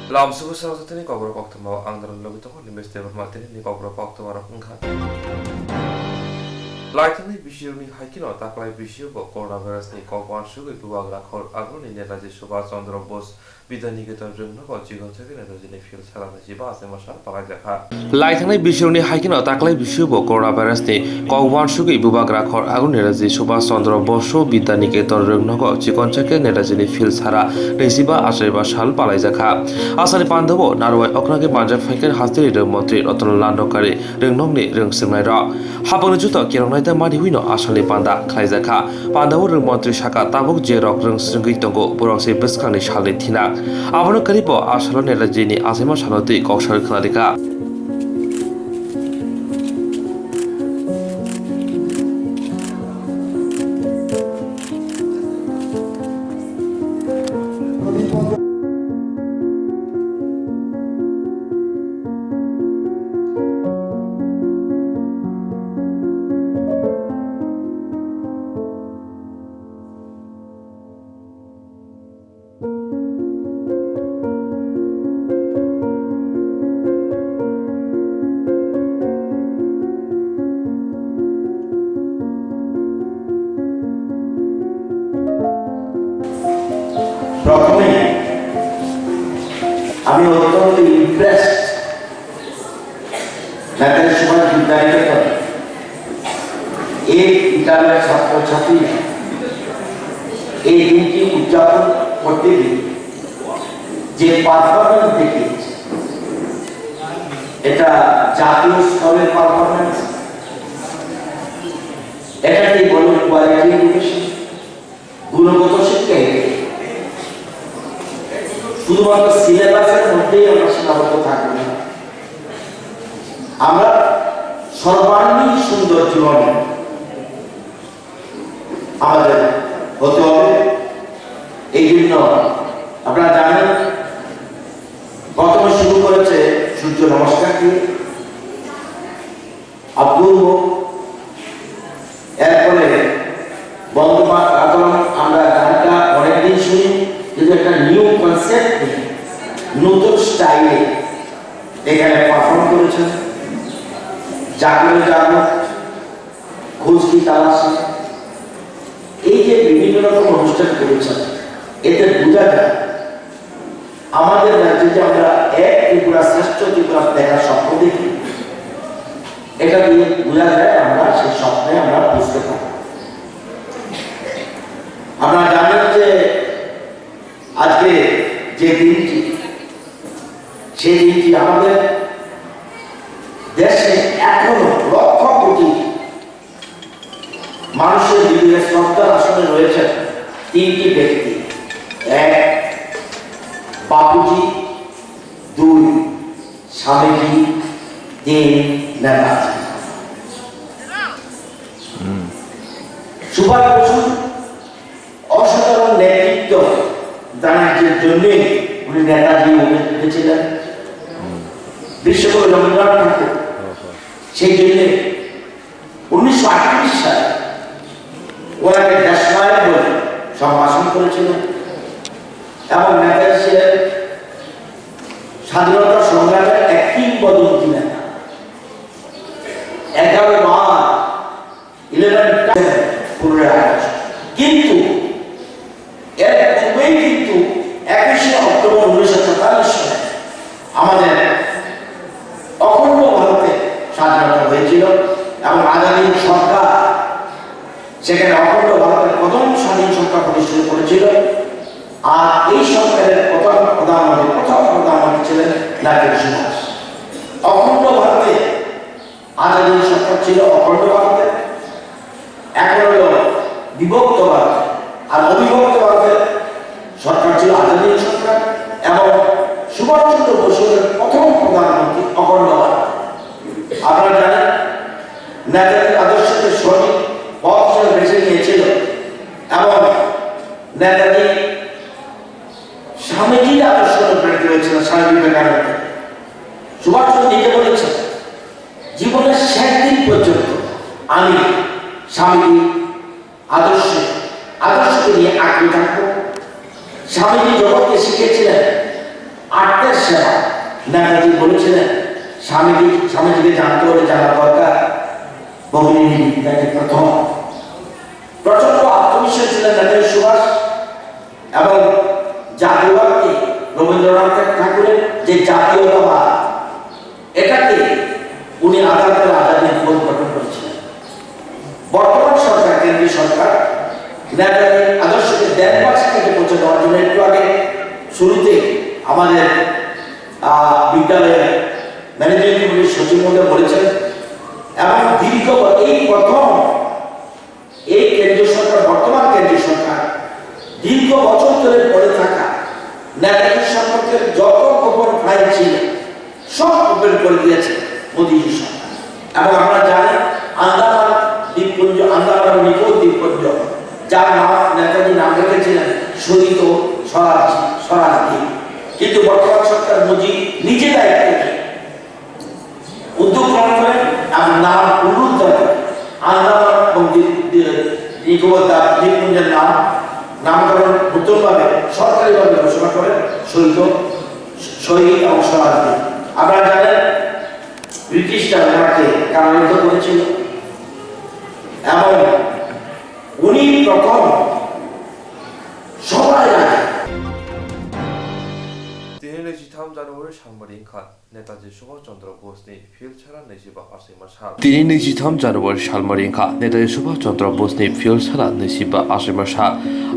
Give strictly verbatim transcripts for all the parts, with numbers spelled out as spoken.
Lamsugo sarasatini kokborok koktwma ang norokni logi tongo, Nimesh Debbarma tini ni kokborok koktwma rok wngkha. Laithangni bisirokni hai kheno taklai bisio bo coronavirus ni kok uansugwi bubagra khor agulni Netaji Subhash Chandra Bose Bidya Niketan rwngnogo chikon chakhe Netaji ni field sara naichiba achaima sal palaijakha. Laithangnai bisirokni hai kheno taklai bisio bo coronavirus ni kok uansugwi bubagra khor agulni Netaji Subhash Chandra Bose Bidya Niketan rwngnogo chikon chakhe Netaji ni field sara naichiba achaima sal palaijakha. Asani pandao narwai oknagwi manjak phaikha hasteni rwng montri Ratan Lal Nokari rwngnokni rwngswngnairok. Hapangni juto kerongnaida manwi no asalni panda khlaijakha. Pandao rwng montri saka tabuk je rok rwngswngwi tongo, borok se bwskangni salni thinak. Abono kwrwibo asalo Netaji ni achaima salo twi kok sawi khwnarikha. প্রথমে আমি অত্যন্ত ইমপ্রেসড, নেতাজি সুভাষ বিদ্যানিকেতন এই বিদ্যালয়ের ছাত্রছাত্রীরা এই দিনটি উদযাপন করতে গিয়ে যে পারফরমেন্স দেখিয়েছে, এটা জাতীয় স্তরের পারফরমেন্স। এটাকেই বলে কোয়ালিটি এডুকেশন, গুণগত শিক্ষা। এটাই শুধুমাত্র সিলেবাসের মধ্যেই আমরা সীমাবদ্ধ থাকবো না। আমরা সর্বাঙ্গীন সুন্দর জীবন আমাদের হতে হবে। এই জন্য আপনারা জানেন, প্রথমে শুরু করেছে সূর্য নমস্কার দিয়ে, অপূর্ব। এরপরে বন্দে মাতরম, আমরা গানটা অনেকদিন শুনি, কিন্তু একটা নিউ কনসেপ্ট নিয়ে, নতুন স্টাইলে এখানে পারফর্ম করেছেন। জাগো রে জাগো, খোঁজ কি তালাশে, এই যে বিভিন্ন রকম অনুষ্ঠান করেছেন, এতে বোঝা যায় আমাদের রাজ্যে যে আমরা এক ত্রিপুরা, শ্রেষ্ঠ ত্রিপুরা দেখার স্বপ্ন দেখি, এটা দিয়ে বোঝা যায় আমরা সেই স্বপ্নে আমরা বুঝতে পারি। আপনারা জানেন যে আজকে যে দিনটি, সেই দিনটি আমাদের দেশে এখনো লক্ষ কোটি মানুষের হৃদয়ে শ্রদ্ধার আসনে রয়েছেন তিনটি ব্যক্তি। এক, বাপুজি। দুই, স্বামীজি। তিন, নেতাজি। সুভাষ বসু অসাধারণ নেতৃত্ব দানের জন্যই উনি নেতাজি হয়েছিলেন। বিশ্বকবি রবীন্দ্রনাথ ঠাকুর সেই জন্য উনিশশো আটত্রিশ সালে ওনাকে দেশনায়ক বলে সম্ভাষণ করেছিলেন এবং নেতাজি ছিলেন স্বাধীনতা সংগ্রামের এক কিংবদন্তি নেতা। এগারো বার, ইলেভেন টাইম, পনেরোই আগস্ট। কিন্তু এর পূর্বেই কিন্তু একুশে অক্টোবর উনিশশো সাতান্ন সালে আমাদের অখণ্ড ভারতে স্বাধীনতা হয়েছিল এবং আজাদিন সরকার সেখানে অখণ্ড ভারতের প্রথম স্বাধীন সরকার প্রতিষ্ঠিত করেছিল। আর এই সরকারের প্রথম প্রধানমন্ত্রী, প্রথম প্রধানমন্ত্রী ছিলেন নেতাজি সুভাষ। অখণ্ড ভারতে আজাদিন সরকার ছিল অখণ্ড ভারতে, এখন হলো বিভক্ত ভারতে। আর অবিভক্ত ভারতে সরকার ছিল আজাদিন সরকার এবং সুভাষচন্দ্র বসু হলেন প্রথম প্রধানমন্ত্রী অখণ্ড ভারতে। আপনারা জানেন, নেতাজির আদর্শকে সঠিক পথ হিসেবে বেছে নিয়েছিল এবং নেতাজি স্বামীজির আদর্শ অনুপ্রাণিত হয়েছিলেন, স্বামী বিবেকানন্দ। সুভাষচন্দ্র নিজে বলেছেন, জীবনের শেষ দিন পর্যন্ত আমি স্বামীজির আদর্শে, আদর্শকে নিয়ে আঁকড়ে থাকবো। স্বামীজি জগৎকে শিখিয়েছিলেন, আত্মের সেবা। নেতাজি বলেছিলেন, স্বামীজি, স্বামীজিকে জানতে হলে জানা দরকার ভগিনী বিদ্যাকে প্রথম। প্রচন্ড আত্মবিশ্বাসী ছিলেন নেতাজি সুভাষ এবং জাতীয়বাদকে, রবীন্দ্রনাথ ঠাকুরের যে জাতীয়তাবাদ, এটাকে উনি আধার করে আজাদী হিন্দ ফৌজ গঠন করেছিলেন। বর্তমান সরকার, কেন্দ্রীয় সরকার নেতাজির আদর্শকে দেশবাসীর কাছে পৌঁছে দেওয়ার জন্য একটু আগে শুরুতে আমাদের, আহ, বিদ্যালয়ের ম্যানেজিং কমিটির সচিব মহোদয় বলেছেন, এবং দীর্ঘ এই প্রথম এই কেন্দ্রীয় সরকার, বর্তমান কেন্দ্রীয় সরকার দীর্ঘ বছর ধরে পড়ে থাকা নেতাজির সম্পর্কে যত গোপন ফাইল ছিল, সব ওপেন করে দিয়েছে মোদীজি সরকার। এবং আমরা জানি, আন্দামান দ্বীপপুঞ্জ, আন্দামান ও নিকোবর দ্বীপপুঞ্জ, যার নাম নেতাজি নাম রেখেছিলেন শহীদ ও স্বরাজ, স্বরাজ দ্বীপ, কিন্তু বর্তমান সরকার মোদী নিজে দায়িত্ব নিয়ে উদ্যোগ গ্রহণ করেন এবং নাম পুনরুদ্ধার করেন। আন্দামান এবং দ্বীপ-, দ্বীপ-, নিকোবর দ্বীপ-, দ্বীপপুঞ্জের নাম, নামকরণ নতুনভাবে সরকারিভাবে ঘোষণা করেন শহীদ, শহীদ এবং স্বরাজ দ্বীপ। আপনারা জানেন, ব্রিটিশরা ওনাকে কারারুদ্ধ করেছিল এবং উনি তখন সবাই আগে Tini naichitham January salmari wngkha Netaji Subhash Chandra Boseni Phil Sara naichiba achaima sal. Tini naichitham January salmari wngkha Netaji Subhash Chandra Boseni Phil Sara naichiba achaima sal.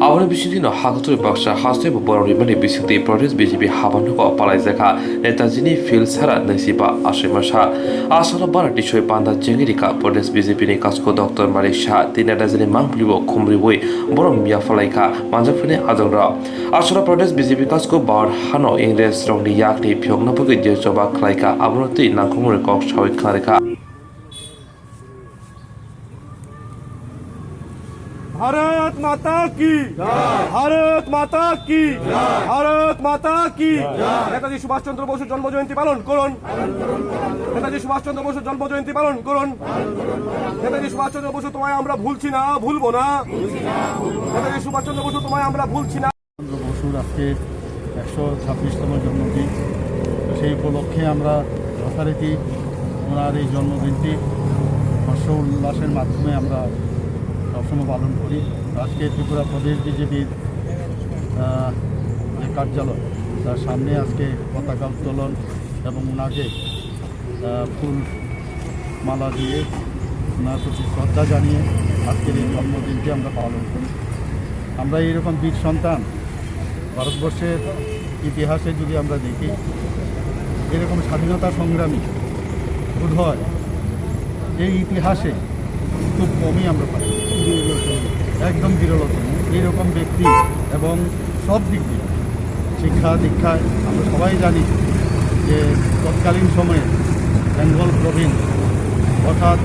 Aboni bisingtwi no hakutri baksa haste bo borok rimani bisingtwi Pradesh B J P habanukgo palaijakha Netajini Phil Sara naichiba achaima sal. Asalo bara tisoi panda chengwi rikha Pradesh B J P ni kasko Doctor Manik Saha tei Netajini mangpili bo khumriwi borok miya phalaikha manjakphani adongrok. Aswrwng Pradesh B J P kasko bahar hano Ingres rokni yakni phiyokna bagwi je choba khlaikha, abono twi nangkukmani kok sawi khnarikha. Bharat মাতা কি জয়। ভারত মাতা কি জয়। ভারত মাতা কি জয়। নেতাজি সুভাষ চন্দ্র বসুর জন্ম জয়ন্তী পালন করুন। নেতাজি সুভাষ চন্দ্র বসুর জন্ম জয়ন্তী পালন করুন। নেতাজি সুভাষ চন্দ্র বসু তোমায় আমরা ভুলছি না, ভুলবো না। নেতাজি সুভাষ চন্দ্র বসু তোমায় আমরা ভুলছি না। চন্দ্র বসুর আজকে একশো ছাব্বিশতম জন্মদিন। তো সেই উপলক্ষে আমরা যথারীতি ওনার এই জন্মদিনটি হর্ষ উল্লাসের মাধ্যমে আমরা সবসময় পালন করি। তো আজকে ত্রিপুরা প্রদেশ বিজেপির, আহ, যে কার্যালয়, তার সামনে আজকে পতাকা উত্তোলন এবং ওনাকে আহ, ফুল মালা দিয়ে ওনার প্রতি শ্রদ্ধা জানিয়ে আজকের এই জন্মদিনটি আমরা পালন করি। আমরা এইরকম বীর সন্তান ভারতবর্ষের ইতিহাসে যদি আমরা দেখি, এরকম স্বাধীনতা সংগ্রামী বোধহয় এই ইতিহাসে খুব কমই আমরা পাই, একদম বিরলতম। এইরকম ব্যক্তি এবং সব দিক দিয়ে শিক্ষা দীক্ষায় আমরা সবাই জানি যে তৎকালীন সময়ে বেঙ্গল প্রভিন্স অর্থাৎ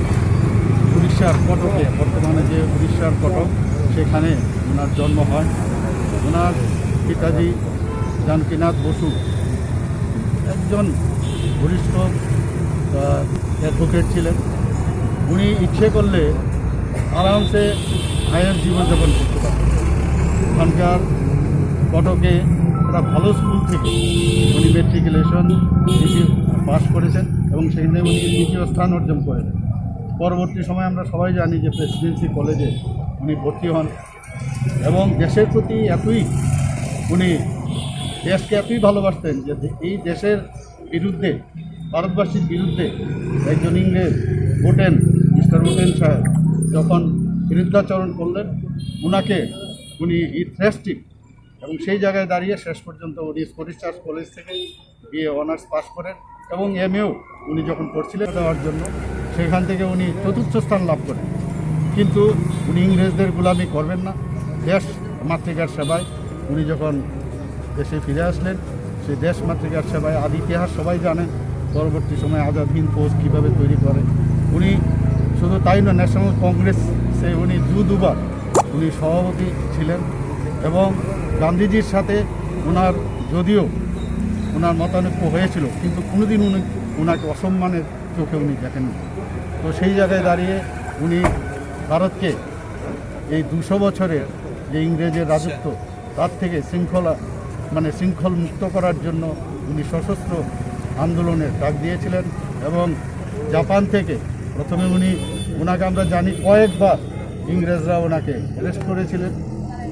উড়িষ্যার কটকে, বর্তমানে যে উড়িষ্যার কটক, সেখানে ওনার জন্ম হয়। ওনার পিতাজি জানকীনাথ বসু একজন বরিষ্ঠ, আহ, অ্যাডভোকেট ছিলেন। উনি ইচ্ছে করলে আরামসে আয়েস জীবনযাপন করতে পারতেন। ওখানকার কটকে একটা ভালো স্কুল থেকে উনি ম্যাট্রিকুলেশন পাস করেছেন এবং সেখানে উনি দ্বিতীয় স্থান অর্জন করেন। পরবর্তী সময়ে আমরা সবাই জানি যে প্রেসিডেন্সি কলেজে উনি ভর্তি হন এবং দেশের প্রতি এতই উনি দেশকে এতই ভালোবাসতেন যে দে-, এই দেশের বিরুদ্ধে, ভারতবাসীর বিরুদ্ধে একজন ইংরেজ ভুটেন, মিস্টার ভুটেন সাহেব যখন বিরুদ্ধাচরণ করলেন, ওনাকে উনি হি থ্রেশড হিম এবং সেই জায়গায় দাঁড়িয়ে শেষ পর্যন্ত উনি স্কটিশ চার্চ কলেজ থেকে বিএ অনার্স পাস করেন এবং এমএও উনি যখন করছিলেন দেওয়ার জন্য, সেখান থেকে উনি চতুর্থ স্থান লাভ করেন। কিন্তু উনি ইংরেজদের গোলামি করবেন না, দেশ মাতৃকার সেবায় উনি যখন দেশে ফিরে আসলেন, সেই দেশ মাতৃকার সেবায়, আর ইতিহাস সবাই জানেন, পরবর্তী সময়ে আজাদ হিন্দ ফৌজ কীভাবে তৈরি করে। উনি শুধু তাই নয়, ন্যাশনাল কংগ্রেসে উনি দু দুবার উনি সভাপতি ছিলেন এবং গান্ধীজির সাথে ওনার, যদিও ওনার মতানৈক্য হয়েছিল, কিন্তু কোনোদিন উনি, ওনাকে অসম্মানের চোখে উনি দেখেননি। তো সেই জায়গায় দাঁড়িয়ে উনি ভারতকে এই দুশো বছরের যে ইংরেজের রাজত্ব, তার থেকে শৃঙ্খলা, মানে শৃঙ্খল মুক্ত করার জন্য উনি সশস্ত্র আন্দোলনের ডাক দিয়েছিলেন এবং জাপান থেকে প্রথমে উনি, ওনাকে আমরা জানি কয়েকবার ইংরেজরা ওনাকে অ্যারেস্ট করেছিলেন,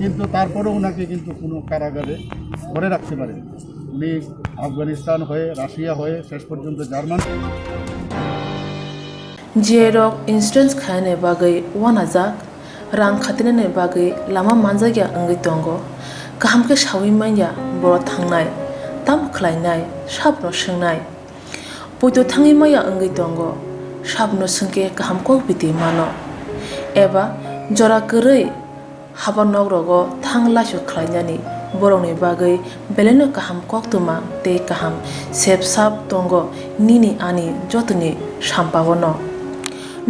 কিন্তু তারপরেও ওনাকে কিন্তু কোনো কারাগারে ধরে রাখতে পারেনি। উনি আফগানিস্তান হয়ে, রাশিয়া হয়ে, শেষ পর্যন্ত German Jiyai rok insurance khainani bagwi uanajak, rang khatinani bagwi lama manjakya wngwi tongo. Kaham khe saui manya borok thangnai, tamo khlainai, sabono swngnai. Poito thangwi manya wngwi tongo, sabono swngkhe kaham kok biti mano. Eba jora kwrwi haba nok rogo thang laisu khlainani borokni bagwi belaino kaham koktwma tei kaham sep sap tongo nini ani jotoni sampao no.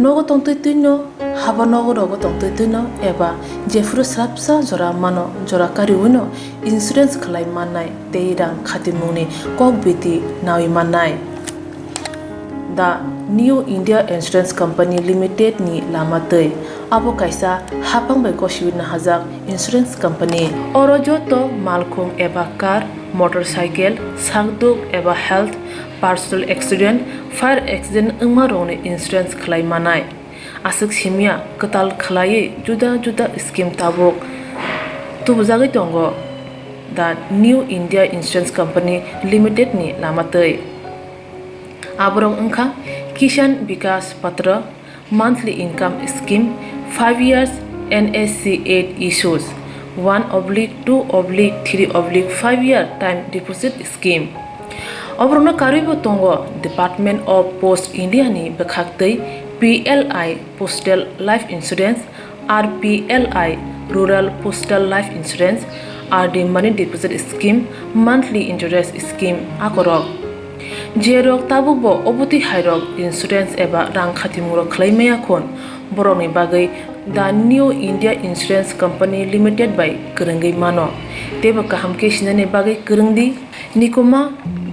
Nogo tongtwi twino, haba nogo rogo tongtwi twino eba jephuru swrapsa jora mano jora kariwino insurance khlai mannai tei rang khatimungni kok biti nawi mannai. The New India Insurance Company Limited ni lama twi. Abo kaisa hapang bai gosiwi nahajak insurance company. Oro joto malkhung eba car, motorcycle, sakduk eba health, personal accident, fire accident wngma rokni insurance khlai manai. Aswk simya kwtal khlaiwi juda juda scheme tabuk tubujagwi tongo the New India Insurance Company Limited ni lama twi. Aborok wngkha Kisan Vikas Patra, monthly income scheme, five years N S C eight issues, one oblique two oblique three oblique five year time deposit scheme. Oborokno karwibo tongo Department of Post India ni bwkhak twi P L I Postal Life Insurance, R P L I Rural Postal Life Insurance, R D Money Deposit Scheme, Monthly Interest Scheme akorok. Jerok tabukbo obotwi hairok insurance eba rang khatimung rok khlai maya khon borokni bagwi The New India Insurance Company Limited bai kwrwngwi mano. Teibo kaham khe sinani bagwi kwrwng di. Nikuma,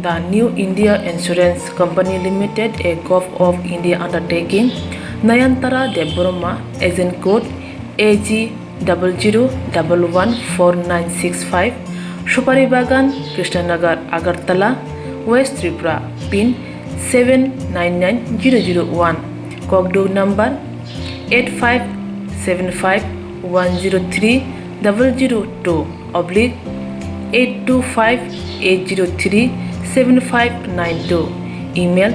The New India Insurance Company Limited, a Govt of India undertaking, Nayantara Debbarma, agent code A G double zero double one four nine six five, Supari Bagan, Krishnanagar, Agartala, West Tripura, pin seven nine nine zero zero one, kokduk number eight five seven five one zero three double zero two oblique eight two five eight zero three seven five nine two, email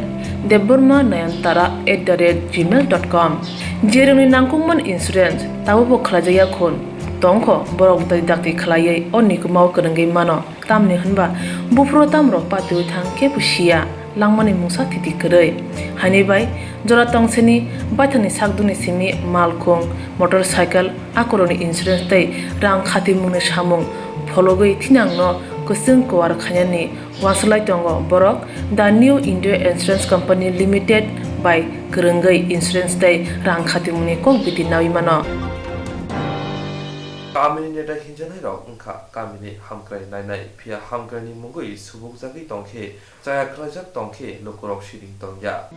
debbarma nayantara at the rate gmail dot com. Jerokni nangkukmani insurance tabukbo khlaijakya khun tongkho, borok bwtwi dakti khlaiwi o nikumao kwrwngwi mano. Tamni hwnba buphuru tamrok patiwi thang kebo siya, langmani mungsa thiti kwrwi. Haini bai jora tongsini baithangni sakduni simi malkhung, motorcycle, akorokni insurance tei rang khatimungni samung phologwi thinangno kwchwng kuwar khainani uansuk lai tongo borok. The New India Insurance Company Limited bai kwrwngwi insurance tei rang khatimungni kok biti nawi mano. Kamini neta hinjanai rok wngkha kamini hamkrai nainai, phiya hamkraini mungwi subukjagwi tongkhe, chaya khlaijak tongkhe lukurok siring tongya.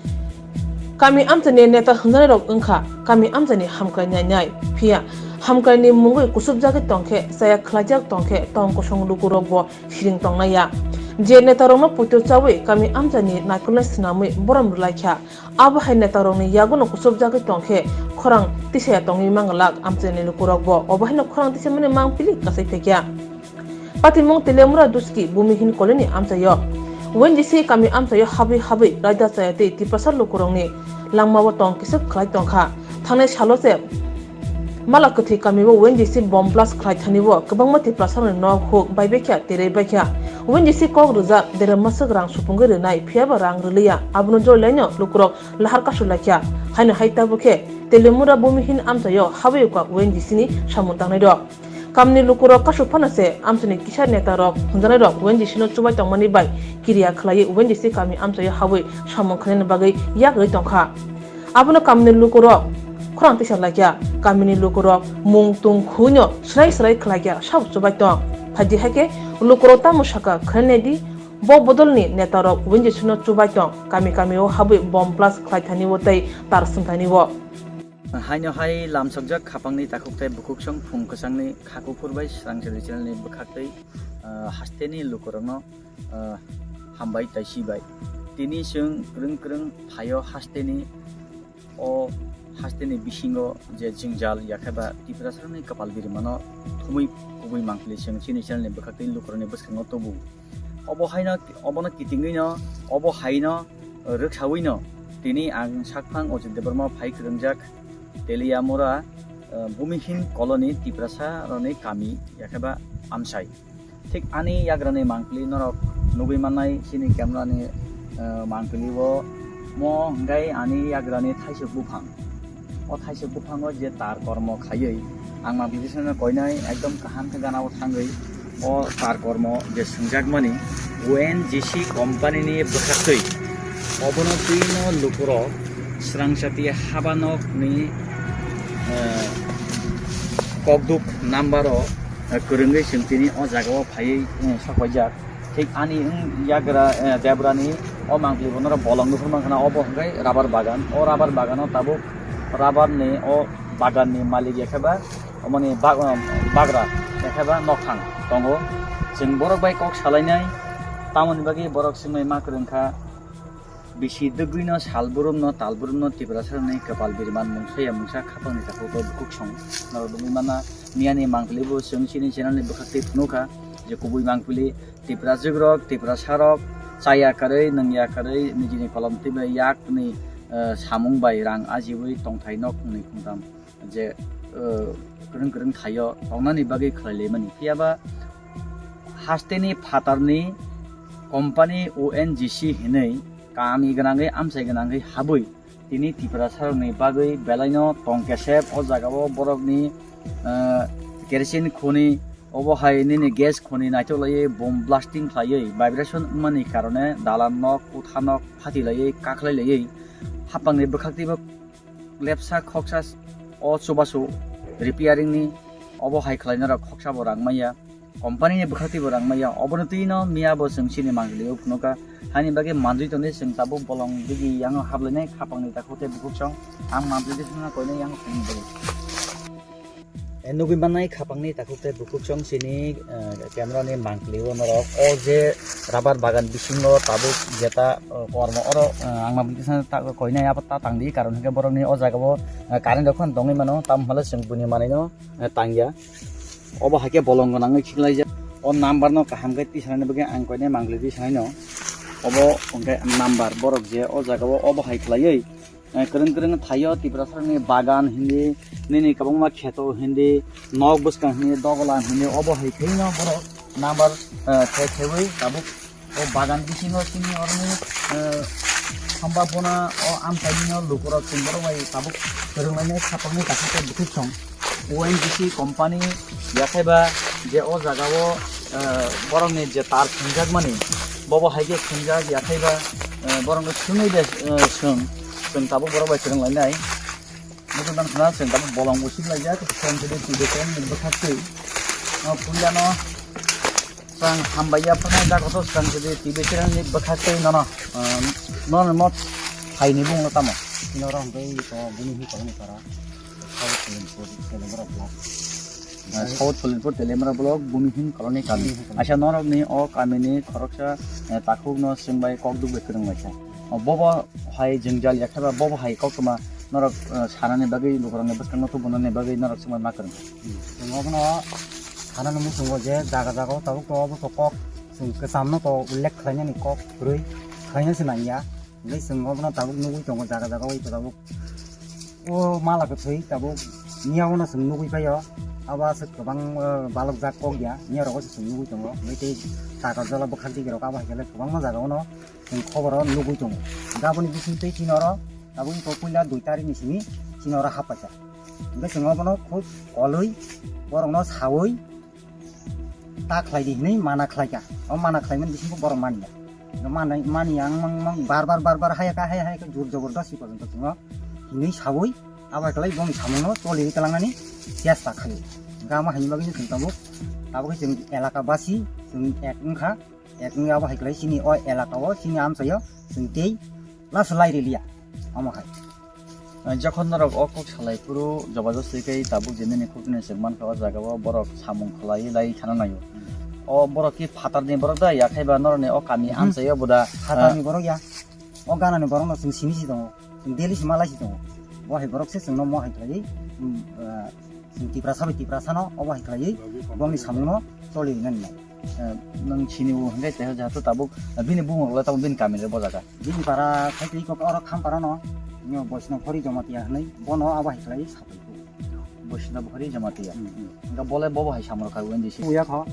Kami amchaini neta hinjanai rok wngkha kami amchaini hamkrai nainai, phiya hamkraini mungwi kusubjagwi tongkhe, chaya khlaijak tongkhe tong kosong lukurokbo siring tongnaiya. Je netarokno poito chawi kami amchaini naikolnai swnamwi borom rwlaikha. Abo hai netarokni yaguno kuchukjagwi tongkhe khorang tisaya tongwi manglak amchaini lukurokbo obo haino khorang tisamani mang pilik kasai phaikha. Patimung Telemura Duski Bumihin Colony amchaio, O N G C kami amchaio habwi habwi raida chaya tei Tiprasa lukurokni langmao tong kisuk khlai tongkha. Thangnai salo se Mala kwthwi kamio O N G C bomb blast khlai thani o kwbangma Tiprasarokni nok huk baibaikha, terei baikha. O N G C kok rwjak dera maswk rang supungwi rwnai, phiyaba rang rwliya. Abono jorilaino lukurok lahar kasu laikha. Haino hai tabuk khe Telemura Bumihin amchaio habwi ukha O N G C ni samung tangnairok. Kamni lukurok kasu phano se amchaini kisa netarok hwnjanairok O N G C no chubai tongmani bai kiriya khlaiwi O N G C kami amchaio habwi samung khlainani bagwi yak rwui tongkha. Abono kamini lukurok khorang tisa laikha. Kamini lukurok mung tung khuino swrai swrai khlaikha, sabo chubai tong. Phaidi hai khe lukurok tamo sakha, khwlainai di, bo bodolni netarok winjisino chubai tong, kami kamio habwi bomb blast khlai thani o tei tar swng thani o. Haino hai lamsokjak khapangni takhuk tei bukhuksong phung kwchangni kha kuphur bai swrang chili chilni bwkhaktwi, ah, hasteni lukurokno, ah, Hambai taisi bai. Tini chwng kwrwng kwrwng thaio hasteni, o hasteni bisingo je jwngjal yakheba Tiprasarokni kwpal birimano thumwi kubui mangpili chwng chini channelni bwkhaktwi lukurokni bwskango tubu. Obo haino, obono kitingwino, obo haino rwksawino tini ang sakphang Ojit Debbarma phai kwrwngjak Teliamura, eh, Bhumihin Colony Tiprasarokni kami yakheba amsai. Thik ani yagrani mangpili norok nugwi mannai chini camera ni, eh, mangpili o mo hwnkhe ani yagrani thaisok buphang. O thaisok buphango je tar kormo khaiwi ang mangpili sana koinai ekdom kaham khe gana o thangwi o tar kormo je swngjakmani O N G C company ni bwkhaktwi obono twino lukurok swrangchati habanokni, eh, kokduk number o, eh, kwrwngwi chwng tini o jaga o phaiwi, eh, sokoijak. Thik ani wng yagra, eh, Debrani o mangpili bo norok bolong nukho mankha na, obo hwnkhe rubber bagan. O rubber bagano tabuk rubber ni o bagan ni malik yakheba omoni bag-, bagra yakheba nokthang tongo. Chwng borok bai kok salainai, tamoni bagwi borok swngwi ma kwrwngkha. Bisi dwgwino salburumno talburumno Tiprasarokni kwpal biriman mungsaya mungsa khapangni takhuk o bukhuk song. Norok nugwi mana miyani mangpili bo chwng chini channel ni bwkhaktwi phunukha je kubui mangpili Tiprajwk rok, Tiprasa rok chaya kwrwi, nungya kwrwi, nijini kolom twibai yakni, eh, samung bai rang ajiwi tongthai nok hwnwi khungtam je, eh, kwrwng kwrwng thaio tongnani bagwi khlai laimani. Phiyaba hasteni phatarni company O N G C hinwi kami gwnangwi amchai gwnangwi habwi tini Tiprasarokni bagwi belaino tong kesep o jagao borokni, eh, kerosene khoni obo hai nini gas khoni naithok laiwi bomb blasting khlaiwi vibration wngmani karone dalan nok, kutha nok phati laiwi kakhlai laiwi hapangni bwkhaktwibo lepsa khoksa o chubachu repairing ni obo hai khlainai rok khoksa bo rang manya. Company ni bwkhaktwi bo rang maya, obono twi no miya bo chwng chini mangli o phunukha. Haini bagwi manjwi tongwi chwng tabuk bolong bigi yango hablainai khapangni takhuk tei bukhuk song. Ang manjwi twi phunukna koinai yango phunukni bagwi. E nugwi mannai khapangni takhuk tei bukhuk song chini, eh, camera ni mangli o norok. O je rubber bagan bisingo tabuk jeta, eh, kormo oro, eh, ang manjwi twi ta koinai abo ta tangdi, karon hwnkhe borokni o jaga o, eh, current rok phano tongwi mano, tamo hwnle chwng buini manwi no, eh, tangya. Obo hai khe bolong gwnangwi khiklaijak. O number no kaham khe tisanani bagwi ang koinai mangli tisanai no. Obo hwnkhe number borok je o jaga o obo hai khlaiwi, eh, kwrwng kwrwng thaio Tiprasarokni bagan hindi, nini kwbangma kheto hindi, nok bwskang hindi, dogolan hindi, obo hai khe no borok number, eh, khe khewi tabuk o bagan bisingo chini oroni, eh, sambabona o amchaini no lukurok chwng borok bai tabuk kwrwnglainai khapangni takhuk tei bukhuk song. O N G C company yakhaiba je o jagao, eh, borokni je tar swngjak mani, bobo hai khe swngjak yakhaiba, eh, borokno swnwi de, eh, swng, chwng tabuk borok bai kwrwnglainai. Nukjagwi mankha chwng tabuk bolong bo siklaijak, chwng twi bwkhaktwi. O puilano chwng hambai ya phano jaga to chwng twi bwkhaktwi nono, ah, nono mo phaini bungno tamo. Norok hwnkhe to bini hi tongni para. South Solinpur, Telegraph Block. Ah, South Solinpur, Telegraph Block, Bhumihin Colony kami. Bhumihin Colony. Acha norokni o kamini khoroksa, eh, takhukno chwng bai kok duk bai kwrwng laikha. O bobo hai jwngjal yakhaiba bobo hai koktwma norok, eh, sanani bagwi lukurokni bwskango tubunani bagwi norok swngbai ma kwrwng. Chwng obono sanani muchungo je jaga jaga o tabuk to obo to kok chwng kwchamno to ullekh khlainani kok kwrwi khlaina se nangya. Hwnkhe chwng obono tabuk nugwi tongo jaga jaga o tabuk o mala kwthwi tabuk miya bono chwng nugwi paio. Abo aswk kwbang, eh, balok jak kok ya miya rogo se chwng nugwi tongo. Hwnkhe tei Takarjala bwkhak digi rok abo hai khe kwbangma jaga o no chwng khoboro nugwi tongo. Hwnkhe aboni bising twi chini oro tabuk iko puila dui tarikh ni simi chini oro happaikha. Hwnkhe chwng obono khub kolwi borokno sawi ta khlai di hinwi mana khlaikha. O mana khlaimani bisingo borok manya. Hwnkhe mani, mani ang mang mang bar bar bar bar hayakha, haya hayakha jur jobor dosti porjonto chwngno hinwi sawi abo hai khlai boni samungno choli rwi twlangnani chesta khaio. Hwnkhe amo haini bagwino chwng tabuk, tabuk khe chwng elaka basi chwng ek wngkha. Ek wngya abo hai khlai chini o elaka o chini amchaio chwng tei last lai riliya amo hai. Ah, jokhon norok o kok salai phuru jobajob se kai tabuk je nini khukni se mankha o jaga o borok samung khlai lai khana naio. O borok ki phatar ni borok da, ya khai ba norok ni o kami Hmm. amchai o bo da. Phatar ni borok ya. O gana ni borok no chwng simi si tongo. Chwng daily si malai si tongo. Bo hai borok se chwng no mo hai khlai, hmm, ah, chwng Tiprasa bai Tiprasa no obo hai khlai bongni samung no choli nani. Eh, nwng sini bo hwnkhe tei jato tabuk, eh, bini bumung le tabuk bini kami le bo jaga. Bini para khai twi kok oro Khampara no, nyo Boisno Phori Jamatia hwnwi, bono abo hai khlai sapai kho. Boisno Phori Jamatia. Hmm, hmm. Hwnkhe bole bobo hai samung kha N D C. Uya kho.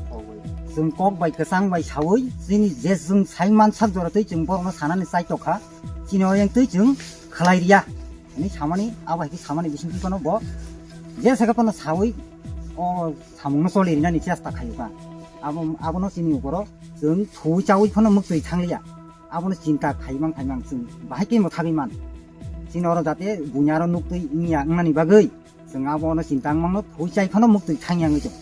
Chwng kok bai kwchang bai sawi, chini je chwng sai man sak jora twi chwng borokno sanani chai tokha, chini oyang twi chwng khlai riya. Ani samani, abo hai khe samani bising twi kono bo, je saka kono sawi, o samungno choli rinani chesta khayo kha. Abo, abono chini ukoro chwng sui chawi phano muktwi thangliya. Abono chinta khaimang khaimang chwng bahai khe mo thagwi man. Chini oro jate bunyaro nuktwi wngya wngnani bagwi chwng abono chinta wngmangno sui chai phano muktwi thangya wngwi tongo.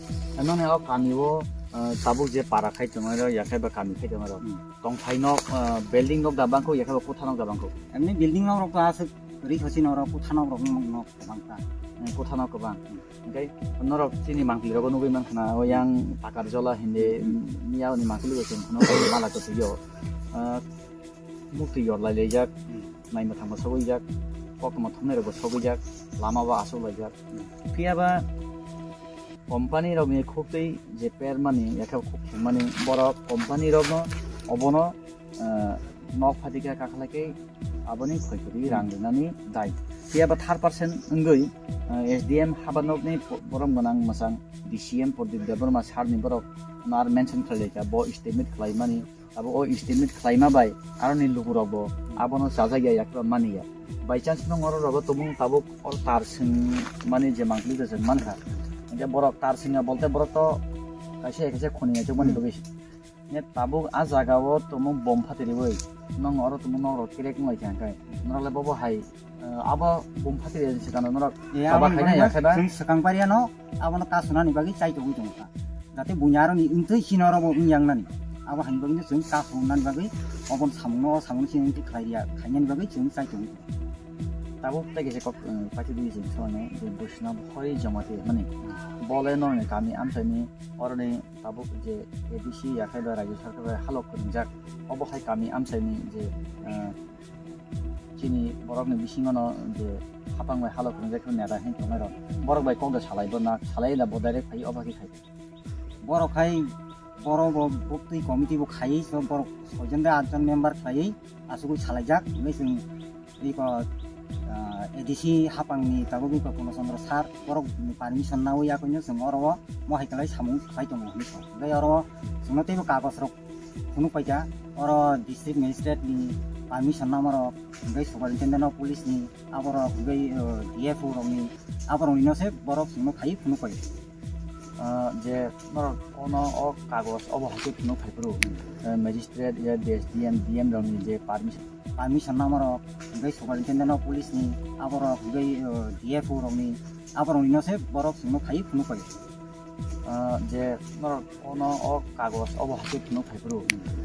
Noni o kami o, eh, tabuk je para khai tongo ro, ya khai ba kami khai tongo ro. Hmm. Tongthai nok, eh, building nok da bangkho, ya khai ba kotha nok da bangkho. Emni building nok rok to aswk ri khochi no ro, kotha nok rok nok bangkha. Hmm, kotha nok kwbang. Hmm. Hingke norok chini mangpili rogo nugui mankha na, o yang takar jola hindi, hmm, miya ni mangpili bo chwng phano mala kwtwi yo. Ah, mukti yor lai laijak, hmm, nai mwthang bo sogwi jak, koktwma thumnai rok bo sogwi jak, lama bo aswk laijak. Hmm. Phiya ba company rok ni khuk twi je per mani, yakhe khuk thwng mani, borok company rok no obono ah, nok phatika kakhlai khe aboni khoi kwrwi rang rinani dai. Phiya ba third person wngwi, ah, S D M habanokni bo-, borom gwnang mwchang D C M Pradip Debbarma sir ni borok no ar mention khlai lai kha, bo estimate khlai mani, abo o estimate khlaima bai aroni lukurok bo abono chajak ya, yakhe ba mani ya. By chance no oro rogo tumung tabuk o tar swng mani je mangpili je swng mankha. Hingke borok tar swngya bolte borok to kaisa kaisa khoni ya chukmani bagwi. Ne tabuk a jaga o tumung bom phatiriwi, nong oro tumung nok rok kerek wng lai kha hingke, norok le bobo hai, eh, abo bom phatiri se kano norok. Ya, chaba aboni khaina bagwi ya khe ba? Chwng swkang pariya no, abono kasunani bagwi chai tongwi tongo kha. Jate bunya aroni wngtwi sino oro bo wng yang nani. Abo hani bagwi no chwng kasunani bagwi obon samung no, samung no chini wngtwi khlai riya, khainani bagwi chwng chai tongwi tongo. Tabuk tei kisa kok, eh, paithago chwng swnamwi je Boisno Phori Jamatia mani. Bole norokni kami amchaini oroni tabuk je A D C yakhai bai Rajya Sarkar bai halok kwrwngjak, obo hai kami amchaini je, eh, chini borokni bisingono je hapang bai halok kwrwngjak khe neta hwnwi tongnai rok. Borok bai kok da salai bo na, salai da bo direct phai obo khe khai. Borok hai, borok bo buktwi committee bo khaiwi, so borok soijon bai atjon member khaiwi asugwi salaijak, hwnwi chwng iko, ah, A D C hapangni tabuk iko Purno Chandra sir, borok ni permission nawi yakoino chwng oro o mohai kwlai samung khlai tongo hwnwi sa. Hwnkhe oro chwngno teibo kagoj rok phunuk paikha, oro district magistrate ni permission namarok, hwnkhe superintendent of police ni aborok, hwnkhe, ah, D F O rokni, aborokni no se borok chwngno phaiwi phunuk paikha. Ah, je norok ono o kagoj obo hai khe phunuk phai phuru, eh, magistrate ya D S D M, D M rokni je permission, permission namarok, hwnkhe superintendent of police ni, aborok hwnkhe, eh, D F O rokni, aborokni no se borok chwngno phaiwi phunuk pai. Ah, je norok ono o kagoj obo hai khe phunuk phai phuru,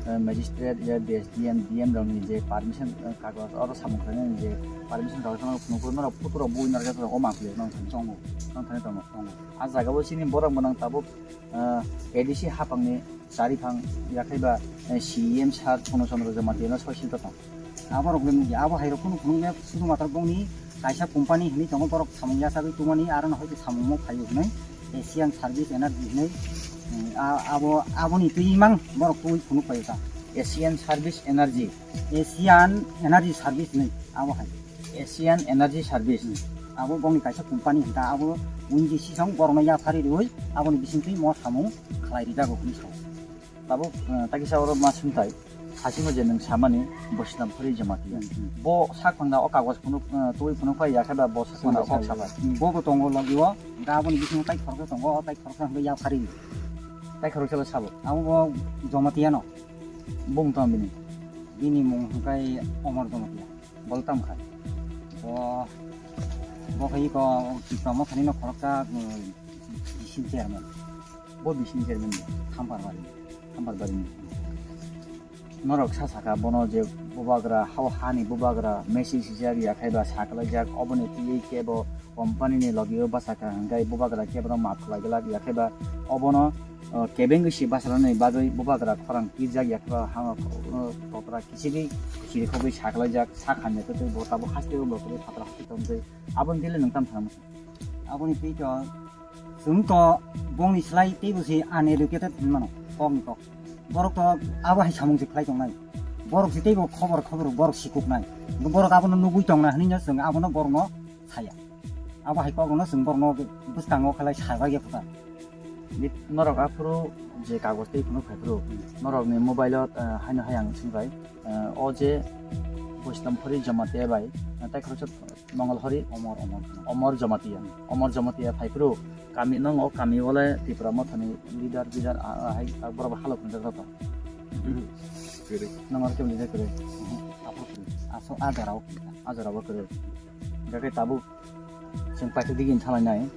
eh, magistrate ya D S D M, D M rokni je permission, eh, kagoj oro samung khlainani je permission rok phano phunuk phuru, norok photo rok bui narwkhe o mangpili rok nang tongo, nang thani tongo. Tongo. A jaga o chini borok mwnang tabuk, ah, A D C hapang ni chariphang yakhai ba, eh, C E M sir Purno Chandra Jamatia no soisil tong. Aborok le nukya, abo hai rok kunu phunuk ya, sudu matwr bongni kaisa company hinwi tongo, borok samung yachagwi tongmani, aro no hoite samung mo phaio hinwi, Asian Service Energy hinwi, eh, a-, abo, aboni twi mang borok twi phunuk paio ta. Asian Service Energy. Asian Energy Service hinwi, abo hai. Asian Energy Service. Hmm. Abo bongni kaisa company hinta, abo O N G C song borokno yaphari riwi, aboni bisingtwi mo samung khlai rijago hinwi sao. Tabuk, eh, takisa oro ma swngthai, hasimo je nwng samani Boisno Phori Jamatia. Hmm, hmm. Bo sak phangna o kagoj phunuk, eh, twi phunuk phai ya khe ba bo sak phangna o kok sabai. Hmm, bo bo tongo logi o, ga aboni bisingo tai khoroksa tongo, o tai khoroksa hwnkhe yaphari. Tai khoroksa le sabo. Abo bo Jamatia no. Bung tong bini. Bini mung hwnkhe Omor Jamatia. Bol tam khai. Bo, bo khai ko Tipra Mothani no khoroksa, um, D C chairman. Bo D C chairman ni? Khampar bari. Khampar bari ni. Norok sa saka bono je bubagra, hao hani bubagra, message sijak, yakhai ba sakalaijak, oboni twiwi kebo company ni logi o bwsakha hwnkhe bubagra kebo no maaf khlai glak, yakhai ba obono, o, kebengwi si bwsarani bagwi bubagra khorang pirjak, yakhai ba hano, o, kotra kichigwi kichiri khogwi sakalaijak, sak hamya tei bo tabuk haste o bo kwrwi phatar haste tongwi. Aboni twi le nwng tamo sana muchung? Aboni twi to chwng to bongni slai teibo se uneducated hinwi mano, kokni kok. Borok to abo hai samung se khlai tongnai. Borok se teibo khobor khobor borok sikuknai. Borok abono nugwi tongna hinwi no chwng abono borokno saya. Abo hai kokno chwng borokno bwskango khlai sajak ya kwtal. Norok aphuru je kagoj tei phunuk phaiphuru, norokni mobile o, eh, haino hai ang swngbai, eh, o je Boislam Phori Jamatia bai, eh, tei khoroksa Mongol Hori, Omor, Omor, Omor Jamatia, Omor Jamatia phaiphuru, kami nang o kami o le Tipra Mothani leader, leader, ah, ah, hai, ah, borok halok wngjak joto. Kwrwi. Nang oro kebo leader kwrwi. Aphuru kwrwi. Aso a jora o kwrwi. A jora o kwrwi. Hingkhe tabuk chwng paithak digi thanglai nai.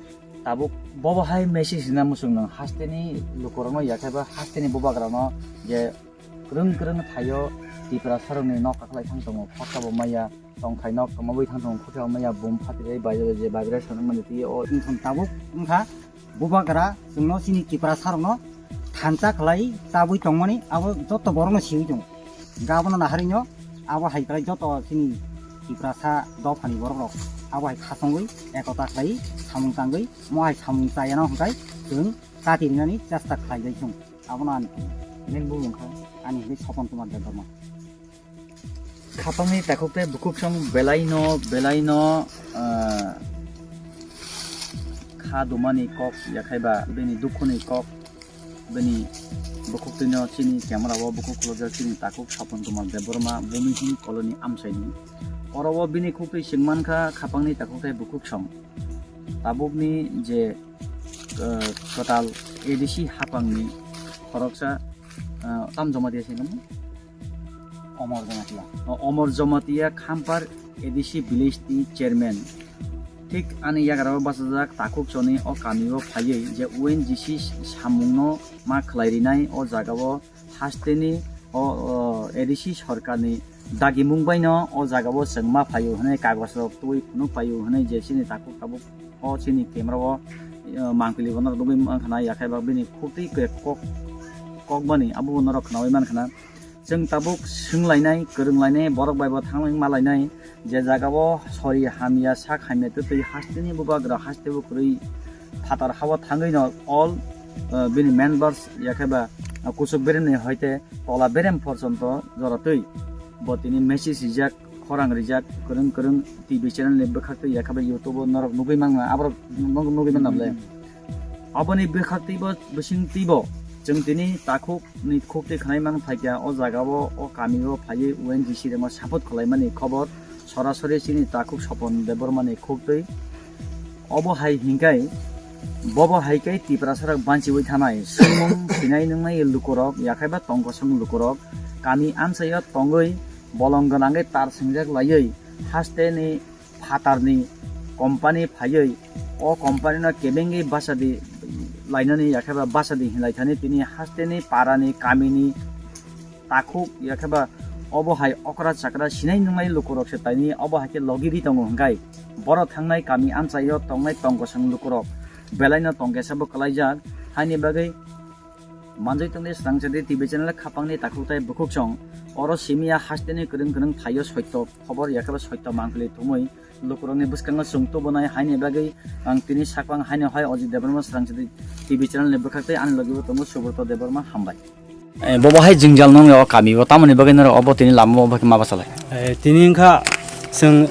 Tabuk bobo hai message rina muchung nang hasteni lukurokno yakhai ba hasteni bubagrano je kwrwng kwrwng thaio Tiprasarokni nok kaklai thang tongo, khorsa bo maya, tongthai nok tongma bai thang tongo, khorsa bo maya bum phatri bai je bai je bai je sonong mani twi o. Wngkha tabuk wngkha bubagra chwngno chini Tiprasarokno thansa khlai chabwi tongmani abo joto borokno siwi tongo. Hingkhe abono naharino abo hai khlai joto chini Tiprasa dophani borokrok abo hai khasongwi ekota khlai samung tangwi mo hai samung chayano hwnkhe chwng chati rinani chesta khlai bai chwng. Abono ani, nini bumung kha? Ani hwnkhe Sopon Kumar Debbarma. Khapangni takhuk tei bukhuk song belaino, belaino, ah, kha dumani kok yakhai ba bini dukhuni kok, bini bukhuk twino chini camera o bukhuk khulokjak chini takhuk Sopon Kumar Debbarma, Bhumiheen Colony amchaini. Oro o bini khuk twi chwng mankha khapangni takhuk tei bukhuk song. Tabukni je, ah, kwtal A D C hapangni khoroksa, ah, tam joma dia se nang? Omor Jamatia. O, Omor Jamatia Khampar A D C village ni chairman. Thik ani yagra o bachajak takhuk choni o kami o phaiwi je O N G C samung no ma khlai rinai o jaga o hasteni o, o, A D C sorkar ni dagimung bai no o jaga o chwng ma phaio hwnwi kagoj rok twi phunuk paio hwnwi je chini takhuk tabuk o chini camera o, o, mangpili bono nugwi mankha na yakhai ba bini khuk twi kok, kok bani abo bo norok khnawi mankha na. Chwng tabuk swnglainai, kwrwnglainai, borok bai bo thangwi malainai, je jagao sori hamya, sak hamya, twtwi hasteni bubagra, haste bo kwrwi phatar hao thangwi no all, uh, bini members, yakheba, uh, kuchuk beremni hoite tola berem porjonto joratwi bo tini message rijak, khorang rijak, kwrwng kwrwng T V channel ni bwkhaktwi, yakheba YouTube o norok nugwi mangna, aborok nog-, nugwi manna bwle. Aboni bwkhaktwi bo, bisingtwi bo, chwng tini takhuk ni khuk twi khwnai mang phaikha o jaga o, o kami o phaiwi O N G C rokno support khwlaimani khobor sorasori chini takhuk Sopon Debbarma ni khuk twi. Obo hai hinkhai, bobo hai khe Tiprasa rok banchiwi thanai, swngmung sinai nungnai lukurok, yakhai ba tongkosong lukurok, kami amchaio tongwi bolong gwnangwi tar swngjak laiwi haste ni phatarni company phaiwi o company no kebengwi bachadi lainani yakheba bachadi hinlai thani tini hasteni parani kamini takhuk yakheba obo hai okra chakra sinai nungnai lukurok se taini obo hai khe logi ri tongo hwnkhe borok thangnai kami amchaio tongnai tongkosong lukurok belaino tongkesa bo kwlaijak haini bagwi Manjui tongdi swrangchadi T V channel khapangni takhuk tai bukhuk song. Oro simiya hasteni kwrwng kwrwng thaio soito khobor yakheba soito mangpili thumui lukurokni bwskango chwng tubunai haini bagwi ang tini sakwang haino hai Ajit Debbarma swrangchadi T V channel ni bwkhak tei ani logi bo tongo Subrata Debbarma, hambai. Eh, bobo hai jwngjal nong o kami o tamoni bagwi norok obo tini lama o bagwi ma bachalai? Eh, tini wngkha chwng,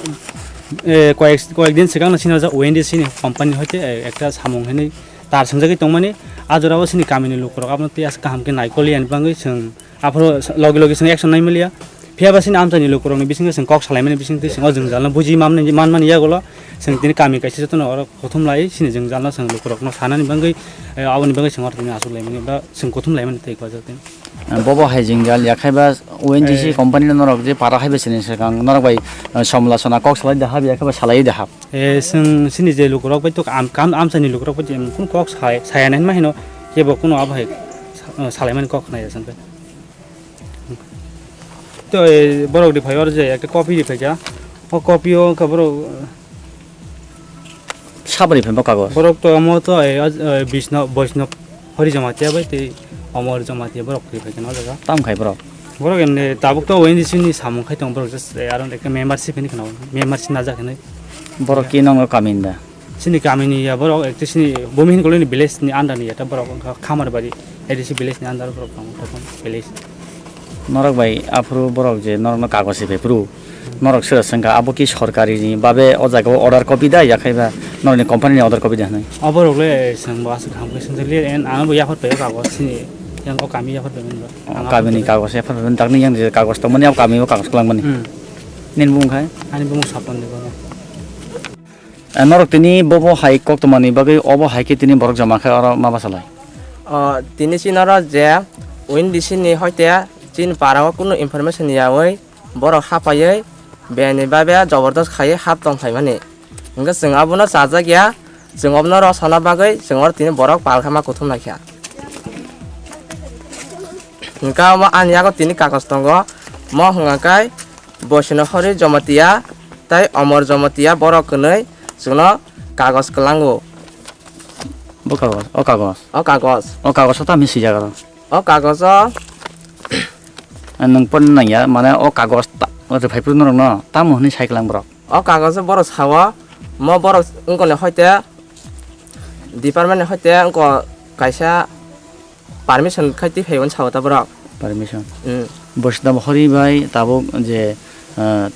eh, koyek, koyek din swkang no sinajak O N D C ni company hoite, eh, ekta samung hinwi tar swngjagwi tongmani, a jorao chini kamini lukurok abono tei aswk kaham khe naikoli yani bagwi chwng aphuru logi logi chwng action naimaliya. Phiya ba chini amchaini lukurokni bisingo chwng kok salaimani bisingtwi chwng o jwngjalno buji mamnai, manmani yagulo chwng tini kami kaisa jotono oro kothom lai chini jwngjalno chwng lukurokno sanani bagwi, eh, aboni bagwi chwng oro tini aswk laimani ba chwng kothom laimani tei kok jagwi. Bobo hai jwngjal yakhai ba O N G C, eh, company no norok je para hai ba sini swkang norok bai, eh, somla sona kok salai da hab yakhai ba salai da hab. Eh, chwng chini je lukurok bai tok am-, kam amchaini lukurok bai je kunu kok sai-, saya nai ma hino kebo kunu abo hai sa-, salaimani kok khnaya chwng khe. To, eh, borok ri phai or je ekta copy ri phai kha. O copy o wngkha borok, eh, Sabri phai bo kagos. Borok to omo to, eh, aj-, eh, Bisno, Boisno Hori Jamatia bai tei Omor Jamatia borok ri phai kha o jaga. Tam khai borok. Borok emne tabuk to O N G C ni samung khai tong borok just, eh, aron ekta membership hinwi khna membership najak hinwi. Borok ki nongo kamin da? Chini kamini ya borok ekta chini Bumihini Colony village ni under ni ya ta borok wngkha Khamarbari A D C village ni under borok tongo tokon village. Norok bai aphuru borok je norokno kagoj se phuru norok sera sengkha abo ki sorkari ni babe o jaga o order copy da ya khaiba norokni company ni order copy da hinwi. Abo rok le sengbo aswk ham khe sengjakliya en ano bo yaphar paio kagoj chini yang o kami yaphar paio. Ang kamini kagoj yaphar paio dakni yang je kagoj tongmani abo kami o kagoj kwlangmani. Hmm. Nini bumung khai? Ani bumung Sapon Debbarma. Eh, norok tini bobo hai koktwmani bagwi obo hai khe tini borok jama khe oro ma bachalai? O, tini chini oro je O N G C ni hoite chini para o kunu information yaui borok hapaiwi beni babe jobordos khaiwi hap tong phaimani. Hwnkhe chwng abono chajak ya, chwng obono rw sana bagwi chwng oro tini borok palkha ma kuthum naikha. Hwnkhe omo ani yago tini kagoj tongo, mo hwnka khe Boisno Hori Jamatia tei Omor Jamatia borok kwnwi chwngno kagoj kwlango. Bo kagoj, o kagoj. O kagoj. O kagoj o tamni swijak aro. O kagoj o. Nwng porna nangya, mane o kagoj ta-, rwphai phuru norokno tamo hwnwi sai kwlang borok. O kagoj o borok sao, mo borok wngkoni hoite department ni hoite wngko kaisa permission khai twi phaiwi sao ta borok. Permission. Hmm. Boisno Hori bai tabuk je, ah,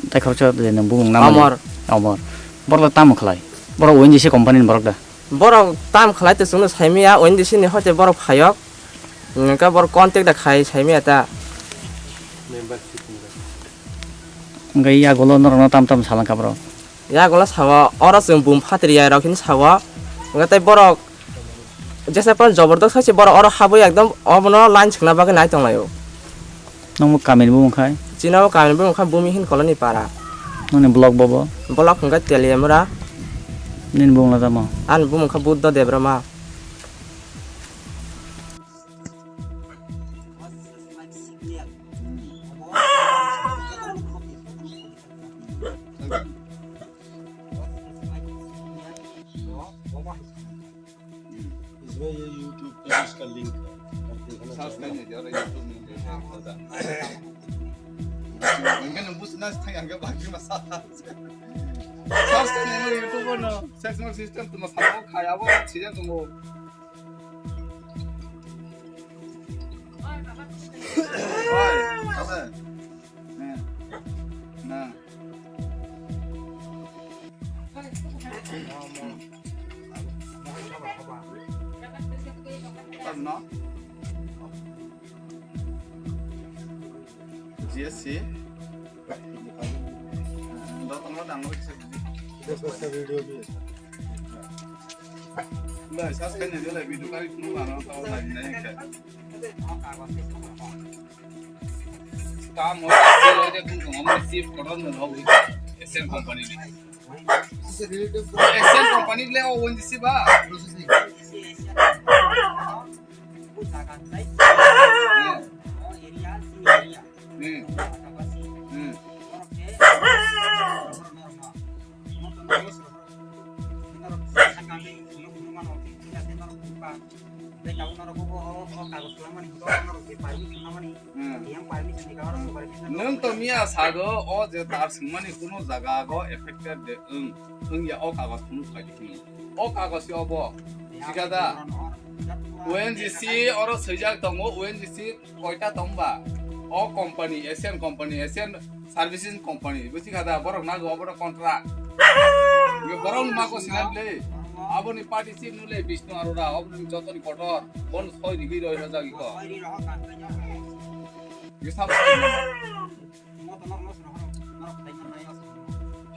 tei khoroksa je nwng bumung namani. Omor. Omor. Borok tamo khlai? Borok O N G C company ni borok da? Borok tam khlai twi chwngno saimaya, O N G C ni hoite borok phayok. Hwnkhe borok contact da khai saimaya ta. Hwnkhe yagulo norokno tam tam salangkha borok? Yagulo sao, oro chwng bum phatri ya rok hini sao. Hwnkhe tei borok jesa phano jobordos khai se borok oro habwi ekdom obono line swkna bagwi nai tonglaio. Nungbo kamini bumung khai? Chini bo kamini bumung khai Bumihini Colony para. Noni block bobo? Block hwnkhe Teliamura. Nini bumung la tamo? Ani bumung kha Buddha Debbarma. इसमें ये YouTube पे भी इसका लिंक है। Search करने दे, अरे YouTube में दे दे, होता। मैंने बुझना था, यहाँ के बाकी मसाला। Search करने में YouTube पर ना, search में system तो मसाला वो खाया, वो चीजें तुम वो। ओए, अबे। हाँ। ना। Ano? G S C? Datang lo, datang lo, bisa, bisa. Bisa, bisa video dia. Lah, saya sekarang ni dia lah video kali tu lah, orang tahu lah, ni nanya kan. Kam hoy, sale hoy de, kun kung, amar shift koron no hoy, S M company ni. S M company le o O N G C ba. Hmm. Hmm. Hmm. Tei tabuk norok bo o, o kagoj kwlangmani hwnkhe norok je permission namani, hmm, yang permission ni karon permission. Nwng to miya sago, o je tar swngmani kuno jaga go affected de wng, wngya o kagoj phunuk khaidi hwnwi. O kagoj se obo, thik da? O N G C oro swijak tongo, O N G C koita tongba? O company, Asian company, Asian Servicing company, busi kha da, borok nago obono contract. Yo borok ni mako sinai le. Aboni party chief nule Bishnu Arora, oboni jotoni kotor, bon soi rigi roi rojak iko. Yo sab soi rigi.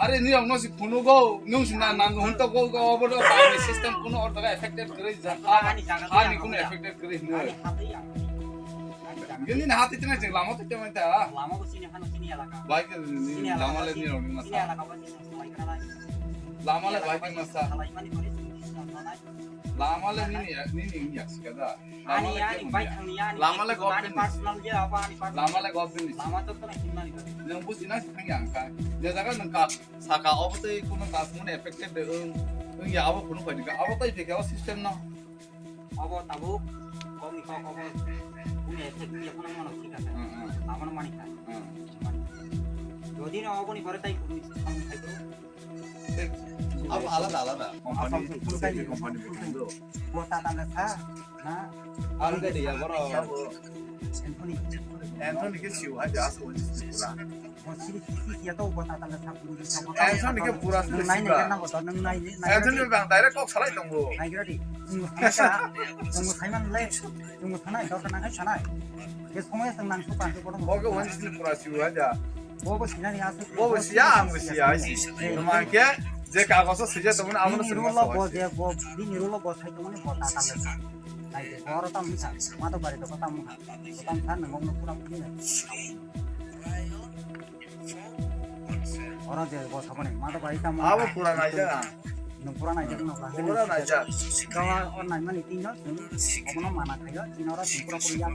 Are ni rok no si phunu go, nung si na nang hun to go go, obono party system kuno or jaga affected kore ja. Ani kuno affected kore hino. Gini na hati tena jeng lama to tena ta. Lama ko sini hano sini elaka. Bai ke ni sini elaka lama le sini, ni rong ni sini masa. Elaka ba sini samai kana nai. Lama le bai ke masa. Samai mani kori sini. Lama le nini, nini wngya sikada. Lama ani, le ani, kebo bai wngya. Thangni ani, lama le ani government ni. Personal je abo ani personal. Lama le government ni. Lama to kono himnani. Nwng buji na si thangya ang kha. Je jaga nwng ka, saka obo tei kono ka phone affected de wng, wngya abo phone phai dika. Abo tai pekya o system no. Obo tabuk kok ni kok obo phone affect wngya phone mano thik ase. Hmm, hmm. Abono mani kha. Hmm. Jodi no obo ni pore tai phone samung khai to. Abo alada, alada. Company, Asam company, company. Bo Tata le sa, na? Ang ke dia, boro. Anthony. Anthony ke siu aja, asal wajib pura. Bo siri siri ya to bo Tata le sa, pura sa, bo Anthony ke pura siri nang nai siba. Nang nang nang nai, nai. Anthony bang direct kok salai tongbo. Nai kira di. Nunggu sai sa, nunggu sai man le, nunggu sanai, dor nang sanai. Ye somoy sang nang supa, supa. Bo ke wajib pura siu aja. Bo bo sinani aswk. Bo bo siya, ang bo siya, ai si. Tuma ke, je kagoso sija tongmani amo bini rule o bo je, bo, bini rule o bo sai tongmani bo ta tam le sa. Nai de, bo oro tam sa, ma to bari to tam sa. Tam sa nang ngong pura pura. Oro je bo sabani, ma to bari tam. Abo pura nai ja. Nung pura nai ja, nung pura nai ja. Kawa on nai mani tin jon, omono mana khayo, tin oro pura pura ya,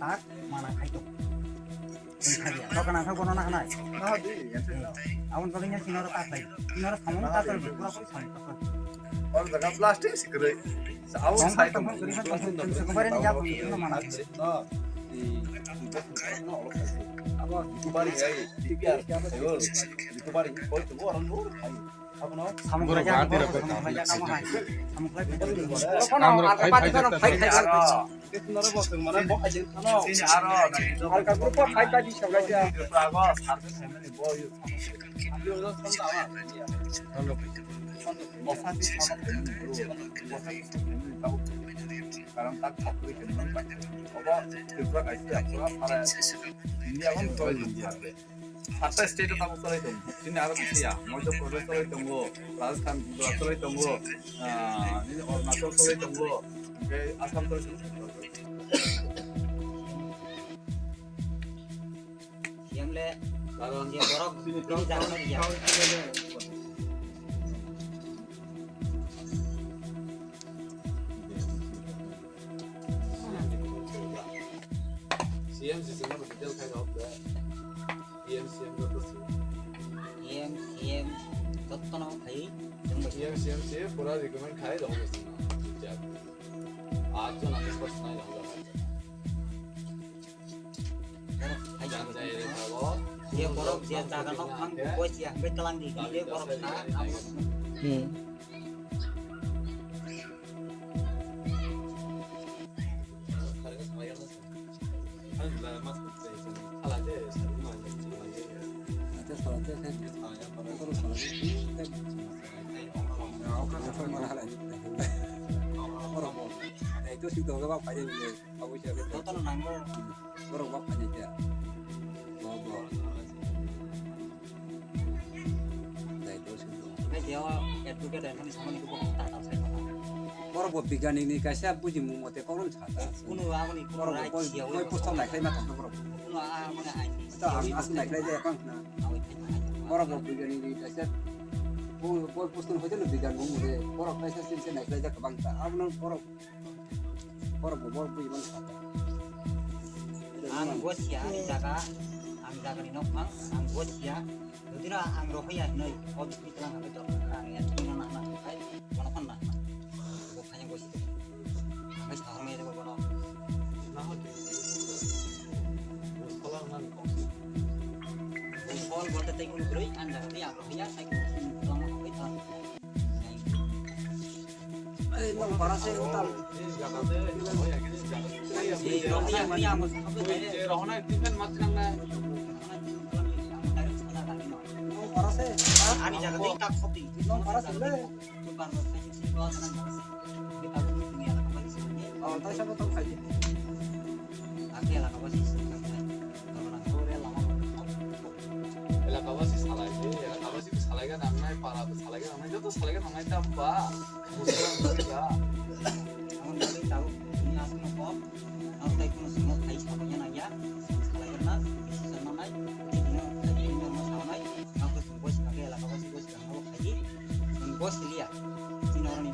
tak mana khaito. Wngkha ya, to kana kha bono na hanai. Aboni bagwi nya sinoro ta khlai. Sinoro samung ta tor pura pura samung ta tor. Or jaga plastic si kwrwi. Aboni sai tong. Kwrwi kha tong, tong, tong, kwrwi ni yak tong, tong, mana. Abo kubari hai, kubari koi to orang nur hai. Samung khlai jak, samung khlai jak, samung khlai jak, samung khlai jak. Samung khlai jak, samung khlai jak. Karon tak thok khe nang bai. Obo Tripura kaisa pura para India gon koi India. Satta state o tabuk cholai tongo. Chini aro kisiya, Madhya Pradesh cholai tongo, Rajasthan, Gujarat cholai tongo, ah, nini Arunachal cholai tongo, hingke Assam cholai tongo. Yang le, yang borok, ini jangan lagi ya. C M C chwngno detail khai rok de. P M C M joto se. P M C M jotono khai. P M C M se pura recommend khai rok de. Aat jona member sinai rok. Borok hai jang jai re thago. Je borok je jaga nok phang koi siya hingke tlang di, je borok sa abo. Hmm. Itu sih dong, bang, pakai dulu. Jotono nango. Borok bo phaidi khe. Bo, bo. Dai to sing to. Hai, dia advocate yang kami sama ni ko tak tahu saya. Borok bo bigani ni kaisa buji mu mote koron chata. Kuno abo ni borok bo koi pustom nai khai ma thang borok. Kuno a mane ai. To ang as nai khai de pang na. Borok bo bigani ni kaisa. Bo, bo pustom hoite no bigan mu de. Borok kaisa sin se nai khai de kabang ta. Abo no borok Borok bo borok bui man kha. Ang gosiya ani jaga, ang jaga ni nok phang, ang gosiya. Jodi no ang rohoi ya hinoi, o bikri tlang ang jok kha, ang ya thina na na khai, kono kon na. Bo khanya gosi. Ang khai sahar mai jago kono. Na ho. Bo solar na ni kong. Bo sol bolte tai kono kroi, ang jaga ni ang rohoi ya, sai kono tlang na khai tlang. Ei, nong para se utal. Nong para se, ha? Ani jaga dei tak khoti. Nong para se le. Oh, tai sabo tong khai. Ake elaka basi. Elaka basi salai de, elaka basi salai ga nangnai, para salai ga nangnai, joto salai ga nangnai ta ba. Musulang ba. Ang tadi tahu ini asal kok. Ang tadi kung semua kai sabanya naya. Salai ga na, sama nai. Ini tadi ini mau sama nai. Aku semua sebagai elaka basi bos kan mau kai. Bos liya. Ini orang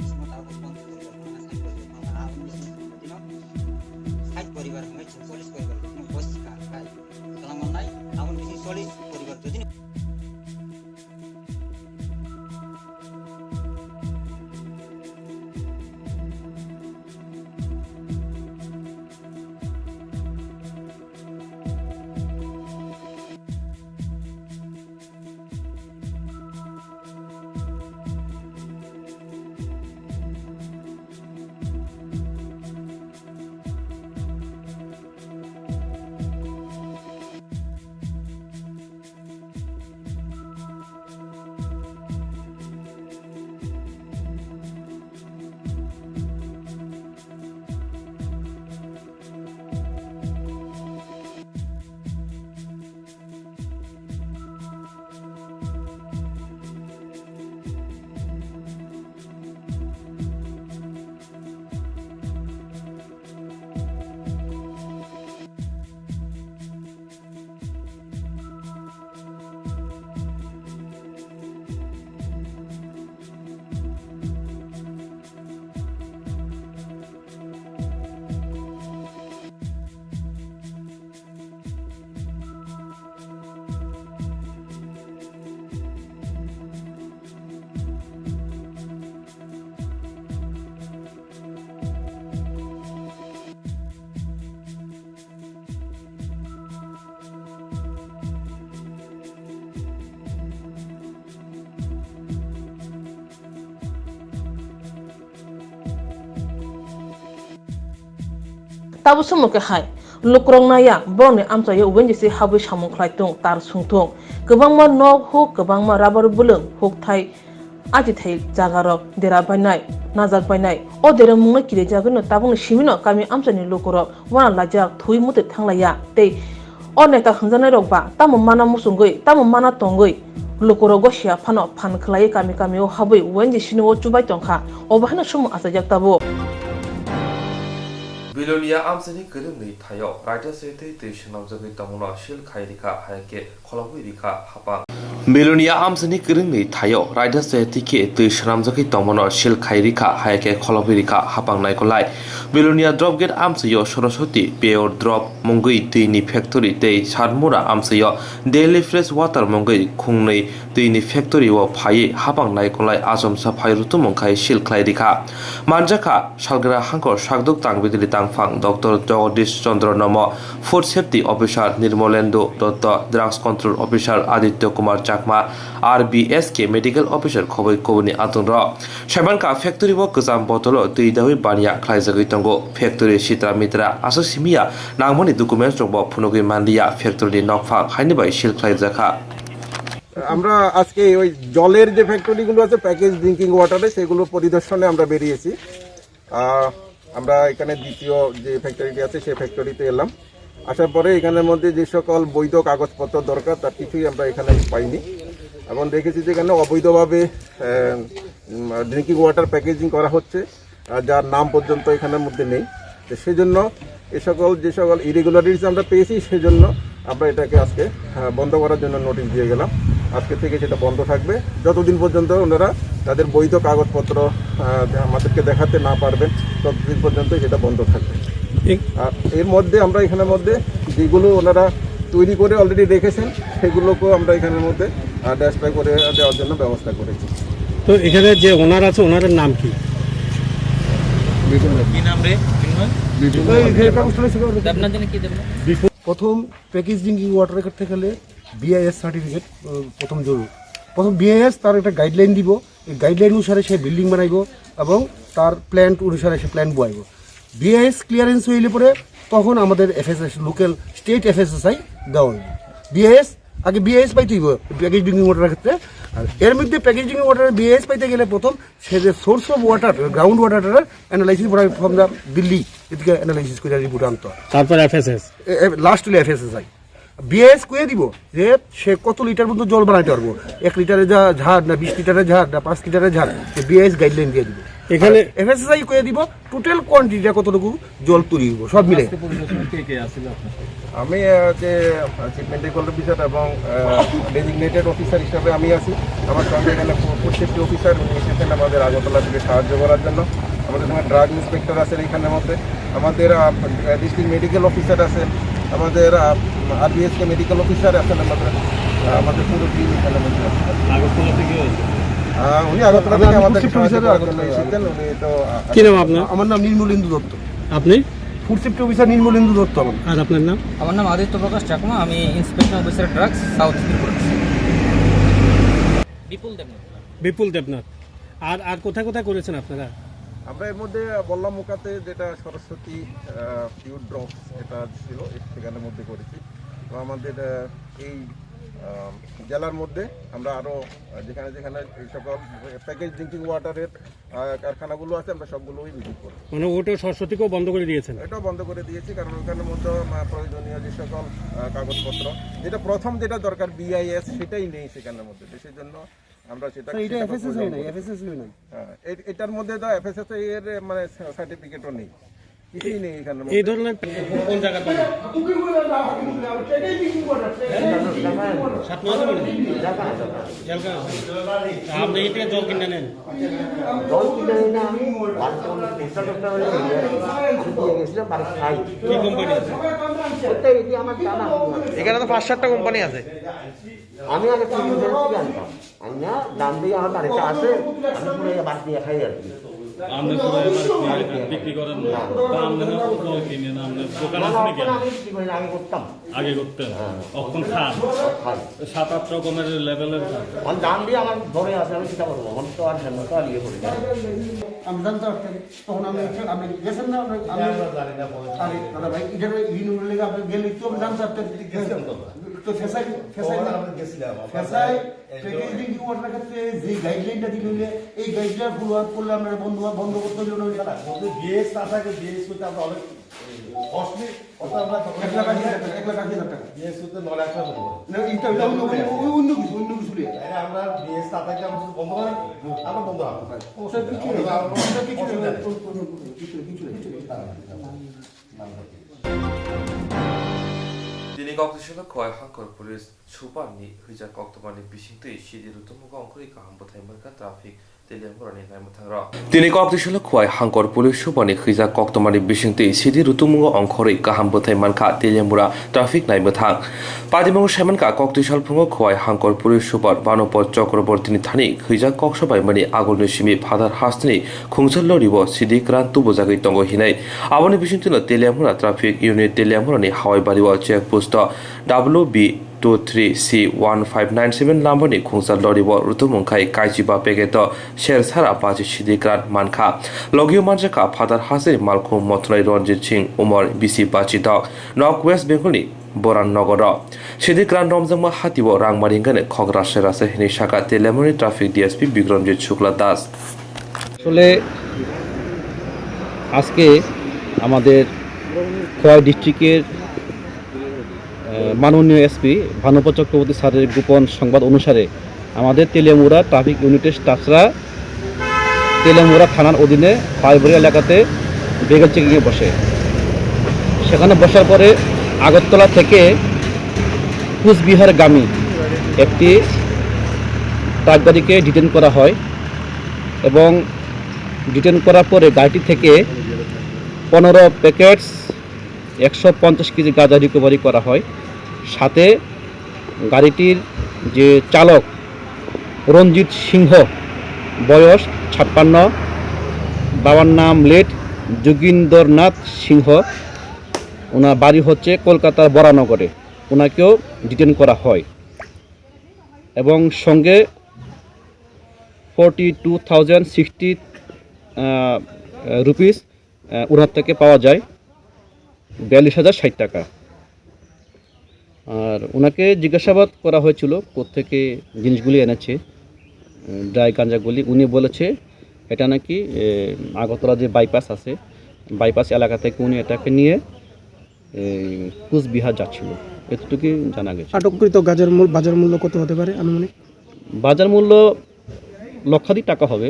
Tabuk somo khe hai lukurok naiya borokni amchaio wenjisi habwi samung khlai tung, tar sung tung. Kwbangma nok huk, kwbangma rubber bwlwng huk thai achithai jagarok dera bainai, najak bainai. O dera mungno kirijagwino tabukni simino kami amchaini lukurok wana laijak thwi mwtwi thanglaiya tei o neta hwnjaknairok ba tamo mana muchungwi, tamo mana tongwi lukurok gosiya phano phan khlaiwi kami kamio habwi wenjisini o chubai tongkha. Obo haino somo achaijak tabuk. Bilonia amchaini kwrwngni thaio raida se tei twi swnamjagwi tongmano sil khai rikha, hai khe kholobwi rikha hapang. Bilonia amchaini kwrwngni thaio raida se twi khe twi swnamjagwi tongmano sil khai rikha, hai khe kholobwi rikha hapang naikolai. Bilonia drop gate amchaio Saraswati Pure Drop mungwi twini factory tei Satmura amchaio Daily Fresh Water mungwi khungnwi twini factory o phaiwi hapang naikolai achomsa phai rutumung khai sil khlai rikha. Manjakha, Salgra hangkor sakduk tang bidili tangphang Doctor Jagadish Chandra Nomo, Food Safety Officer Nirmolendu Dotto, Drugs Control Officer Aditya Kumar Chakma, R B S K Medical Officer khoboi kubuni atungrok. Saimankha factory o kwcham botolo twi dawi baniya khlaijagwi tongo. Factory sitra mitra aswk simiya nangmani documents rokbo phunugwi manliya, factory ni nokphang haini bai seal khlaijakha. আমরা আজকে ওই জলের যে ফ্যাক্টরিগুলো আছে, package drinking ওয়াটারে, সেগুলো পরিদর্শনে আমরা বেরিয়েছি। আহ, আমরা এখানে দ্বিতীয় যে ফ্যাক্টরিটি আছে, সেই ফ্যাক্টরিতে এলাম। আসার পরে এখানের মধ্যে যে সকল বৈধ কাগজপত্র দরকার, তার কিছুই আমরা এখানে পাইনি, এবং দেখেছি যে এখানে অবৈধভাবে ড্রিঙ্কিং ওয়াটার প্যাকেজিং করা হচ্ছে, আহ, যার নাম পর্যন্ত এখানের মধ্যে নেই। তো সেই জন্য এ সকল, যে সকল ইরেগুলারিটিস আমরা পেয়েছি, সেজন্য আমরা এটাকে আজকে, আহ, বন্ধ করার জন্য নোটিশ দিয়ে গেলাম। আজকে থেকে সেটা বন্ধ থাকবে, যতদিন পর্যন্ত ওনারা তাদের বৈধ কাগজপত্র, আহ, আমাদেরকে দেখাতে না পারবেন, ততদিন পর্যন্ত সেটা বন্ধ থাকবে। ঠিক। আর এর মধ্যে আমরা এখানের মধ্যে যেগুলো ওনারা তৈরি করে অলরেডি রেখেছেন, সেগুলোকেও আমরা এখানের মধ্যে, আহ, ডেস্ট্রয় করে দেওয়ার জন্য ব্যবস্থা করেছি। তো এখানে যে ওনার আছে, ওনার নাম কি? কি নাম রে? বিমল? বিপুল। দেবনাথ জানি কি দেবনাথ? বিপুল। প্রথম প্যাকেজ ড্রিঙ্কিং ওয়াটার করতে গেলে বিআইএস সার্টিফিকেট, আহ, প্রথম জরুরি। প্রথম বিআইএস তার একটা গাইডলাইন দিব, এই গাইডলাইন অনুসারে সে বিল্ডিং বানাইব এবং তার প্ল্যান্ট অনুসারে সে প্ল্যান্ট বওয়াইব। বিআইএস ক্লিয়ারেন্স হইলে পরে তখন আমাদের এফএসএস, লোকাল স্টেট এফএসএসআই দেওয়া হইব। বিআইএস, আগে বিআইএস পাইতে হইব প্যাকেজ ড্রিঙ্কিং ওয়াটারের ক্ষেত্রে। আর এর মধ্যে প্যাকেজ ড্রিঙ্কিং ওয়াটারের বিআইএস পাইতে গেলে প্রথম সে যে source of water, ground water analysis from the Delhi, এদিকে অ্যানালাইসিস করে রিপোর্ট আনতো। তারপর এফএসএস। লাস্ট হইলে এফএসএসআই। বিআইএস কয়ে দিব যে সে কত লিটার পর্যন্ত জল বানাইতে পারবো, এক লিটারে যা ঝাড় না বিশ লিটারে ঝাড় না পাঁচ লিটারে ঝাড়, সে বিআইএস গাইডলাইন দিয়ে দিব। এখানে এফএসএসআই কয়ে দিব টোটাল কোয়ান্টিটিটা কতটুকু জল তৈরি হইব সব মিলে। আজকে পরিদর্শনে কে কে আসছিল আপনার সাথে? আমি, আহ, যে, আহ, চিফ মেডিকেল অফিসার এবং, আহ, ডেজিগনেটেড অফিসার হিসাবে আমি আছি। আমার সঙ্গে এখানে ফু-, ফুড সেফটি অফিসার, উনি এসেছেন আমাদের আগরতলা থেকে সাহায্য করার জন্য। আমাদের সঙ্গে ড্রাগ ইন্সপেক্টর আছেন এখানের মধ্যে। আমাদের, আহ, ডিস্ট্রিক্ট মেডিকেল অফিসার আছেন। আমাদের, আহ, আরবিএসকে মেডিকেল অফিসার আছেন আমাদের, আহ, আমাদের পুরো টিম এখানে মধ্যে আছে। আগরতলা থেকেও আছে? আহ, উনি আগরতলা থেকে আমাদের সাহায্য করার জন্য এসেছেন। উনি তো, আহ, কি নাম আপনার? আমার নাম নির্মলেন্দু দত্ত। আপনি? ফুড সেফটি অফিসার নির্মলেন্দু দত্ত আমার। আর আপনার নাম? আমার নাম আদিত্য প্রকাশ চাকমা, আমি inspection officer drugs, south Tripura. Bipul Debnath. Bipul Debnath. আর, আর কোথায় কোথায় করেছেন আপনারা? আমরা এর মধ্যে বললাম মুকাতে যেটা সরস্বতী, আহ, পিওর ড্রপস এটা ছিল, এর সেখানের মধ্যে করেছি। তো আমাদের, আহ, এই, আহ, জেলার মধ্যে আমরা আরো, আহ, যেখানে যেখানে এই সকল প্যাকেজ ড্রিঙ্কিং ওয়াটারের আহ, কারখানাগুলো আছে, আমরা সবগুলোই ভিজিট করব। মানে ওটা সরস্বতীকেও বন্ধ করে দিয়েছেন? এটাও বন্ধ করে দিয়েছি, কারণ ওখানের মধ্যে, আহ, প্রয়োজনীয় যে সকল, আহ, কাগজপত্র, যেটা প্রথম যেটা দরকার বিআইএস, সেটাই নেই সেখানের মধ্যে। তো সেই জন্য আমরা সেটা, স্যার, এটা সেটা করতে এফএসএসআই হলাম নাই, করে। এফএসএসআই নাই। হ্যাঁ, এ-, এটার মধ্যে তো এফএসএসআই এর, মানে, সার্টিফিকেটও নেই। কিছুই নেই এখানে। এই ধরনের কোন জায়গার পানি? সাত মাস হলো? ঝালকা। আপনি এই থেকে জল কিনে নেন? জল কিনে নেই না, আমি বাড়িতে অনেক পরিষ্কার টরিষ্কার হয়ে নিয়ে আসি। আমি দিয়ে গেছিলাম, বাড়ি খাই। কি কোম্পানি আছে? ওটাই, এটি আমার জানা। এখানে তো পাঁচ সাতটা কোম্পানি আছে। আমি আগে তিন বছর থেকে আনতাম। আমি না, দাম দিয়ে আমার বাড়িতে আসে, আমি পুরো বাদ দিয়ে খাই আর কি। আপনি পুরো এবার কি বিক্রি করেন না? বা আপনারা কোথাও কিনেন? আপনার দোকান না, না, আছে নাকি? ওখানে আমি বিক্রি করি না, আমি করতাম। আগে করতেন? হ্যাঁ। এখন খান? খাই। সাত আট রকমের লেভেলের খান। আমার দাম দিয়ে আমার ধরে আছে, আমি চিন্তা করবো, আমার তো আর হেলমেট আর ইয়ে করি না। আমি জানতে পারতেন, তখন আমি একটু, আপনি গেছেন না, আপনি, আমি, আমরা জানি না, বলেন। আরে দাদা ভাই, এটা ইউনিয়ন লিগে আপনি গেলে তো আমি জানতে পারতেন। গেছিলাম তো। তো ফেসাই, ফেসাই তখন না? আমরা গেছিলাম, আমরা ফেসাই যাই, এই প্যাকেজিং ওয়াটার ক্ষেত্রে যে গাইডলাইনটা দিল হইলে, এই গাইডলাইন ফলো আপ করলে আমরা বন্ধ, বন্ধ করতে হইলে না, না, যদি বিএস না থাকে, বিএস করতে আমরা অনেক কস্টলি, অত আমরা তখন এক লাখ আশি হাজার টাকা, এক লাখ আশি হাজার টাকা। বিএস করতে নয় লাখ টাকা হতে পারে। না, এটা, এটা অন্য, অন্য, অন্য কিছু, অন্য কিছু নিয়ে। তাহলে আমরা বিএস না থাকলে আমরা শুধু বন্ধ করেন, আমরা বন্ধ হবে। স্যার, কিছু নেই। আমরা স্যার, কিছু নেই। অসুবিধা নেই। কিছু নেই, কিছু নেই, কিছু নেই। Tini kok tisalo Khowai Hangkor Police Super ni hwijak koktwmani bisingtwi sidi rutumungo ongkhorwi kaham bwthai mankha traffic tei lemburani naimwthangrok. Tini kok tisalo Khowai Hangkor Police Super ni hwijak koktwmani bisingtwi sidi rutumungo ongkhorwi kaham bwthai mankha tei lembura traffic naimwthang. Patimungo saimankha kok tisal phungo Khowai Hangkor Police Super Bhanupad Chakrabortini thani hwijak kok sobaimani agulni simi Phatar hasteni khungsa loribo sidi kwran tubujagwi tongo hinwi. Aboni bisingtwino Teliamura Traffic Unit Teliamurani hawai bario check posto W B two three C one five nine seven numberni khungsa loribo rutumung khai kaichiba packet-o ser sara baji sidi kwran mankha. Logio manjakha Phatar hasteni malkhung mothwnai Ranjit Singh Umar bisi bachi dok nok West Bengalni Boran Nogoro. Sidi kwran romjakma hatio rang maringani khok rasa rasa hinwi saka Teliamurani Traffic D S P Bikramjit Shukla Das. আসলে আজকে আমাদের খোয়াই ডিস্ট্রিক্টের, আহ, মাননীয় এসপি ভানুপ্রসাদ চক্রবর্তী স্যারের গোপন সংবাদ অনুসারে আমাদের তেলিয়ামুড়া ট্রাফিক ইউনিটের স্টাফরা তেলিয়ামুড়া থানার অধীনে পাইবড়ি এলাকাতে ভেহিকল চেকিংয়ে বসে। সেখানে বসার পরে আগরতলা থেকে কুচবিহারগামী একটি ট্রাক গাড়িকে ডিটেন করা হয় এবং ডিটেন করার পরে গাড়িটি থেকে পনেরো প্যাকেটস একশো পঞ্চাশ কেজি গাঁজা রিকভারি করা হয়। সাথে গাড়িটির যে চালক রঞ্জিত সিংহ, বয়স ছাপ্পান্ন, বাবার নাম লেট যোগীন্দ্রনাথ সিংহ, ওনার বাড়ি হচ্ছে কলকাতার বরানগরে, ওনাকেও ডিটেন করা হয় এবং সঙ্গে forty two thousand sixty rupees, আহ, ওনার থেকে পাওয়া যায় বিয়াল্লিশ হাজার ষাট টাকা। আর ওনাকে জিজ্ঞাসাবাদ করা হয়েছিল কোত্থেকে জিনিসগুলি এনেছে, আহ, ড্রাই গাঁজাগুলি। উনি বলেছে এটা নাকি, এ, আগরতলা যে বাইপাস আছে, বাইপাস এলাকা থেকে উনি এটাকে নিয়ে, এ, কুচবিহার যাচ্ছিল, এতটুকুই জানা গেছে। আটককৃত গাঁজার মূল, বাজার মূল্য কত হতে পারে আনুমানিক? বাজার মূল্য লক্ষাধিক টাকা হবে।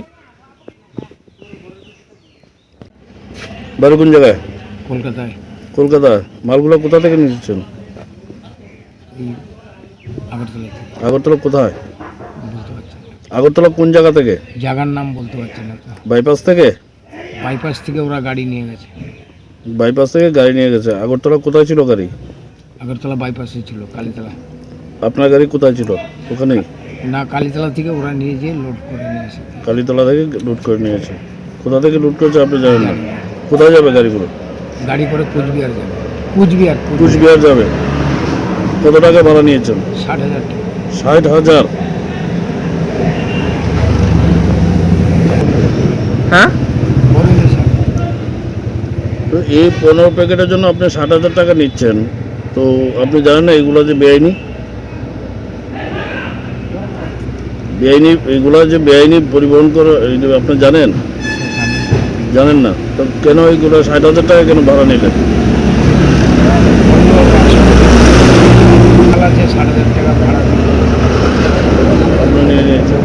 বাড়ি কোন জায়গায়? কলকাতায়। কলকাতায়। মালগুলো কোথা থেকে নিচ্ছেন? এই আগরতলা থেকে। আগরতলা কোথায়? বলতে পারছি না। আগরতলা কোন জায়গা থেকে? জায়গার নাম বলতে পারছি না তো। বাইপাস থেকে? বাইপাস থেকে ওরা গাড়ি নিয়ে গেছে। বাইপাস থেকে গাড়ি নিয়ে গেছে। আগরতলা কোথায় ছিল গাড়ি? আগরতলা বাইপাসে ছিল, কালীতলা। আপনার গাড়ি কোথায় ছিল? ওখানেই? না, কালীতলা থেকে ওরা নিয়ে যেয়ে লোড করে নিয়ে এসে। কালীতলা থেকে লোড করে নিয়ে এসে। কোথা থেকে লোড করেছে আপনি জানেন না? জানি না। কোথায় যাবে গাড়িগুলো? গাড়ি করে কুচবিহার যাবে। কুচবিহার, কুচবিহার। কুচবিহার যাবে। কত টাকা ভাড়া নিয়েছেন? ষাট হাজার টাকা। ষাট হাজার? হ্যাঁ? বলেনি স্যার। তো এই পনেরো প্যাকেটের জন্য আপনি ষাট হাজার টাকা নিচ্ছেন, তো আপনি জানেন না এগুলো যে বেআইনি? বেআইনি, এগুলো যে বেআইনি পরিবহন করে, এই যে আপনি জানেন? জানেন না? তো কেন এইগুলো ষাট হাজার টাকা কেন ভাড়া নিলেন? ষাট হাজার টাকা ভাড়া। আপনি নিয়ে নিয়েছেন।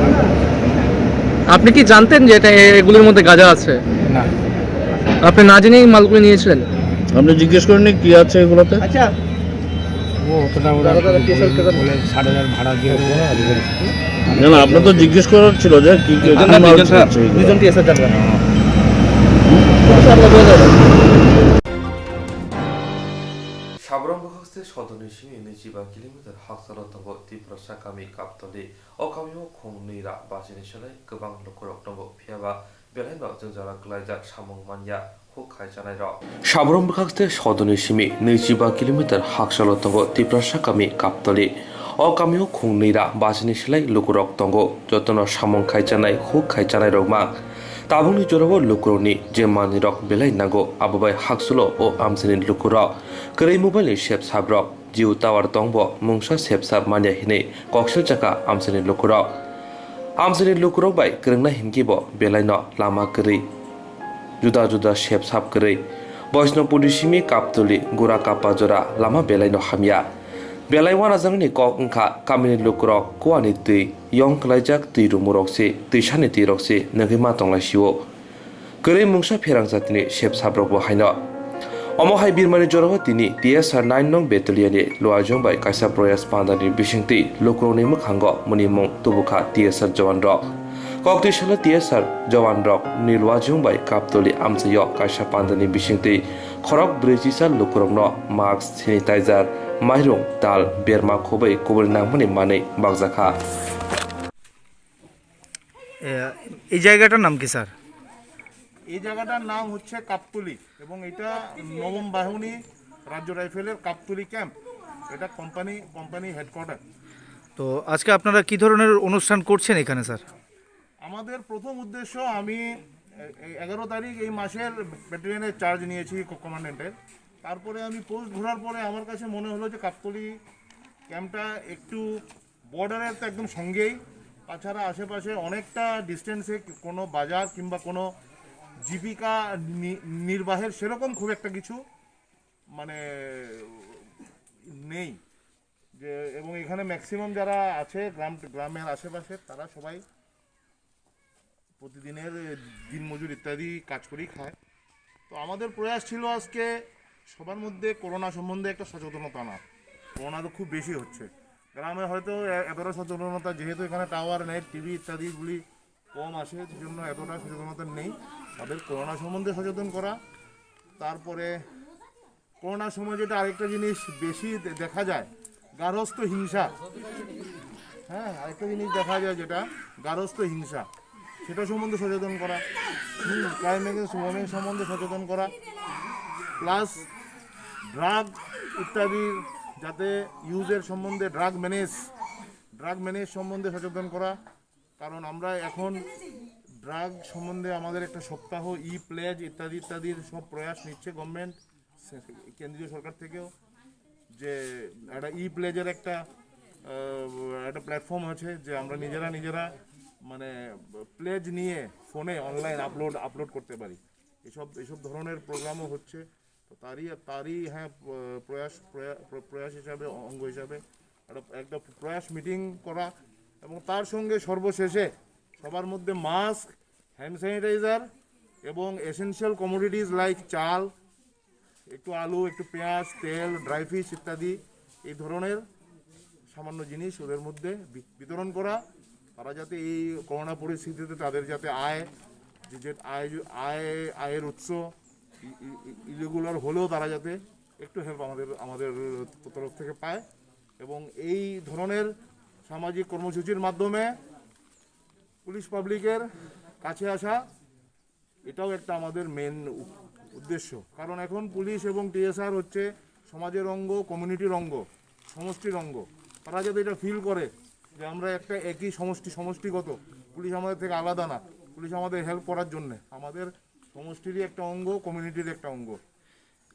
আপনি কি জানতেন যে এটা, এ-, এগুলির মধ্যে গাঁজা আছে? না। আপনি না জেনেই মালগুলি নিয়েছিলেন? আপনি জিজ্ঞেস করেননি কি আছে এগুলোতে? আচ্ছা। ও অতটা ওরা দাদা, দাদা, বলে, বলে ষাট হাজার ভাড়া দিয়ে দেবো। না, না, আপনার তো জিজ্ঞেস করার ছিল যে কি, কি, কি আমরা মাল দুজন ছাড়া, হচ্ছে এগুলো। দুজন টিএসআর জানবে না। Sabrang bwkhakste sodorni simi nwichiba kilometer hakchalo tongo Tiprasa kami Kaptoli. O kamio khungnwi ra bachini salai kwbang lukurok tongo, phiyaba Belaino jwngjala kwlaijak samung manya huk khai chanairok. Saborok bwkhakste sodoni simi nwichiba kilometer hakchalo tongo Tiprasa kami Kaptoli. O kamio khung nwi ra bachini slai lukurok tongo, jotono samung khai chanai huk khai chanairok mang. Tabukni jorao lukurokni je manwirok belai nango, abo bai hakchalo o amchaini lukurok. Kwrwi mobile ni sep sabrok, Jio tower tongbo mungsa sepsa manya hinwi koksil chakha amchaini lukurok. Amchaini lukurok bai kwrwngna hinkhe bo belaino lama kwrwi, juda juda sepsap kwrwi. Boisno pudi simi Kaptoli, Gura Kappa jora lama belaino hamya. Belai wanajaknani kok wngkha kamini lukurok kuani twi yong kwlaijak twi rumurok se, twisani twirok se nugwi ma tonglaisio. Kwrwi mungsa pherang jatini sepsabrokbo haino. Omo hai birmani jorao tini T S R nine nong battalion ni Luajong bai kaisa proyas pandani bisingtwi lukurokni mwkhango mwnimung tubukha T S R jawan rok. Koktwi salo T S R jawan rok ni Luajong bai Kaptoli amchaio kaisa pandani bisingtwi khorok brwichisa lukurokno mask, sanitizer, mairung, dal, berma khobwi kubui nangmani manwi bakjakha. এ, এই জায়গাটার নাম কি, স্যার? এই জায়গাটার নাম হচ্ছে কাপ্তুলি এবং এটা নবম বাহিনী রাজ্য রাইফেলের কাপ্তুলি ক্যাম্প। এটা কোম্পানি, কোম্পানি হেডকোয়ার্টার। তো আজকে আপনারা কি ধরনের অনুষ্ঠান করছেন এখানে, স্যার? আমাদের প্রথম উদ্দেশ্য, আমি এ-, এ-, এগারো তারিখ এই মাসের ব্যাটালিয়নের চার্জ নিয়েছি ক-, কমান্ডেন্টের। তারপরে আমি পোস্ট ঘোরার পরে আমার কাছে মনে হলো যে কাপ্তুলি ক্যাম্পটা একটু বর্ডারের তো একদম সঙ্গেই, তাছাড়া আশেপাশে অনেকটা ডিস্টেন্সে কোনো বাজার কিংবা কোনো জীবিকা নি-, নির্বাহের সেরকম খুব একটা কিছু মানে নেই। যে, এবং এখানে ম্যাক্সিমাম যারা আছে গ্রাম, গ্রামের আশেপাশে, তারা সবাই প্রতিদিনের দিনমজুর ইত্যাদি কাজ করেই খায়। তো আমাদের প্রয়াস ছিল আজকে সবার মধ্যে করোনা সম্বন্ধে একটা সচেতনতা আনা। করোনা তো খুব বেশি হচ্ছে, গ্রামে হয়তো এ-, এতটা সচেতনতা, যেহেতু এখানে টাওয়ার, নেট, টিভি ইত্যাদিগুলি কম আসে, সেজন্য এতটা সচেতনতা নেই। তাদের করোনা সম্বন্ধে সচেতন করা, তারপরে করোনার সময় যেটা আরেকটা জিনিস বেশি দে-, দেখা যায়, গার্হস্থ্য হিংসা। হ্যাঁ, আরেকটা জিনিস দেখা যায় যেটা গার্হস্থ্য হিংসা, সেটা সম্বন্ধে সচেতন করা, হুম, ক্রাইম এগেন্স্ট উইমেন সম্বন্ধে সচেতন করা, প্লাস ড্রাগ ইত্যাদির যাতে ইউজের সম্বন্ধে, ড্রাগ ম্যানেজ, ড্রাগ ম্যানেজ সম্বন্ধে সচেতন করা। কারণ আমরা এখন ড্রাগ সম্বন্ধে আমাদের একটা সপ্তাহ, ই প্লেজ ইত্যাদি ইত্যাদির সব প্রয়াস নিচ্ছে গভর্নমেন্ট, কেন্দ্রীয় সরকার থেকেও, যে একটা ই প্লেজের একটা আহ, একটা প্ল্যাটফর্ম আছে, যে আমরা নিজেরা নিজেরা মানে প্লেজ নিয়ে ফোনে অনলাইন আপলোড আপলোড করতে পারি। এসব এসব ধরনের প্রোগ্রামও হচ্ছে। তো তারই তারই হ্যাঁ, প্র- প্রয়াস প্রয়া- প্র- প্রয়াস হিসাবে, অঙ্গ হিসাবে একটা একটা প্রয়াস মিটিং করা, এবং তার সঙ্গে সর্বশেষে সবার মধ্যে মাস্ক, হ্যান্ড স্যানিটাইজার এবং এসেনশিয়াল কমোডিটিস লাইক চাল, একটু আলু, একটু পেঁয়াজ, তেল, ড্রাই ফিশ ইত্যাদি এই ধরনের সামান্য জিনিস ওদের মধ্যে বি- বিতরণ করা। তারা যাতে এই করোনা পরিস্থিতিতে তাদের যাতে আয়, যে যে আয় আয় আয়ের উৎস ই- ই- ই- ইরেগুলার হলেও তারা যাতে একটু হেল্প আমাদের আমাদের তরফ থেকে পায়। এবং এই ধরনের সামাজিক কর্মসূচির মাধ্যমে পুলিশ পাবলিকের কাছে আসা, এটাও একটা আমাদের মেন উদ্দেশ্য। কারণ এখন পুলিশ এবং টিএসআর হচ্ছে সমাজের অঙ্গ, কমিউনিটির অঙ্গ, সমষ্টির অঙ্গ। তারা যাতে এটা ফিল করে যে আমরা একটা একই সমষ্টি, সমষ্টিগত, পুলিশ আমাদের থেকে আলাদা না, পুলিশ আমাদের হেল্প করার জন্যে, আমাদের সমষ্টিরই একটা অঙ্গ, কমিউনিটির একটা অঙ্গ।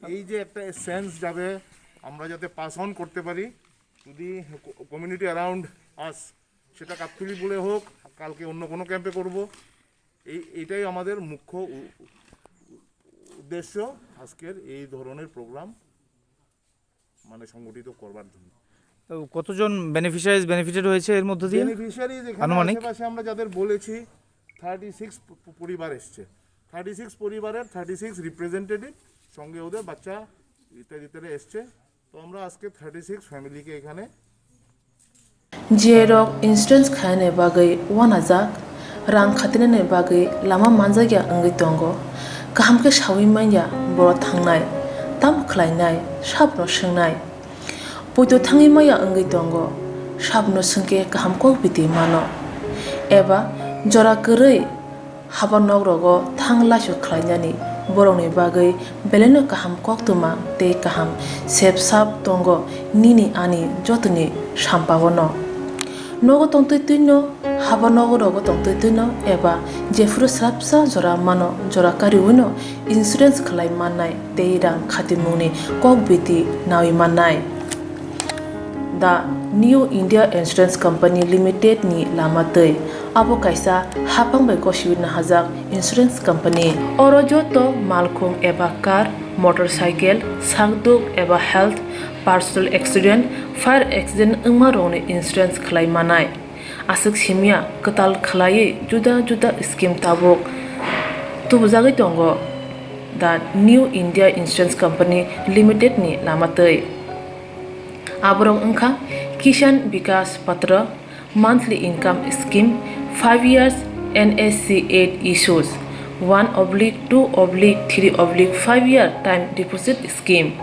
এই যে একটা সেন্স যাবে, আমরা যাতে পাস অন করতে পারি, যদি কমিউনিটি অ্যারাউন্ড আস, সেটা কাপ্তুলি বলে হোক, কালকে অন্য কোনো ক্যাম্পে করব, এই এটাই আমাদের মুখ্য উ- উদ্দেশ্য আজকের এই ধরনের প্রোগ্রাম মানে সংগঠিত করবার জন্য। তো কতজন বেনিফিশিয়ারিজ বেনিফিটেড হয়েছে এর মধ্য দিয়ে? বেনিফিশিয়ারিজ এখানে আনুমানিক? আশেপাশে আমরা যাদের বলেছি, থার্টি সিক্স পরিবার এসছে। থার্টি সিক্স পরিবারের থার্টি সিক্স রিপ্রেজেন্টেটিভ, সঙ্গে ওদের বাচ্চা ইত্যাদি ইত্যাদি এসছে। তো আমরা আজকে থার্টি সিক্স ফ্যামিলিকে এখানে J rok insurance khainani bagwi uanajak, rang khatinani bagwi lama manjakya wngwi tongo. Kaham khe saui manya borok thangnai, tamo khlainai, sabono swngnai. Poito thangwi maya wngwi tongo, sabono swngkhe kaham kok biti mano. Eba jora kwrwi Haba nogrogo thang laisuk khlainani borokni bagwi belaino kaham koktwma tei kaham sep sap tongo nini ani jotoni sampao no. Nogo tongtwi twino, haba nogo rogo tongtwi twino eba jephuru swrapsa jora mano, jora kariwino insurance khlai mannai tei rang khatimungni kok biti nawi mannai. The New India Insurance Company Limited ni lama twi. Abo kaisa haphang bai gosiwi nahajak insurance company. Oro joto malkhung eba car, motorcycle, sakduk eba health, personal accident, fire accident wngma rokni insurance khlai manai. Aswk simya kwtal khlaiwi juda juda scheme tabuk tubujagwi tongo the New India Insurance Company Limited ni lama twi. Aborok wngkha Kisan Vikas Patra, monthly income scheme, five years N S C eight issues, one oblique two oblique three oblique five year time deposit scheme.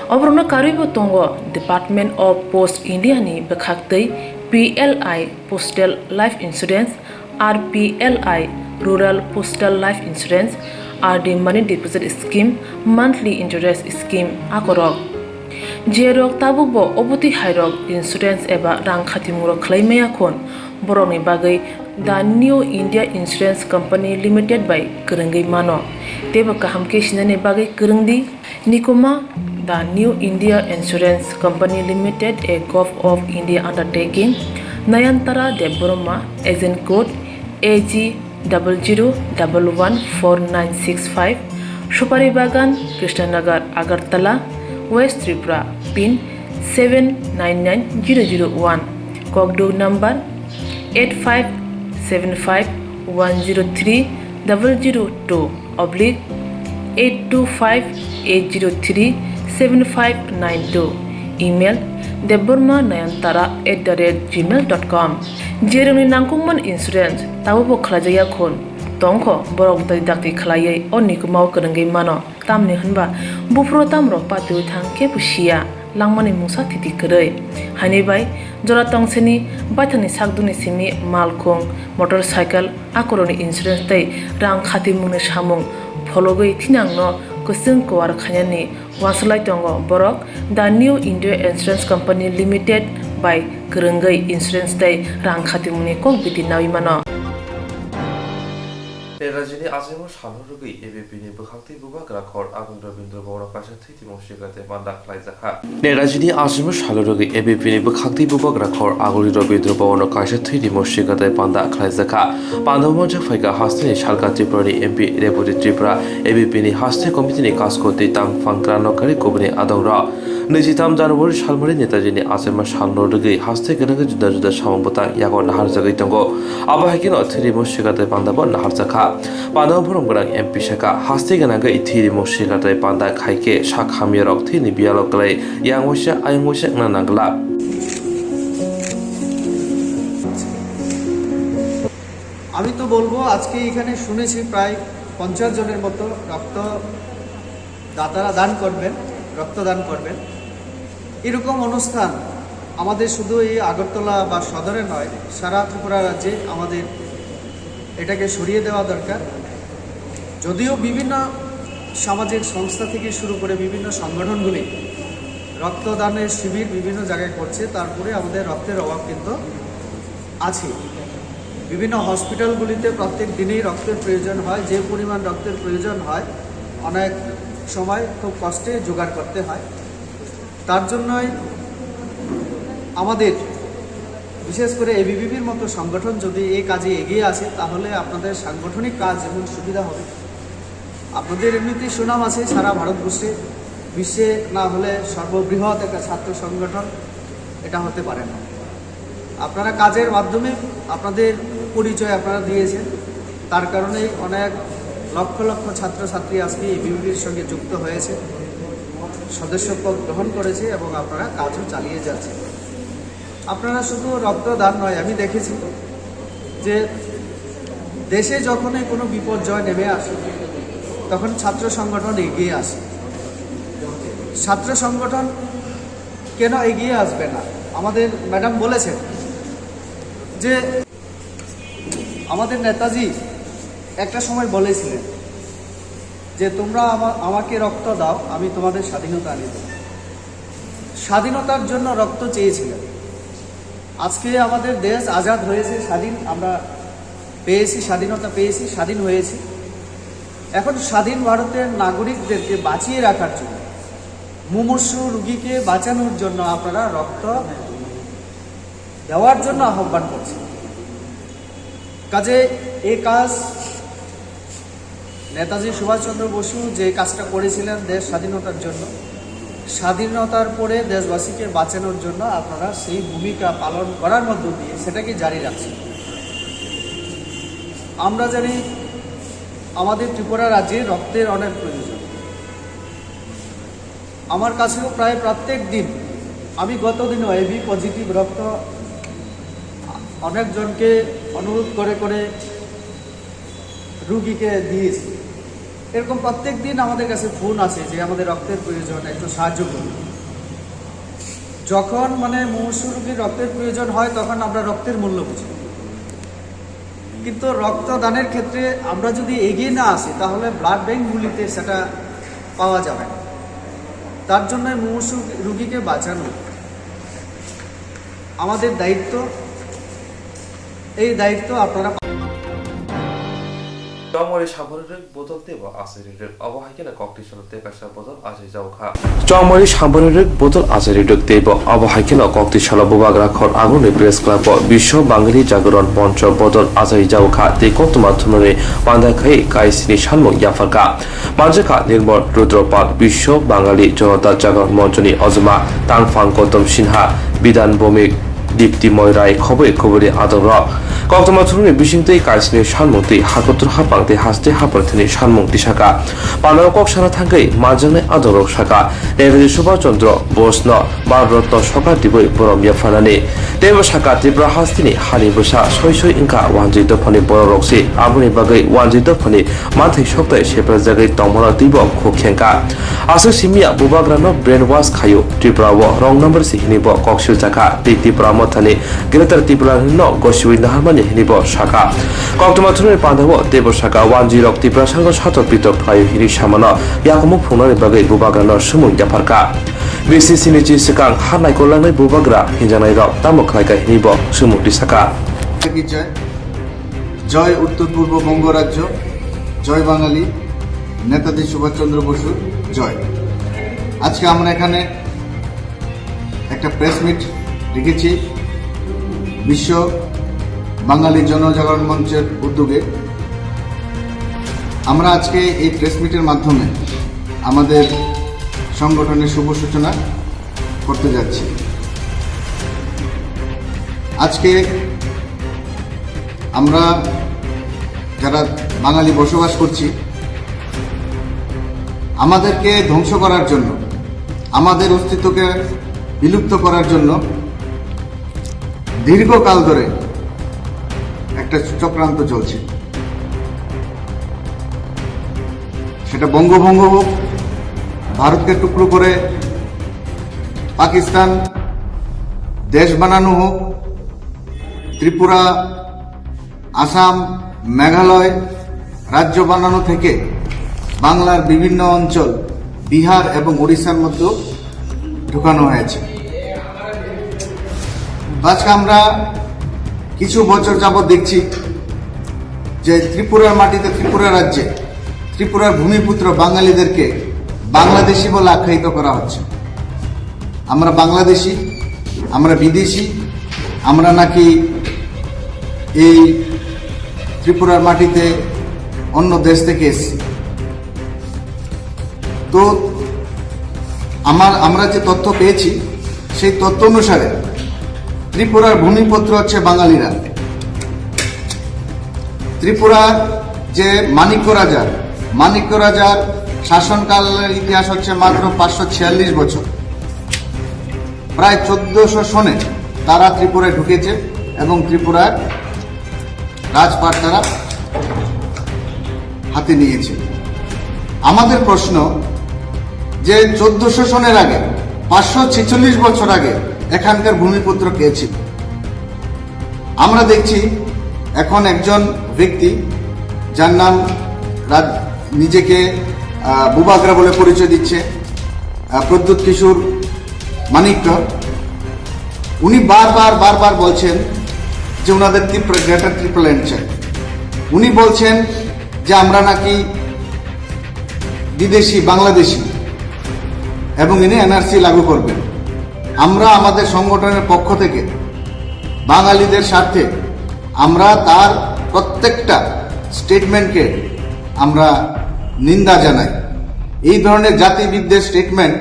Oborokno karwibo tongo Department of Post India ni bwkhaktwi P L I Postal Life Insurance, R P L I Rural Postal Life Insurance, R D Money Deposit Scheme, Monthly Interest Scheme akorok. Jerok tabukbo obotwi hairok insurance eba rang khatimungrok khlai maya khun, borokni bagwi The New India Insurance Company Limited bai kwrwngwi mano. Teibo kaham khe sinani bagwi kwrwng di. Nikuma, The New India Insurance Company Limited, a Govt of India undertaking, Nayantara Debbarma, agent code A G double zero double one four nine six five, Supari Bagan, Krishnanagar, Agartala, West Tripura, pin seven nine nine zero zero one, kokduk number eight five seven five one zero three double zero two oblique eight two five eight zero three seven five nine two, email debbarma nayantara at the rate gmail dot com. Jerokni nangkukmani insurance tabukbo khlaijakya khun tongkho, borok bwtwi dakti khlaiwi o nikumao kwrwngwi mano. Tamni hwnba buphuru tamrok patiwi thang kebo siya, langmani mungsa thiti kwrwi. Haini bai jora tongseni baithangni sakdukni simi malkhung, motorcycle, akorokni insurance tei rang khatimungni samung phologwi thinangno kwchwng kwar khainani uansuk lai tongo borok The New India Insurance Company Limited bai kwrwngwi insurance tei rang khatimungni kok biti nawi mano. Rajini achaima salno rwgwi A B P ni bwkhak tei bubagra khor Aguli Rabindra Bhavan o kaisa thwi timo sikha tei panda khlaijakha. Nai rajini achaima salno rwgwi A B P ni bwkhak tei bubagra khor Aguli Rabindra Bhavan o kaisa thwi timo sikha tei panda khlaijakha. Panda o manjak phaikha hasteni salka Tripura ni M P Rebati Tripura, A B P ni haste committee ni kasko tei tang phang kwran no kari kubuni adong rok. Nwijitam January salmari Netaji ni achaima salno rwgwi haste gwnangwi juda juda samung bwtang yago naharjagwi tongo. Abo hai kheno thwi timo sikha tei panda bo naharjakha. Panda o borom gwnang M P sakha, haste gwnangwi thwi timo sikha tei panda khai khe sak hamya rok thwini biyalo kwlai yang waisa ayang waisa wngna nang glak. আমি তো বলবো, আজকে এখানে শুনেছি প্রায় পঞ্চাশ জনের মতো রক্ত দাতারা দান করবেন, রক্তদান করবেন। এরকম অনুষ্ঠান আমাদের শুধু এই আগরতলা বা সদরে নয়, সারা ত্রিপুরা রাজ্যে আমাদের এটাকে ছড়িয়ে দেওয়া দরকার। যদিও বিভিন্ন সামাজিক সংস্থা থেকে শুরু করে বিভিন্ন সংগঠনগুলি রক্তদানের শিবির বিভিন্ন জায়গায় করছে, তারপরে আমাদের রক্তের অভাব কিন্তু আছে। বিভিন্ন হসপিটালগুলিতে প্রত্যেক দিনেই রক্তের প্রয়োজন হয়, যে পরিমাণ রক্তের প্রয়োজন হয়, অনেক সময় খুব কষ্টে জোগাড় করতে হয়। তার জন্যই আমাদের, বিশেষ করে এবিভিপির মতো সংগঠন যদি এই কাজে এগিয়ে আসে, তাহলে আপনাদের সাংগঠনিক কাজ যেমন সুবিধা হবে, আপনাদের এমনিতেই সুনাম আছে সারা ভারতবর্ষে, বিশ্বে না হলে সর্ববৃহৎ একটা ছাত্র সংগঠন এটা হতে পারে না। আপনারা কাজের মাধ্যমে আপনাদের পরিচয় আপনারা দিয়েছেন, তার কারণেই অনেক লক্ষ লক্ষ ছাত্রছাত্রী আজকে এবিভিপির সঙ্গে যুক্ত হয়েছে, সদস্যপদ গ্রহণ করেছে এবং আপনারা কাজও চালিয়ে যাচ্ছেন। আপনারা শুধু রক্তদান নয়, আমি দেখেছি যে দেশে যখনই কোনো বিপর্যয় নেমে আসে, তখন ছাত্র সংগঠন এগিয়ে আসে। ছাত্র সংগঠন কেন এগিয়ে আসবে না? আমাদের ম্যাডাম বলেছেন যে আমাদের নেতাজি একটা সময় বলেছিলেন যে, "তোমরা আমা-, আমাকে রক্ত দাও, আমি তোমাদের স্বাধীনতা আনি দেব।" স্বাধীনতার জন্য রক্ত চেয়েছিলেন। আজকে আমাদের দেশ আজাদ হয়েছে, স্বাধীন আমরা পেয়েছি, স্বাধীনতা পেয়েছি, স্বাধীন হয়েছি। এখন স্বাধীন ভারতের নাগরিকদেরকে বাঁচিয়ে রাখার জন্য, মুমূর্ষু রুগীকে বাঁচানোর জন্য আপনারা রক্ত দেওয়ার জন্য আহ্বান করছি। কাজে এই কাজ নেতাজি সুভাষচন্দ্র বসু যে কাজটা করেছিলেন দেশ স্বাধীনতার জন্য, স্বাধীনতার পরে দেশবাসীকে বাঁচানোর জন্য আপনারা সেই ভূমিকা পালন করার মধ্য দিয়ে সেটাকে জারি রাখছেন। আমরা জানি আমাদের ত্রিপুরা রাজ্যে রক্তের অনেক প্রয়োজন। আমার কাছেও প্রায় প্রত্যেক দিন, আমি গত দিনও এবি পজিটিভ রক্ত অনেকজনকে অনুরোধ করে করে রুগীকে দিয়েছি। এরকম প্রত্যেক দিন আমাদের কাছে ফোন আসে যে, "আমাদের রক্তের প্রয়োজন, একটু সাহায্য করুন।" যখন মানে মুমূর্ষু রুগীর রক্তের প্রয়োজন হয়, তখন আমরা রক্তের মূল্য বুঝি। কিন্তু রক্তদানের ক্ষেত্রে আমরা যদি এগিয়ে না আসি, তাহলে ব্লাড ব্যাংকগুলিতে সেটা পাওয়া যাবে না। তার জন্য মুমূর্ষু রুগীকে বাঁচানো আমাদের দায়িত্ব। এই দায়িত্ব আপনারা Chongmari samani rwk botol teibo achai rwk, abo hai kheno kokti salo tei kaisa botol achai jago kha. Chongmari samani rwk botol achai rwk teibo abo hai kheno kokti salo bubagra khor aguni press club o Biswa Bangali Jagaran Moncho botol achai jago kha tei koktwma thumnani panda khai kaisini sanmung yaphar kha. Manjakha Nirmal Rudropal Biswa Bangali Janata Jagaran Monchoni ojoma tangphang Gautam Sinha, Bidhan Bhowmik, Dipti Moirai khoboi khobori adongrok. Koktwma thumnani bisingtwi kaisini sanmung twi hakotor hapang tei haste hapor thani sanmung tisaka. Panao kok sana thangwi manjaknai adongrok saka, Netaji Subhash Chandra Bose no Bharat Ratna sokha tibwi borom yapharnani. Teibo saka Tripura hasteni hani bwsa soi soi wngkha wanjwi dophani bororok se, aboni bagwi wanjwi dophani manthai soktai seprajagwi tongmano teibo khuk khengkha. Aswk simiya bubagrano brainwash khaio, Tripura o wrong number se hinwi bo kok siljakha, tei Tipra Mothani Greater Tripura no gosiwi naharmani hinwi bo sakha. Koktwma thumnani pandao teibo saka wanjwi rok Tiprasano satok pitok khlaio hinwi samano yakumo phungnani bagwi bubagrano swmung yapharkha. B C C ni chi swkang ha naikolnai bubagra hinjaknairok tamo khlaikha hinwi bo swmung tisakha. জয় উত্তর পূর্ব বঙ্গ রাজ্য, জয় বাঙালি, নেতাজি সুভাষচন্দ্র বসুর জয়। আজকে আমরা এখানে একটা press meet ডেকেছি বিশ্ব বাঙালি জনজাগরণ মঞ্চের উদ্যোগে। আমরা আজকে এই প্রেস মিটের মাধ্যমে আমাদের সংগঠনের শুভ সূচনা করতে যাচ্ছি। আজকে আমরা যারা বাঙালি বসবাস করছি, আমাদেরকে ধ্বংস করার জন্য, আমাদের অস্তিত্বকে বিলুপ্ত করার জন্য দীর্ঘকাল ধরে একটা চক্রান্ত চলছে। সেটা বঙ্গভঙ্গ হোক, ভারতকে টুকরো করে পাকিস্তান দেশ বানানো হোক, ত্রিপুরা, আসাম, মেঘালয় রাজ্য বানানো থেকে বাংলার বিভিন্ন অঞ্চল বিহার এবং উড়িষ্যার মধ্যে ঢুকানো হয়েছে। তো আজকে আমরা কিছু বছর যাবত দেখছি যে ত্রিপুরার মাটিতে, ত্রিপুরা রাজ্যে ত্রিপুরার ভূমিপুত্র বাঙালিদেরকে বাংলাদেশি বলে আখ্যায়িত করা হচ্ছে। আমরা বাংলাদেশি, আমরা বিদেশি, আমরা নাকি এই ত্রিপুরার মাটিতে অন্য দেশ থেকে এসেছি। তো আমার, আমরা যে তথ্য পেয়েছি, সেই তথ্য অনুসারে ত্রিপুরার ভূমিপুত্র হচ্ছে বাঙালিরা। ত্রিপুরার যে মাণিক্য রাজার, মাণিক্য রাজার শাসনকালের ইতিহাস হচ্ছে মাত্র পাঁচশো ছিয়াল্লিশ বছর। প্রায় চোদ্দশো সনে তারা ত্রিপুরায় ঢুকেছে এবং ত্রিপুরার রাজপাট তারা হাতে নিয়েছে। আমাদের প্রশ্ন যে চোদ্দশো সনের আগে, পাঁচশো ছেচল্লিশ বছর আগে এখানকার ভূমিপুত্র কে ছিল? আমরা দেখছি এখন একজন ব্যক্তি যার নাম রাজ-, নিজেকে, আহ, বুবাগ্রা বলে পরিচয় দিচ্ছে, আহ, প্রদ্যুৎ কিশোর মানিক্য, উনি বারবার, বারবার বলছেন যে ওনাদের ত্রিপুরা, গ্রেটার ত্রিপুরাল্যান্ড চাই। উনি বলছেন যে আমরা নাকি বিদেশি, বাংলাদেশি, এবং ইনি এনআরসি লাগু করবেন। আমরা আমাদের সংগঠনের পক্ষ থেকে বাঙালিদের স্বার্থে আমরা তার প্রত্যেকটা স্টেটমেন্টকে আমরা নিন্দা জানাই। এই ধরনের জাতি বিদ্বেষ স্টেটমেন্ট,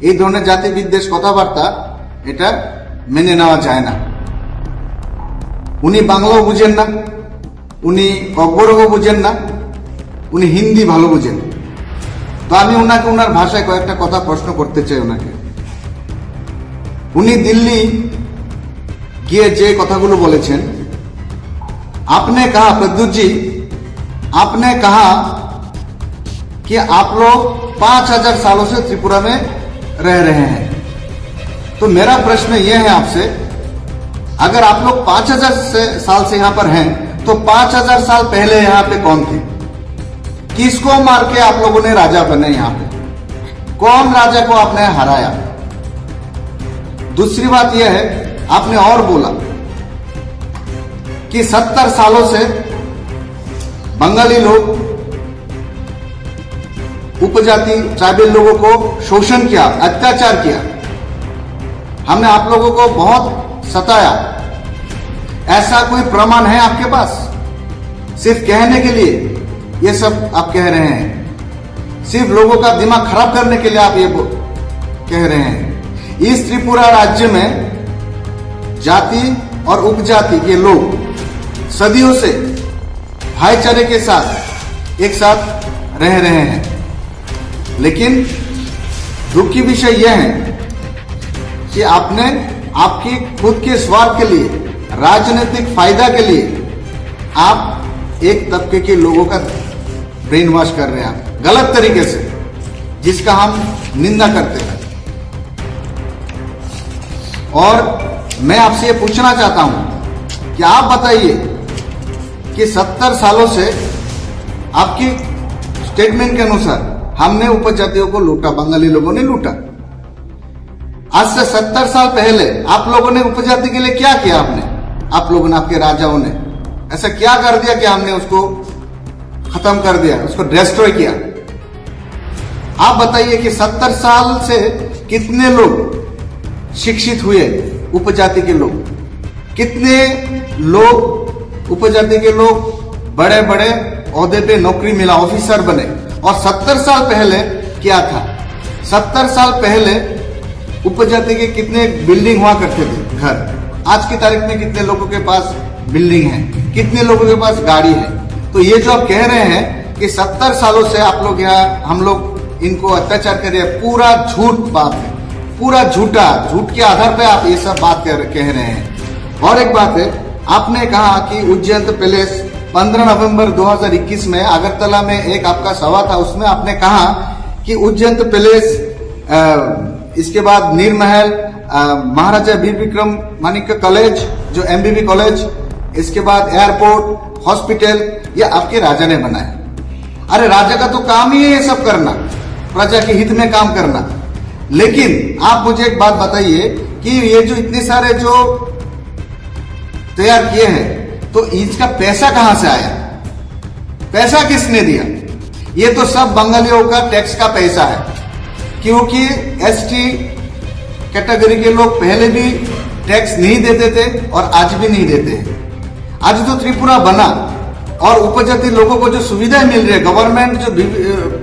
এই ধরনের জাতি বিদ্বেষ কথাবার্তা, এটা মেনে নেওয়া যায় না। উনি বাংলাও বুঝেন না, উনি ককবরকও বুঝেন না, উনি হিন্দি ভালো বুঝেন। তো আমি ওনাকে, ওনার ভাষায় কয়েকটা কথা প্রশ্ন করতে চাই ওনাকে। উনি দিল্লি গিয়ে যে কথাগুলো বলেছেন, আপনি কহা, প্রদ্যুৎ জি, আপনি কহা कि आप लोग पाँच हज़ार सालों से त्रिपुरा में रह रहे हैं। तो मेरा प्रश्न ये है आपसे, अगर आप लोग पाँच हज़ार से, साल से यहाँ पर हैं, तो पाँच हज़ार साल पहले यहाँ पे कौन थे? किसको मार के आप लोगों ने राजा बने यहाँ पे? कौन राजा को आपने हराया? दूसरी बात यह है, आपने और बोला कि सत्तर सालों से बंगाली लोग उपजाति, ट्राइबल लोगों को शोषण किया, अत्याचार किया। हमने आप लोगों को बहुत सताया। ऐसा कोई प्रमाण है आपके पास? सिर्फ कहने के लिए ये सब आप कह रहे हैं, सिर्फ लोगों का दिमाग खराब करने के लिए आप ये बो-, कह रहे हैं। इस त्रिपुरा राज्य में जाति और उपजाति के लोग सदियों से भाईचारे के साथ एक साथ रह रहे हैं, लेकिन दुख की विषय यह है कि आपने आपके खुद के स्वार्थ के लिए, राजनीतिक फायदा के लिए आप एक तबके के लोगों का ब्रेन वॉश कर रहे हैं आप गलत तरीके से, जिसका हम निंदा करते हैं। और मैं आपसे ये पूछना चाहता हूं कि आप बताइए कि सत्तर सालों से आपकी स्टेटमेंट के अनुसार हमने उपजातियों को लूटा, बंगाली लोगों ने लूटा। आज से सत्तर साल पहले आप लोगों ने उपजाति के लिए क्या किया? आपने, आप लोगों ने, आपके राजाओं ने ऐसा क्या कर दिया कि हमने उसको खत्म कर दिया, उसको डिस्ट्रॉय किया? आप बताइए कि सत्तर साल से कितने लोग शिक्षित हुए, उपजाति के लोग, कितने लोग, उपजाति के लोग बड़े बड़े ओहदे पे नौकरी मिला, ऑफिसर बने। और सत्तर साल पहले क्या था? सत्तर साल पहले उपजाति के कितने बिल्डिंग हुआ करते थे, घर। आज की तारीख में कितने लोगों के पास बिल्डिंग है, कितने लोगों के पास गाड़ी है? तो ये जो आप कह रहे हैं कि सत्तर सालों से आप लोग यहाँ, हम लोग इनको अत्याचार कर रहे हैं, पूरा झूठ बात है, पूरा झूठा, झूठ के आधार पे आप ये सब बात कर, कह रहे हैं। और एक बात है, आपने कहा कि उज्जैन पैलेस, पन्द्रह नवंबर दो हज़ार इक्कीस में अगरतला में एक आपका सभा था, उसमें आपने कहा कि उज्जैन पैलेस, अ, इसके बाद नीर महल, अ, महाराजा वीर विक्रम माणिक्य कॉलेज, जो एमबीबी कॉलेज, इसके बाद एयरपोर्ट, हॉस्पिटल, ये आपके राजा ने बनाया। अरे, राजा का तो काम ही है ये सब करना, प्रजा के हित में काम करना। लेकिन आप मुझे एक बात बताइए कि ये जो इतने सारे जो तैयार किए हैं, तो इसका पैसा कहां से आया? पैसा किसने दिया? ये तो सब बंगालियों का टैक्स का पैसा है, क्योंकि एसटी कैटेगरी के लोग पहले भी टैक्स नहीं देते थे और आज भी नहीं देते हैं। आज तो त्रिपुरा बना और उपजाति लोगों को जो सुविधाएं मिल रही है, गवर्नमेंट जो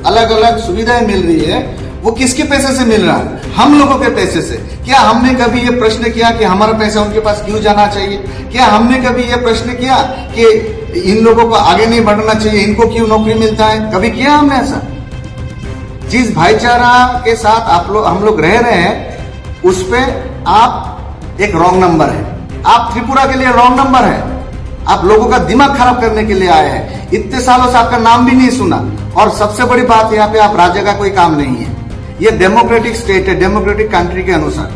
अलग अलग सुविधाएं मिल रही है, वो किसके पैसे से मिल रहा है? हम लोगों के पैसे से। क्या हमने कभी ये प्रश्न किया कि हमारा पैसा उनके पास क्यों जाना चाहिए? क्या हमने कभी ये प्रश्न किया कि इन लोगों को आगे नहीं बढ़ना चाहिए, इनको क्यों नौकरी मिलता है? कभी किया हमने ऐसा? जिस भाईचारा के साथ आप लोग, हम लोग रह रहे हैं, उस पे आप एक रॉन्ग नंबर है, आप त्रिपुरा के लिए रॉन्ग नंबर है। आप लोगों का दिमाग खराब करने के लिए आए हैं। इतने सालों से आपका नाम भी नहीं सुना, और सबसे बड़ी बात, यहाँ पे आप राजा का कोई काम नहीं है। ये डेमोक्रेटिक स्टेट है, डेमोक्रेटिक कंट्री के अनुसार।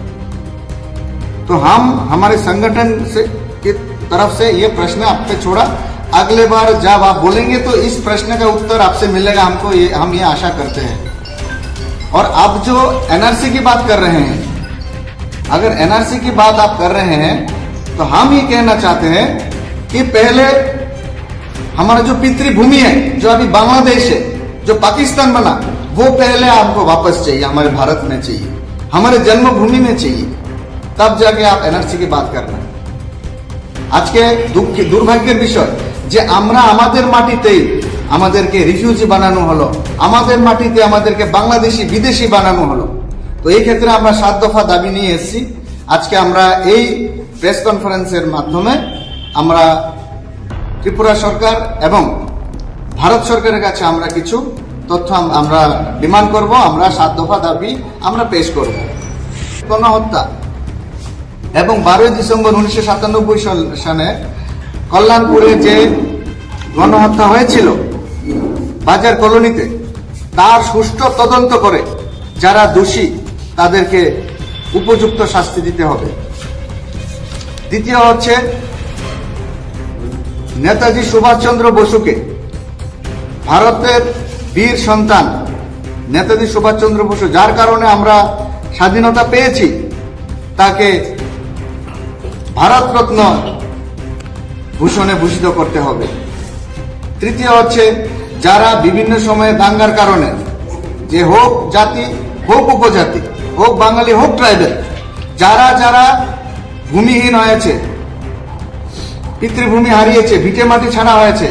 तो हम हमारे संगठन से, की तरफ से ये प्रश्न आप पे छोड़ा। अगले बार जब आप बोलेंगे तो इस प्रश्न का उत्तर आपसे मिलेगा, हमको ये, हम ये आशा करते हैं। और आप जो एनआरसी की बात कर रहे हैं, अगर एनआरसी की बात आप कर रहे हैं तो हम ये कहना चाहते हैं कि पहले हमारा जो पितृभूमि है, जो अभी बांग्लादेश है, जो पाकिस्तान बना, वो पहले हमको वापस चाहिए, हमारे भारत में चाहिए, हमारे जन्मभूमि में चाहिए, तब जाके आप एनआरसी की बात करना। আজকে দুঃখ, দুর্ভাগ্যের বিষয় যে আমরা আমাদের মাটিতেই আমাদেরকে রিফিউজি বানানো হলো, আমাদের মাটিতে আমাদেরকে বাংলাদেশি, বিদেশি বানানো হলো। তো এই ক্ষেত্রে আমরা সাত দফা দাবি নিয়ে এসেছি। আজকে আমরা এই প্রেস কনফারেন্সের মাধ্যমে আমরা ত্রিপুরা সরকার এবং ভারত সরকারের কাছে আমরা কিছু তথ্য আম-, আমরা ডিমান্ড করব, আমরা সাত দফা দাবি আমরা পেশ করব। গণহত্যা এবং বারোই ডিসেম্বর উনিশশো সাতানব্বই সাল-, সনে কল্যাণপুরে যে গণহত্যা হয়েছিল বাজার কলোনিতে, তার সুষ্ঠু তদন্ত করে যারা দোষী তাদেরকে উপযুক্ত শাস্তি দিতে হবে। দ্বিতীয় হচ্ছে নেতাজি সুভাষচন্দ্র বসুকে, ভারতের বীর সন্তান নেতাজি সুভাষচন্দ্র বসু, যার কারণে আমরা স্বাধীনতা পেয়েছি, তাকে ভারতরত্ন ভূষণে ভূষিত করতে হবে। তৃতীয় হচ্ছে যারা বিভিন্ন সময়ে দাঙ্গার কারণে, যে হোক জাতি, হোক উপজাতি, হোক বাঙালি, হোক ট্রাইবেল, যারা যারা ভূমিহীন হয়েছে, পিতৃভূমি হারিয়েছে, ভিটেমাটি ছাড়া হয়েছে,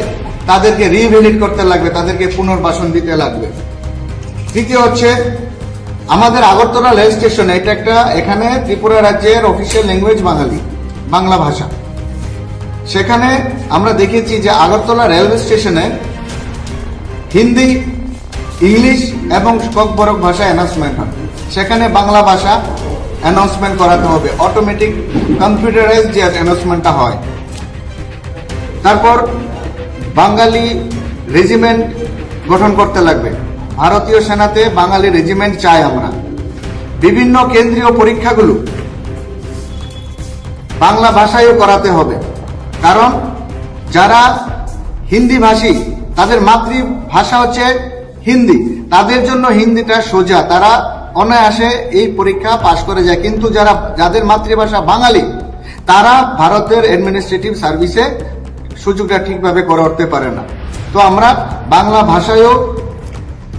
তাদেরকে রিহ্যাবিলিট করতে লাগবে, তাদেরকে পুনর্বাসন দিতে লাগবে। তৃতীয় হচ্ছে আমাদের আগরতলা রেল স্টেশনে, এটা একটা, এখানে ত্রিপুরা রাজ্যের অফিসিয়াল ল্যাঙ্গুয়েজ বাঙালি, বাংলা ভাষা। সেখানে আমরা দেখেছি যে আগরতলা রেলওয়ে স্টেশনে হিন্দি, ইংলিশ এবং ককবরক ভাষা অ্যানাউন্সমেন্ট হয়, সেখানে বাংলা ভাষা অ্যানাউন্সমেন্ট করাতে হবে, অটোমেটিক কম্পিউটারাইজ যে অ্যানাউন্সমেন্টটা হয়। তারপর বাঙালি রেজিমেন্ট গঠন করতে লাগবে। ভারতীয় সেনাতে বাঙালি রেজিমেন্ট চাই আমরা। বিভিন্ন কেন্দ্রীয় পরীক্ষাগুলো বাংলা ভাষায়ও করাতে হবে, কারণ যারা হিন্দি ভাষী, তাদের মাতৃভাষা হচ্ছে হিন্দি, তাদের জন্য হিন্দিটা সোজা, তারা অনায়াসে এই পরীক্ষা পাশ করে যায়। কিন্তু যারা, যাদের মাতৃভাষা বাঙালি, তারা ভারতের অ্যাডমিনিস্ট্রেটিভ সার্ভিসে সুযোগটা ঠিকভাবে করে উঠতে পারে না। তো আমরা বাংলা ভাষায়ও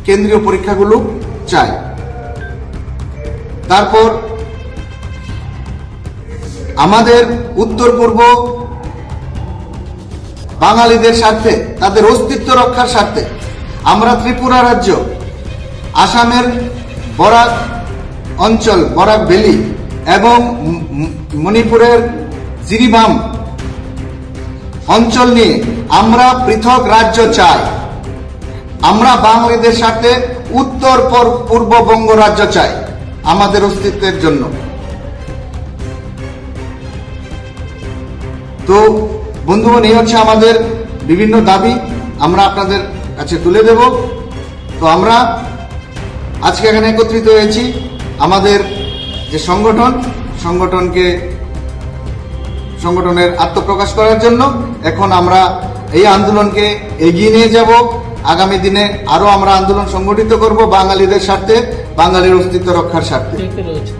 কেন্দ্রীয় পরীক্ষাগুলো চাই। তারপর আমাদের উত্তর পূর্ব বাঙালিদের স্বার্থে, তাদের অস্তিত্ব রক্ষার স্বার্থে আমরা ত্রিপুরা রাজ্য, আসামের বরাক অঞ্চল, বরাক ভ্যালি এবং ম-, ম-, মণিপুরের জিরিবাম অঞ্চল নিয়ে আমরা পৃথক রাজ্য চাই। আমরা বাঙালিদের স্বার্থে উত্তর পর-, পূর্ব বঙ্গ রাজ্য চাই আমাদের অস্তিত্বের জন্য। তো বন্ধুগণ, এই হচ্ছে আমাদের বিভিন্ন দাবি, আমরা আপনাদের কাছে তুলে দেব। তো আমরা আজকে এখানে একত্রিত হয়েছি আমাদের যে সংগঠন, সংগঠনকে, সংগঠনের আত্মপ্রকাশ করার জন্য। এখন আমরা এই আন্দোলনকে এগিয়ে নিয়ে যাব। আগামী দিনে আরো আমরা আন্দোলন সংগঠিত করব বাঙালিদের স্বার্থে, বাঙালির অস্তিত্ব রক্ষার স্বার্থে। কে কে রয়েছে?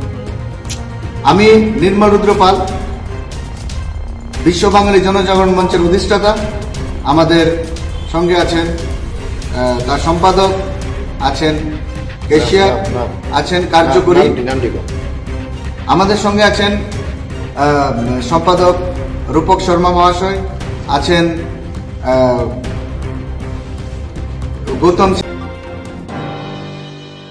আমি নির্মল রুদ্র পাল, বিশ্ব বাঙালি জনজাগরণ মঞ্চের অধিষ্ঠাতা। আমাদের সঙ্গে আছেন, আহ, তার সম্পাদক, আছেন ক্যাশিয়ার, নাম, নাম। আছেন কার্যকরী। নাম, নাম, নাম দিব। আমাদের সঙ্গে আছেন, আহ, সম্পাদক রূপক শর্মা মহাশয়, আছেন, আহ, Gautam.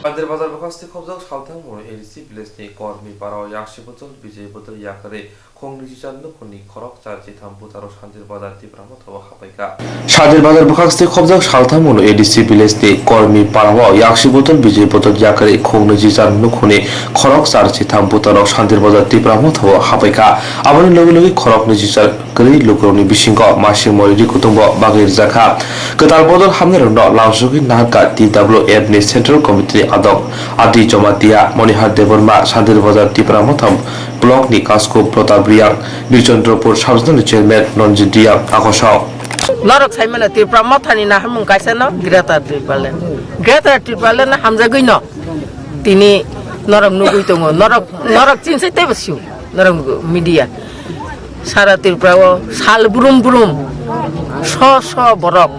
Sandir Bazar bwkhaksti khobjak Salthang Moro A D C village ni Kormi Parao yaksi botol Bijay botol yakari khongni jijak nukhungni khorok char chitham butaro Sandir Bazar Tipra Motha o hapaikha. Sandir Bazar bwkhaksti khobjak Salthang Moro A D C village ni Kormi Parao yaksi botol Bijay botol yakari khongni jijak nukhungni khorok char chitham butaro Sandir Bazar Tipra Motha o hapaikha. Aboni logi logi khorokni jijak kwrwi lukurokni bisingo masing mori ri kutung bo bagwi rwjakha. Kwtal bodol hamnairokno lamsogwi naharkha T W F ni Central Committee ni adong Adi Jamatia, Monihar Debbarma, Sandir Bazar Tipra Motham Block ni Kasko Pratap Reang, Birchandrapur Sub Zonal ni Chairman Ranjit Reang, Akosong. Norok sai mano Tipra Mothani naharmung kaisa no Greater Tipraland. Greater Tipraland no hamjagwi no tini norok nugwi tongo. Norok, norok chinsai teibo sio. Norok media. Sara Tripura o sal brum brum so so borok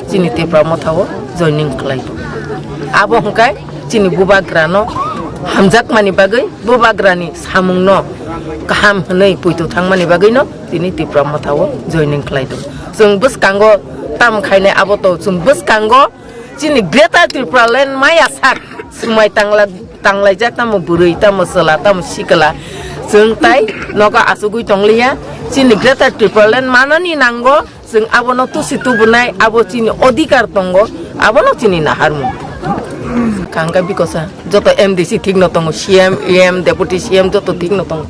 chini Tipra Motha o joining khlai tongo. Abo hwnkhe chini bubagra no hamjakmani bagwi, bubagra ni samung no kaham hwnwi poito thangmani bagwi no tini Tipra Motha o joining khlai tongo. Chwng bwskango tam khainai abo to chwng bwskango chini Greater Tripura Land maya sak swmai tangla-, tanglaijak tamo bwrwi, tamo chwla, tamo sikla. Chwng tai nogo achugwi tongliya. Chini Greater Tripura Land manani nango, chwng abono tusi tubunai, abo chini odhikar tongo, abono chini naharmung. Kangka bikosa, joto M D C thikno tongo, C M, E M, Deputy C M joto thikno tongo.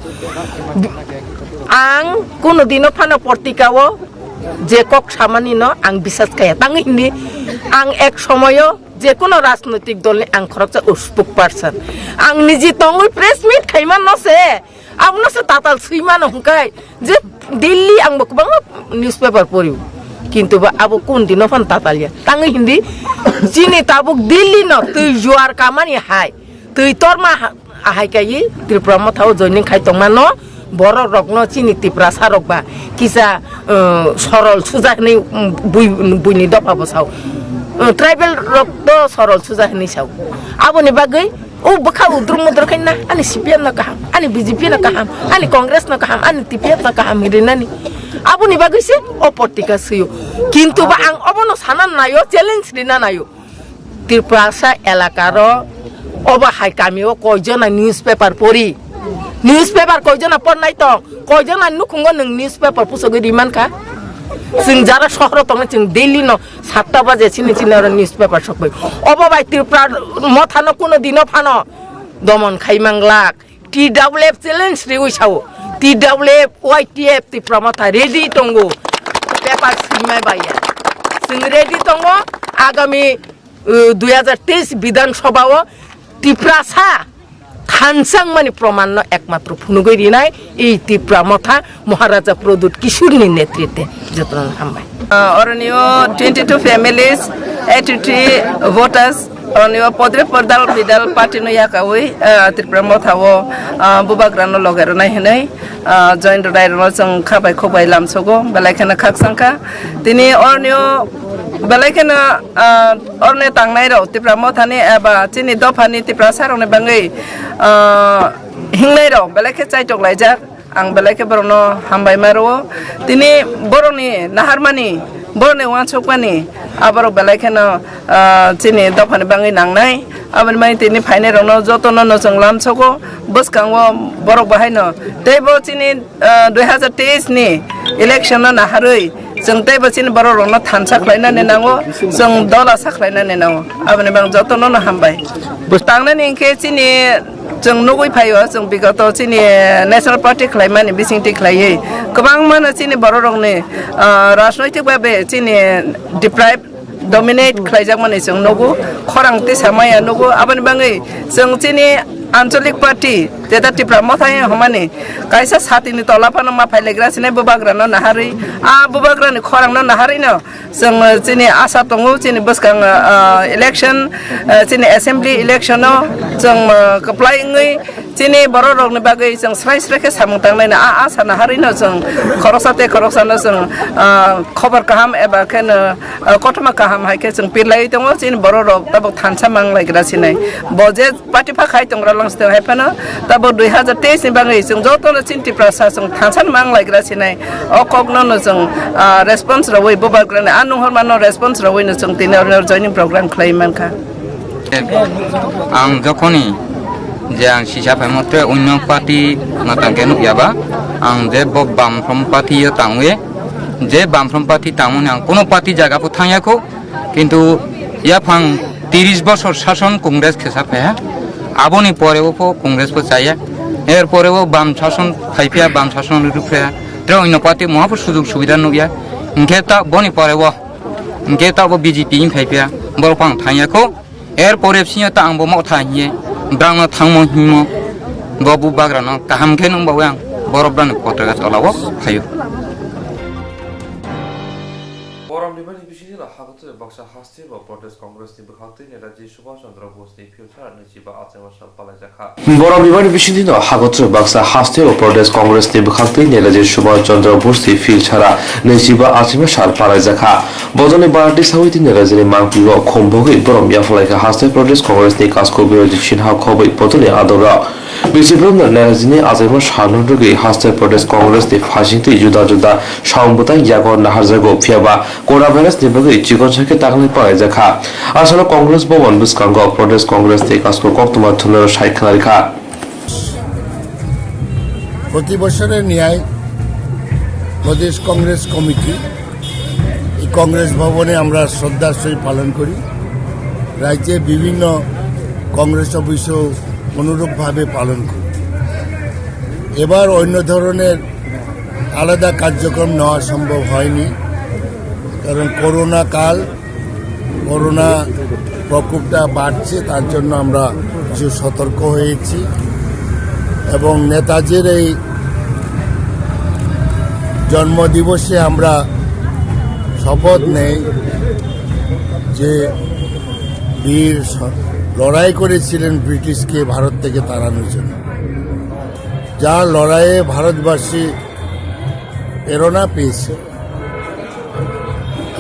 Ang kuno dino phano portika o je kok samani no ang bisas kaya. Tangwi hindi ang ek somoyo je kono rajnoitik dol ni ang khoroksa spokesperson. Ang niji tongwi press meet khaima no se, abono se tatal swi mano hwnkhe je Delhi ang bo kwbangma newspaper pori. Kintu ba abo kun dino phan tatal ya. Tangwi hindi chini tabuk Delhi no twi juar kamani hai. Twi torma ha-, ahai kai Tripura Motha o joining khai tongma no borok rok no chini Tiprasa rok ba kisa, uh, sorol suja hwnwi, um, bui, buini dopha bo sao. Uh, tribal rok to sorol suja hwnwi sao. Aboni bagwi o bwkha udruk mudruk khai na ani C P M no kaham, ani B J P no kaham, ani Congress no kaham, ani T P F no kaham hwnwi rinani. Aboni bagwi se o portika swio. Kintu ba ang obono sana naio, challenge rina naio. Tiprasa elakaro obo hai kamio koijona newspaper pori? Newspaper koijona pornai tong? Koijona nukhungo nwng newspaper pusogwi rimankha? Chwng jara sohoro tongnai, chwng daily no satta baje chini chini oro newspaper sokbai. Obo bai Tripura Mothano kuno dino phano domon khai manglak. T W F challenge riwi sao. T W F, Y T F Tipra Motha ready tongo. Paper swimai baiya. Chwng ready tongo. Agami, uh, dui hajar teis Bidhan Sabha o Tiprasa thansang mani proman no ekmatro phunugwi rinai i Tipra Motha Maharaja Pradyut Kishore ni netritwe. Jotono hambai. Uh, oroni o twenty two families, eighty three voters, Oroni o podre podal bidal party no yakawi, ah, Tripura Motha o, ah, bubagra no loge rwnai hinwi, ah, join rwnai rwno chwng kha bai khuk bai lamsogo, belai kheno khakchangkha. Tini oroni o belai kheno, ah, oroni tangnai rok Tripura Motha ni eba chini dopha ni Tiprasa rok ni bangwi, ah, hingnai rok belai khe chaitok laijak. Ang belai khe borokno hambai ma rwo. Tini borokni naharmani, borokni uansukmani, aborok belai kheno, ah, chini dophani bangwi nangnai. Aboni bagwi tini phainairokno jotono no chwng lamsogo. Bwskango borok bahaino teibo chini, ah, dui hajar teis ni election no naharwi chwng teibo chini borok rokno thansa khlainani nango, chwng dola sa khlainani nango. Aboni bagwi jotono no hambai. Tangnani hinkhe chini chwng nugwi phaio, chwng bigoto chini National Party khlaimani bisingtwi khlaiwi kwbangmano chini borok rokni, ah, rajnoitik babe chini deprive, dominate khlaijakmani chwng nugo, khorang tisa maya nugo. Aboni bagwi chwng chini Anchalik Party, jeta Tipra Motha hwnmani kaisa satini tola phano ma phailagra sinai bubagrano naharwi, a bubagrani khorangno naharwino chwng chini asa tongo, chini bwskang, ah, election, ah, chini assembly election-o chwng, ah, kwplai wngwi chini borok rokni bagwi chwng srai srai khe samung tanglaina a asa naharwino chwng khoroksa tei khoroksano chwng, ah, khobor kaham eba kheno, ah, kothoma kaham hai khe chwng pirlaiwi tongo. Chini borok rok tabuk thansa manglaigra sinai. Bo je party pha khai tongra langsteng hai phano tabuk dui hajar teis ni bagwi chwng jotono chini Tiprasa chwng thansa manglaigra sinai. O kokno no chwng, ah, response rwui bubagrani a nunghormano response rwui no chwng tini oro joining program khlai mankha. Ang jokhoni je ang sisa phaimo tre onno party no tangkhe nukya ba, ang je bo Bamfront party o tangwi, je Bamfront party tangmani ang kuno party jaga pho thangya kho, kintu yaphang tiris bosor sason Congress khesa phaiha, aboni pore o pho Congress pho chaya, er pore o Bam sason phaiphia, Bam sason rwrwk phaiha, tre onno party moha pho sujug subida nukya, hinkhe ta boni pore o, hinkhe ta bo B J P wng phaiphia, borok pho ang thangya kho. Er pore bisingo ta ang bo Motha hiye, brang no thangmo himo, bo bubagra no kaham khe nung bawi ang, borok brang ni potaka tola o phaio. Ribani bisingtwi no Hagochari baksa haste bo Pradesh Congress ni bwkhak twi Netaji Subhash Chandra Bose ni future naichiba achaima sal palaijakha. Borok ribani bisingtwi no Hagochari baksa haste bo Pradesh Congress ni bwkhak twi Netaji Subhash Chandra Bose ni future naichiba achaima sal palaijakha. Bodolni barati sawi twi Netaji ni mangpili o khum bogwi borom yaphalaikha haste Pradesh Congress ni Kasko Birojit Sinha khobwi bodolni adongrok. Bisi boromno Netaji ni achaima salno rwgwi haste Pradesh Congress ni phaisingtwi juda juda samung bwtang yago naharjago, phiyaba Corona virus ni bagwi chikon sakhe taklai palaijak kha. Asalo Congress Bhavan bwskango Pradesh Congress ni Kasko koktwma thumnairok sai khwnarikha. প্রতি বছরের ন্যায় প্রদেশ কংগ্রেস কমিটি এই কংগ্রেস ভবনে আমরা শ্রদ্ধার সহিত পালন করি। রাজ্যে বিভিন্ন কংগ্রেস অফিসেও অনুরূপভাবে পালন করি। এবার অন্য ধরনের আলাদা কার্যক্রম নেওয়া সম্ভব হয়নি, কারণ করোনা কাল, করোনা প্রকোপটা বাড়ছে, তার জন্য আমরা কিছু সতর্ক হয়েছি। এবং নেতাজির এই জন্মদিবসে আমরা শপথ নেই যে বীর স-, লড়াই করেছিলেন ব্রিটিশকে ভারত থেকে তাড়ানোর জন্য, যার লড়াইয়ে ভারতবাসী প্রেরণা পেয়েছে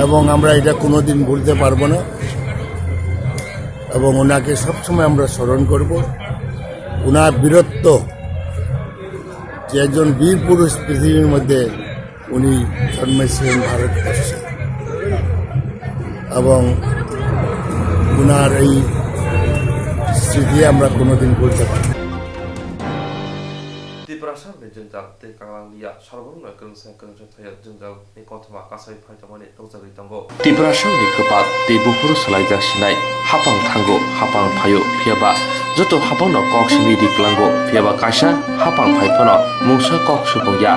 এবং আমরা এটা কোনোদিন ভুলতে পারবো না এবং ওনাকে সবসময় আমরা স্মরণ করব। ওনার বীরত্ব, যে একজন বীর পুরুষ পৃথিবীর মধ্যে উনি জন্মেছিলেন ভারতবর্ষে এবং ওনার এই স্মৃতি আমরা কোনোদিন ভুলতে পারবো না। Tiprasa ni jwngjal tei kanglang liya, sarwrwngno kwrwngsa kwrwngsa thaio jwngjal ni kothoma kasai phai tongmani nukjagwi tongo. Tiprasa ni kwpal tei buphuru swlaijak sinai, hapang thango, hapang phaio, phiyaba joto hapangno kok simi ri kwlango, phiyaba kaisa hapang phai phano mungsa kok supung ya.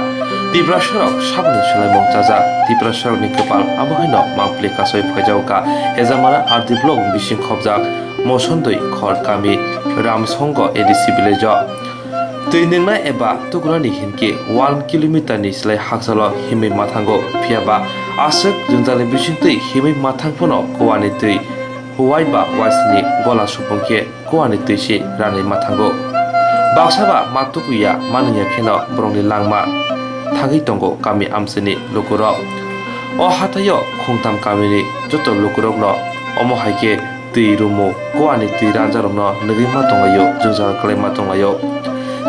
Tiprasa rok saboni swlaimung chajak, Tiprasa rokni kwpal abo haino mangpili kasai phaijago ka, Hejamara R D block bising khopjak Mosondoi khor kami Ramsongo A D C village o. Twi nwngnai eba tukunani hinkhe one kilometer ni slai hakchalo himwi mathango, phiyaba aswk jwngjalni bisingtwi himwi mathang phano kuani twi huwai ba waisni gola supung khe kuani twi se ranwi mathango. Baksa ba ma tukuya manwngya kheno borokni langma thangwi tongo kami amchaini lukurok. O hathaio khungtham kamini joto lukurokno omo hai khe twi rumu, kuani twi ranjarokno nugwi ma tonglaio, jwngjal kwlai ma tonglaio.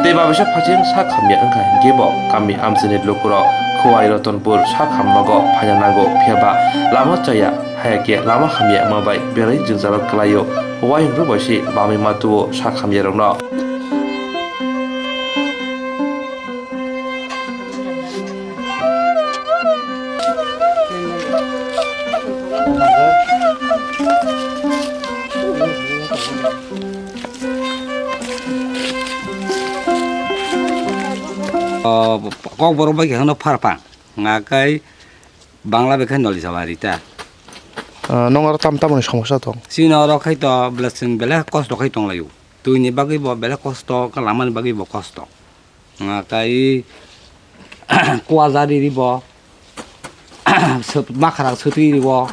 Tei babisa phaiching sak hamya wngkha hinkhe bo kami amchaini lukurok Khowai Ratanpur sak hamnogo phaina nango, phiyaba lama chaya, hayakhe lama hamya wngma bai belai jwngjalo kwlaio. Uaiyung rwbaisi bamwi ma tuo sak hamyarokno. O, Kokborok bai khe hwno Pharpang, nga kai Bangla bai khe Noli Jabari ta. Ah, nong aro tam tamoni somosya tong? Chini oro khai to bela chwng belai kosto khai tong laio. Twi ni bagwi bo belai kosto, khe lama ni bagwi bo kosto. Nga kai kuwa jari ribo, sep-, makhara swtwi ribo,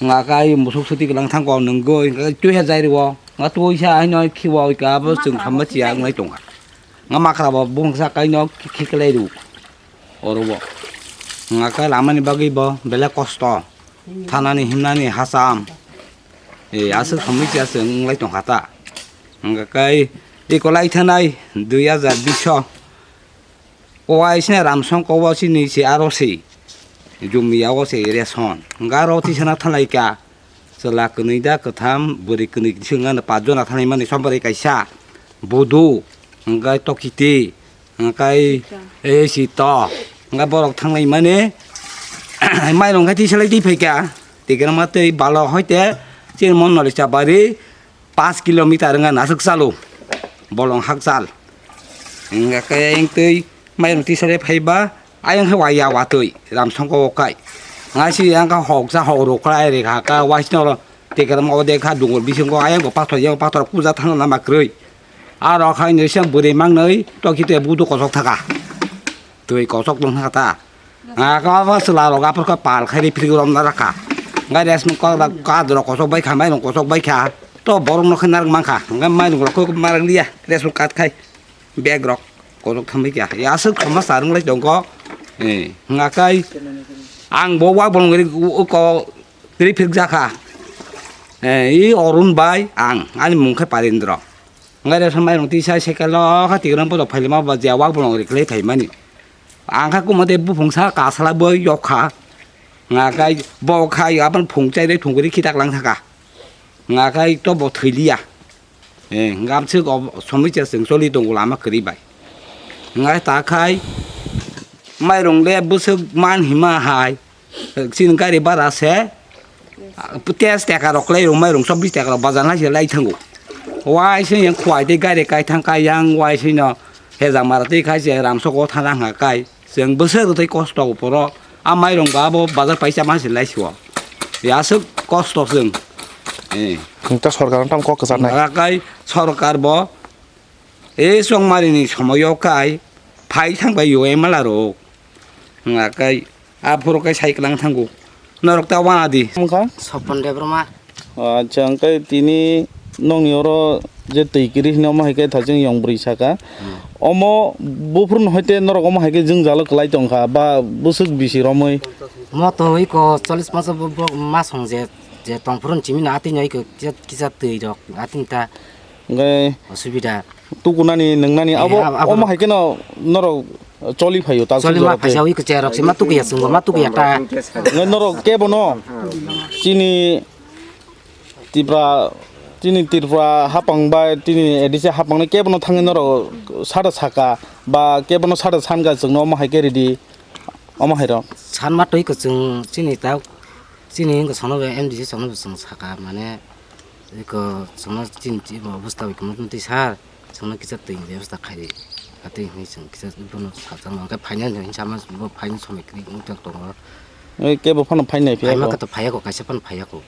nga kai musuk swtwi kwlang thango nungwi, nga kai tuisa jai ribo, nga tuisa haino khibo, ika abo chwng khamma chiya wnglai tongkha. Nga makhara bo bungsa kaino khi-, khiklai rw oro bo. Nga kai lama ni bagwi bo belai kosto, thanani himnani hacham, e, aswk somwi chiya chwng wnglai tongkha ta. Hwnkha khe ekolai thanai dui hajar bish o. O waisina Ramsong kobo chini se aro se. Jumia o se ration. Hwnkha aro tisana thanai ka. Chwla kwnwi da kwtham, bwrwi kwnwi se wngkha paanch jona thanai mani, Sombari kaisa. Budu. Hwnkha Tokiti. Hwnkha e sito. Hwnkha borok thanglai mani. Mairung khai tisalai twi phaikha. Tikra ma twi balo hoite. Chini mon noli chabari. Paanch kilometer wngkha naswk chalo, bolong hakchal. Wngkha khe ayang twi mairung tisare phaiba, ayang khe waya watwi, Ramsongko o kai. Nga si yang kha hoksa hok rok khlai rikha kha, waisno oro tekram o dekha dungo bisingo ayang bo pathor, yang pathor puja thangna ma kwrwi. Aro khai nirisa bwrwi mangnwi toki tei budu kosok thaka. Twi kosok tong thaka ta. Ah, kama ba chwla rok aphor khe pal khai ri philip rom na rakha. Ngai res mung kok rak ka dro kosok bai kha, mai rong kosok bai kha. To borok no khe narak mang kha. Ngai mai rong rok khe marang liya. Res mung kat khai. Bag rok kosok thambai kha. Ya aswk khama sarung lai tong ko. Eh, nga kai ang bo wak bolong ri ko ri philip jakha. Eh, i Orun bai ang ani mung khe Parindro. Ngai res mung mai rong tisa cycle o kha tigrang bodo phailima ba je wak bolong ri khlai phaimani. Ang kha kuma de buphung sa kasala bo yok kha. Nga kai bo khai apan phung chai de thung ri khitak lang thaka. Nga kai to bo thwi liya. Eh, ngam se go somoi cha seng choli tongo lama kwrwi bai. Nga ta khai mai rong le bwswk man hima hai. Chin gari bara se tes teka rok lai rong mai rong chobbish teka rok bazar lai se lai thango. Wai se yang khwai de gari kai thang kai yang wai se no hejang mara tei khai se ram soko thana ha kai. Chwng bwswk tei kosto poro a mairung ba bo bazar paisa ma se lai sio. Ya aswk kosto chwng. Eh. Hwnkhe sorkar no tamo kok kwcharnai. Akai sorkar bo e chongmari ni somoyo kai phai thang bai yo M L A rok. Hwnga kai a phuru kai sai kwlang thango. Norok ta wana di. Wngkha? Sopon Debbarma. Acha, hwnkhe tini nokni oro je twi kwrwi hino omo hai khe thacheng yong bwrwi saka. Hmm. Omo buphuru no hoite norok omo hai khe jwngjalo kwlai tongkha ba bwswk bisi romwi? Mo to iko chollish paanch bo, bo masong je, je tongphuru ni chimino atwi no iko kisa, kisa twi rok atwi ta. Hwnkhe osubida. Tukunani, nwngnani, eh, abo, abo, abo omo hai kheno norok choli phaio, ta choli ma phaisa, ui kwchai rok se ma tukuya, chwngbo ma tukuya ta. Ngai norok kebono chini Tripura, chini Tripura hapang bai chini A D C hapangni kebono thangwi norok sada saka ba kebono sada sanka chwngno omo hai khe ridi, omo hai rok. San ma twi kwchwng chini ta, chini wngkha sono bai M D C sono bai chwng saka mane. Eko chwngno chini, chini obosta bai kwmwtwi sar, chwngno kisa twi bebosta khaidi. Atwi hwnwi chwng kisa bono sajak nang khe phainani hinwi sama bo phainani somoi kwrwi wng tongo. Oi, kebo phano phainai phiya kho. Phaima khe to phaiya kho, kaisa phano phaiya kho.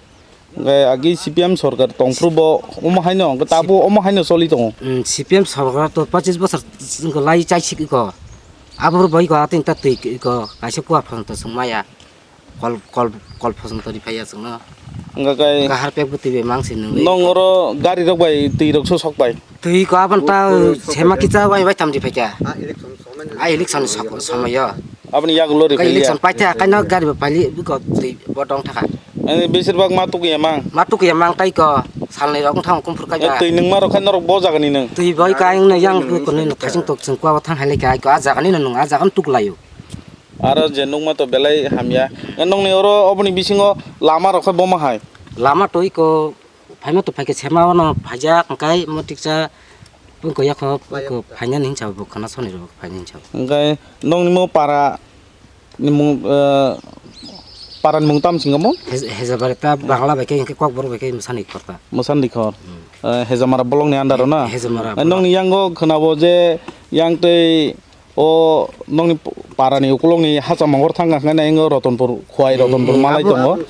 Hwnkhe agi C P M sorkar tongphuru bo omo haino, hwnkhe tabuk omo haino choli tongo. Mm, C P M sorkar to pachis bosor wngkha lai chaisik eko. Aboro bai eko atwi ta twi eko kaisa kua phano to chwng maya. Kol, kol, kol phoson tori phaiya chwngno. Wngkha kai wngkha harpek bo twi bai mang se nungwi. Nong oro gari rok bai twi rok so sok bai. Twi ko abon ta sema kicha bai bai tam di phaikha. A election sok, somoyo. Aboni yagulo ri phaiya. Kai election paitha, kaino gari bo paili ko twi bo dong thaka. Ani besir bak ma tukuya mang. Ma tukuya mang tai ko salni rok thang kumphur kai ba. Twi nung ma rok khai norok bo jaga ni nung. Twi bai kai nung yang ko ni thasing tok chwng kwa thang hai lai kai ko a jaga ni nung a jaga ni tuklaio. Aro je nukma to belai hamya. Nokni oro oboni bisingo lama rok khe boma hai. Lama to iko phaima to phaikhe sema ono phaijak hwnkhe mo tiksa pungko yakho pungko phainani hinsa bo khana soni rok phainani hinsa. Hwnkhe nokni mo para ni mung, eh, para ni mung tam singo mo? Hez-, Hezabari ta Bangla bai khe hwnkhe Kokborok bai khe Mwsani Khor ta. Mwsani Khor. Hmm. Eh, Hezamara bolong ni under o na? Hezamara bolong. Nokni yango khwnabo je yang tei O nokni parani ukulokni hacham mongor thangkha hwnkhe na, ingo Rotonpur, Khowai Rotonpur malai tongo.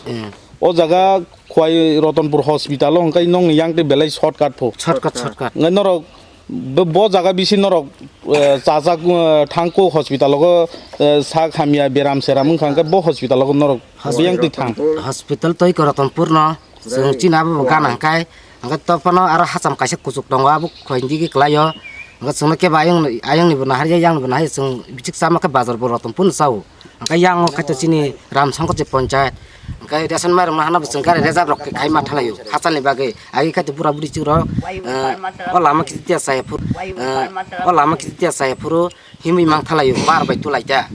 O jaga Khowai Rotonpur hospital o hwnkhe nokni yang tei belai shortcut pho. Shortcut, shortcut. Hwnkhe norok bo, bo jaga bisi norok, eh, chajak, eh, thangkuk hospital o, eh, sak hamya beram seram wngkha hwnkhe bo hospital o norok biyang twi thang. Hospital tei Rotonpur no. Chwng chini abo bo gana hwnkhe, hwnkhe to phano aro hacham kaisa kuchuk tongo, abo khoini digi kwlaio. Hwnkhe chwngno kebo ayang, ayangni bo naharya, yangni bo naharya, chwng bichik chama khe bazar bo Rotonpur no chao. Hwnkhe yang o khaito chini Ram Shankar je ponchayat. Hwnkhe ration mairung no hana bo chwng gari reserve rok khe khai ma thalaio, hachalni bagwi. Agi khaito bura buri chwng rok, eh, o lama kiti tiya chaya phuru, eh, o lama kiti tiya chaya phuru himwi mang thalaio, bar bai tulai ta.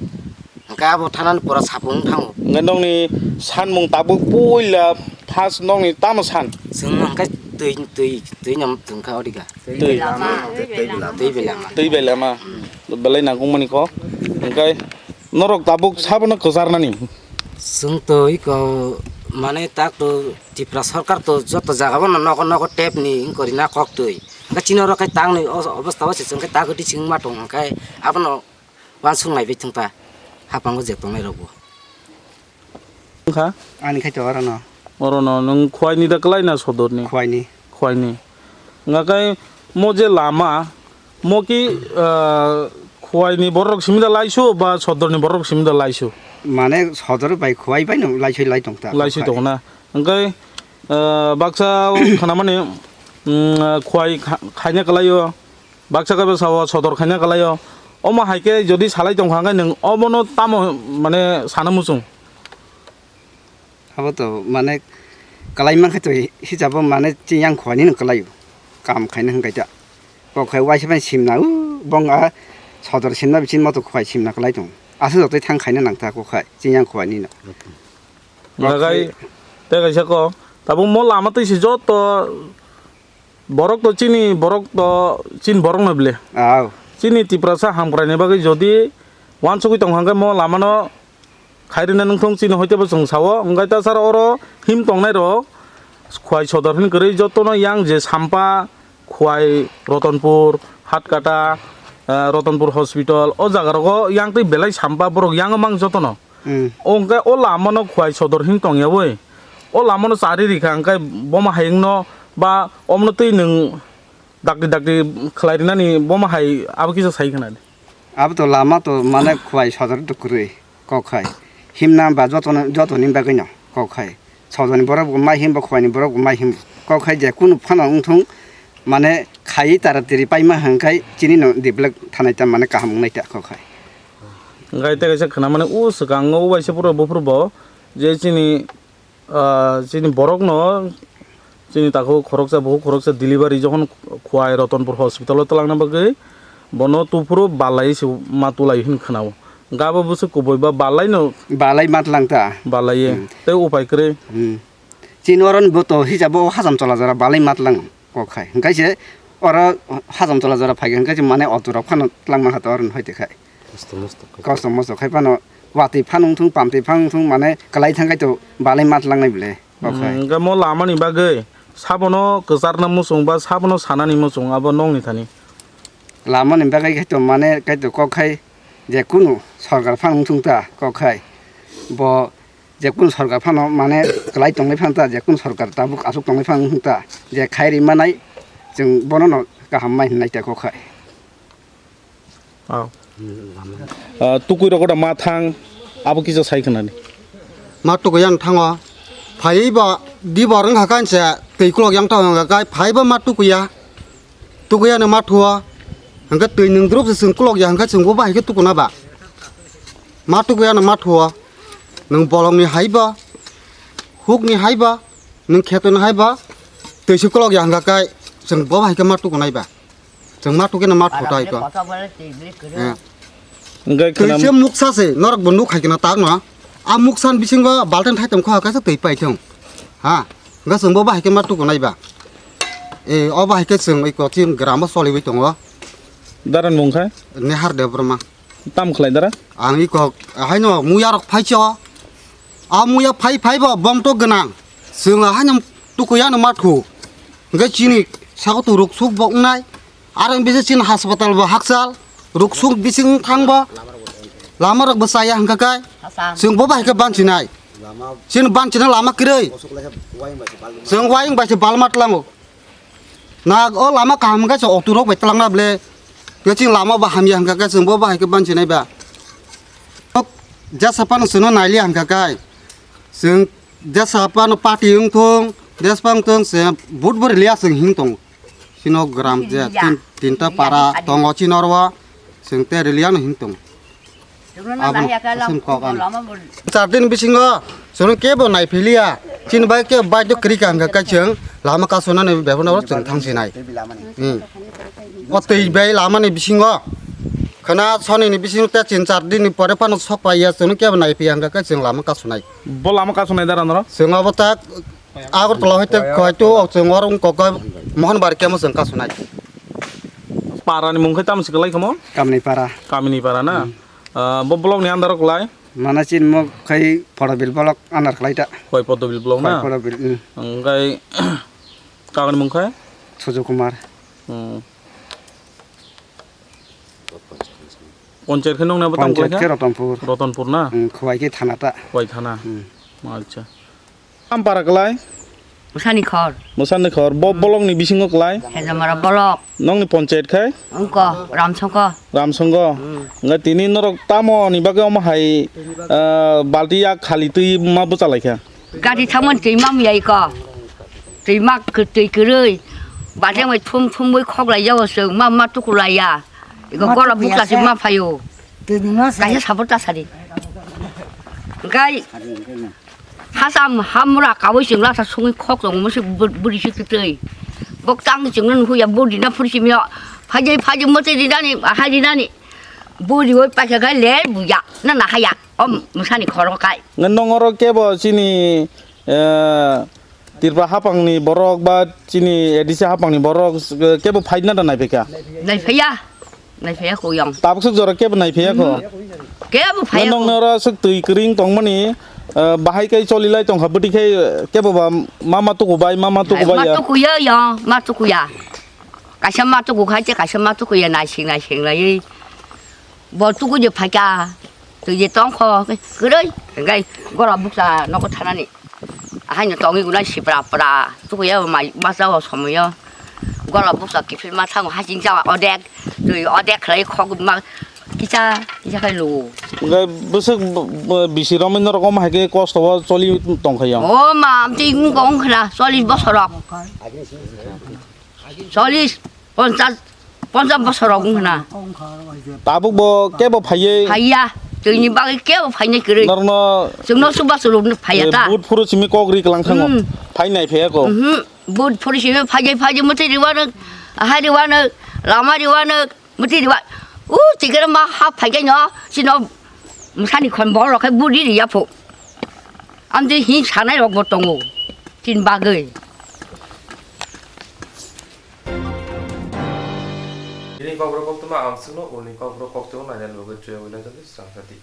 Hwnkhe abo thanani pora sapung wng thango. Hwnkhe nokni sanmung tabuk puila first nokni tamo san? Chwng hwnkhe twi, twi, twi no chwng kha odika. Twi. Twi bai lama. Twi bai lama. Belai nangkukmani kok. Hwnkhe norok tabuk sabono kwcharnani? Chwng twi ko mane tak to Tripura sarkar to joto jaga bono nogo nogo tap ni wngkori na kok twi. Hwnkhe chini oro khe tangni o obostha o se chwng khe tak twi chwng ma tong hwnkhe abono Uansuk naibai thung ta, hapango je tongnai rokbo. Wngkha? Ani khaito orono. Orono nwng Khwaini da kwlai na sodorni? Khwaini. Khwaini. Hwnga khe mo je lama, mo ki, ah, Khowai ni borok simi da laisu ba sodor ni borok simi da laisu? Mane sodor bai Khowai bai no laisoi lai tong ta. Laisoi tong na. Hingke, ah, baksa khanamani, mm, Khowai kha-, khaina kalaio, baksa kaiba sao sodor khaina kalaio. Omo hai khe jodi salai tong kha hingke nwng omono tamo mane sana muchung? Abo to mane kalai mankhe to hi-, hisabo mane chini yang Khowai ni no kalaio. Kam khaina hingkai ta. Kok khai waisa bai simna u bong a sodor simna bisin moto Khowai simna kalai tong. Asa jotoi thang khaina nang ta kok khai chini yang Khowai ni no. Kok Nagai khai tei kaisa ko. Tabuk mo lama twi si joto borok to chini borok to chini borok no ble. Aw. Chini Tiprasa hamkrai ni bagwi jodi wansugwi tong hangkhe mo lama no khairina nungthung chini hoitebo chwng sao. Hwnkhe ta sar oro him tongnai rok Khowai sodor hin kwrwi jotono yang je Sampa, Khowai, Rotonpur, Hatkata, eh, Rotonpur Hospital, o jaga rogo yang twi belai Sampa borok yang mang jotono. Hmm. O hwnkhe o lama no Khowai sodor hin tongya oi. O lama no chari rikha hwnkhe bomo hayung no ba omno twi nwng dakti dakti khlai rinani bomo hai abo kisa sai khna di. Abo to lama to mane Khowai sodor to kwrwi kok khai. Himna ba jotono, jotoni bagwi no kok khai. Sodorni borok bo mai himbo, Khowai ni borok bo mai himbo. Kok khai je kunu phano wngthung mane khai tara tiri paima hwnkhe chini no develop thanai ta mane kaham wngnai ta kok khai. Hwnkhe tei kaisa khna mane o swkango o waisa phuru buphuru bo je chini Ah, chini borokno, chini takhuk khoroksa, bukhuk khoroksa delivery jokhon Khowai Rotonpur hospital o twlangna bagwi bono tuphuru balai se ma tulai hin khwnao. Gabo bwswk kubui ba balai no Balai matlang ta. Balai ye. Hmm. Tei upai kwrwi. Hmm. Chini oron bo to hisabo hajam chola jora balai matlang kok khai. Hwnkhe se oro hajam chola jora phai khe hwnkhe se mane auto rok phano twlangma kha to oron hoite khai. Kosto mosto khai. Kosto mosto khai phano watwi phano wngthung, pamtwi phano wngthung, mane kwlai thang khai to balai matlangnai bwle, kok khai. Hmm, hwnkhe mo lamani bagwi sabono kwcharna muchung ba sabono sanani muchung abo nokni thani? Lamani bagwi khai to mane khai to kok khai je kunu sorkar phano wngthung ta kok khai. Bo je kunu sorkar phano mane kwlai tongnai phano ta, je kunu sorkar tabuk aswk tongnai phano wngthung ta, je khai ri manai chwng bono no kaham mai hwnlai ta kok khai. Oh. Ah, tukui rok da ma thang, abo kisa sai khna ni. Ma tukui yang thango. Phai ba di bor wng kha kaisa twi kulok yang tong kha phai ba ma tukui ya. Tukui ya no ma thuo. Hwnkhe twi nwng drup se chwng kulok ya hwnkhe chwng bo bahai khe tukuna ba. Ma tukui ya no ma thuo. Nwng bolong ni hai ba. Huk ni hai ba. Nwng kheto ni hai ba. Twi se kulok ya hwnkha kai chwng bo bahai khe ma tukunai ba. Chwng ma tukhe no ma thutai ko. Eh. Hwnkhe khwnam- Twi se muksa se norok bo nuk hai khe no tak no. A muksa ni bisingo balten thai tong kho kaisa twi pai thung. Ha. Hwnkhe chwng bo bahai khe ma tukunai ba. Eh, o bahai khe chwng iko chini gram o choliwi tongo. Daran mung khai? Nehar Debbarma. Tam khlai dara? Ang iko haino muya rok phaicho. A muya phai phai bo bong to gwnang. Chwng haino tukuya no ma thu. Hwnkhe chini sago to ruk suk bo wngnai. Aro bisi chini hospital bo hakchal, ruksuk bising thangbo, lama rok bo chaya hwnkha khe, chwng bo bai khe bansinai. Chini bansina lama kwrwi. Chwng wayung bai se balma tlango. Na o lama kaham hwnkha se auto rok bai tlangna ble. Khe chini lama bo hamya hwnkha khe chwng bo bai khe bansinai ba. Jesa phano chwngno nailiya hwnkha khe chwng jesa phano party wngthung, jesa phano wngthung se vote bo rwliya chwng himtong. Chino gram je tin, tinta para tongo chino oro. Chwng te rwliya no himtong. Abo chwng kok ano. Char din bisingo chwng kebo naiphiliya. Chini bai kebo bai to kwrwi ka hwnkha khe chwng lama kasonani bebak no chwng thangsinai. Hmm. O twi bai lama ni bisingo khwna soni ni bisingo te tin char din ni pore phano sok paiya chwng kebo naiphiya hwnkha khe chwng lama kasonai. Bo lama kasonai dara noro? Chwng abo tak Agartala hoite hoito chwng oro wng kok Mohanbari kemo chwng kasonai. Para ni mung khe tamo se kwlai khamo? Kamini para. Kamini para na? Hmm. Ah, bo block ni under o kwlai? Mana chin mo khai Podobil block under kwlai ta. Hoi Podobil block na? Hoi Podobil, hmm. Hwnkhe kagni mung khe? Suju Kumar. Hmm. Ponchayat khe nokni abo tamo Ponchayat kwlai khe kha? Rotonpur. Rotonpur na? Hmm, Khowai khe thana ta. Khowai thana. Hmm. Acha. Tam para kwlai? Musani khor. Musani khor. Bo bolokni bisingo klai? Hejamara bolok. Nokni ponchayat khai? Wngkha, Ramsongkho. Ramsongkho. Hmm. Hwnkhe tini norok tamo ni bagwi omo hai, ah, balti yak khali twi ma bwchalaikha? Gari thangmani twi ma miyai kho. Twi ma kw-, twi kwrwi. Balti bai thum thumwi khoklai jao chwng ma, ma tukulaiya. Iko ma gora tukuya bukla se se. Ma phaio. Twi ni ma se. Kaisa sabur ta sadi. Hwnkhe Hasam hamura kawi chwng lasa sungwi khok tongo, mose bur-, buri se kwtwi. Bok tang chwngno nuhuya, buri na phuri simyo. Phaidi, phaidi, mwtwi rinani, hai rinani. Buri oi paikha khai le buya, na na haya. O musani khoro khai. Nge nongoro kebo chini, eh, Tripura hapangni borok ba chini A D C hapangni borok, eh, kebo phaina da naiphaikha? Naiphaiya. Naiphaiya kho yang. Tabuk swk jora kebo naiphaiya kho. Hmm. Kebo phaiya kho. Nokni oro swk twi kwrwng tongmani, eh, bahai kai cholilai tongkha bwtwi khai, eh, kebo ba ma ma tuku bai, ma ma tuku bai ya. Ma tukuya ya, ma tukuya. Kaisa ma tuku khai che, kaisa ma tukuya naising naising laiwi. Bo tuku je phaikha. Twi je tongkho, kwrwi. Hwnkhe gora buksa nogo thanani. Ahaino tongwi gwnai sipra pra. Tukuya mai masa o somoyo. Gora buksa kiphilma thango hasing jawa odek. Twi odek khlai khok ma kisa kisa khai lugo. Hwnkhe bwswk b-, b-, bisi romwi norok omo hai khe kosto o choli tongkha ya? O ma, amtwi wngkha wngkhna chollish bosorok. Chollish, ponchash, ponchash bosorok wngkhna. Tabuk bo kebo phaiwi? Phaiya, twini bagwi kebo phainai kwrwi. Norokno chwngno chubachu rwkno phaiya eh, ta. Vote phuru simi kok ri kwlang thango. Hmm. Phainai phaiya kho. Mhm. Vote phuru simi phaijai phaijai mwtwi riwano, ahai riwano, lama riwano, mwtwi riwa. U tikere ma ha phaijaino, sino musani khon borok khai vote ri riya pho. Amtwi hin sanai rokbo tongo, tin bagwi. Bini kokborok koktwma ang swkno, uni kokborok koktwma nainani bagwi twiwi naitokdi, swrang sati.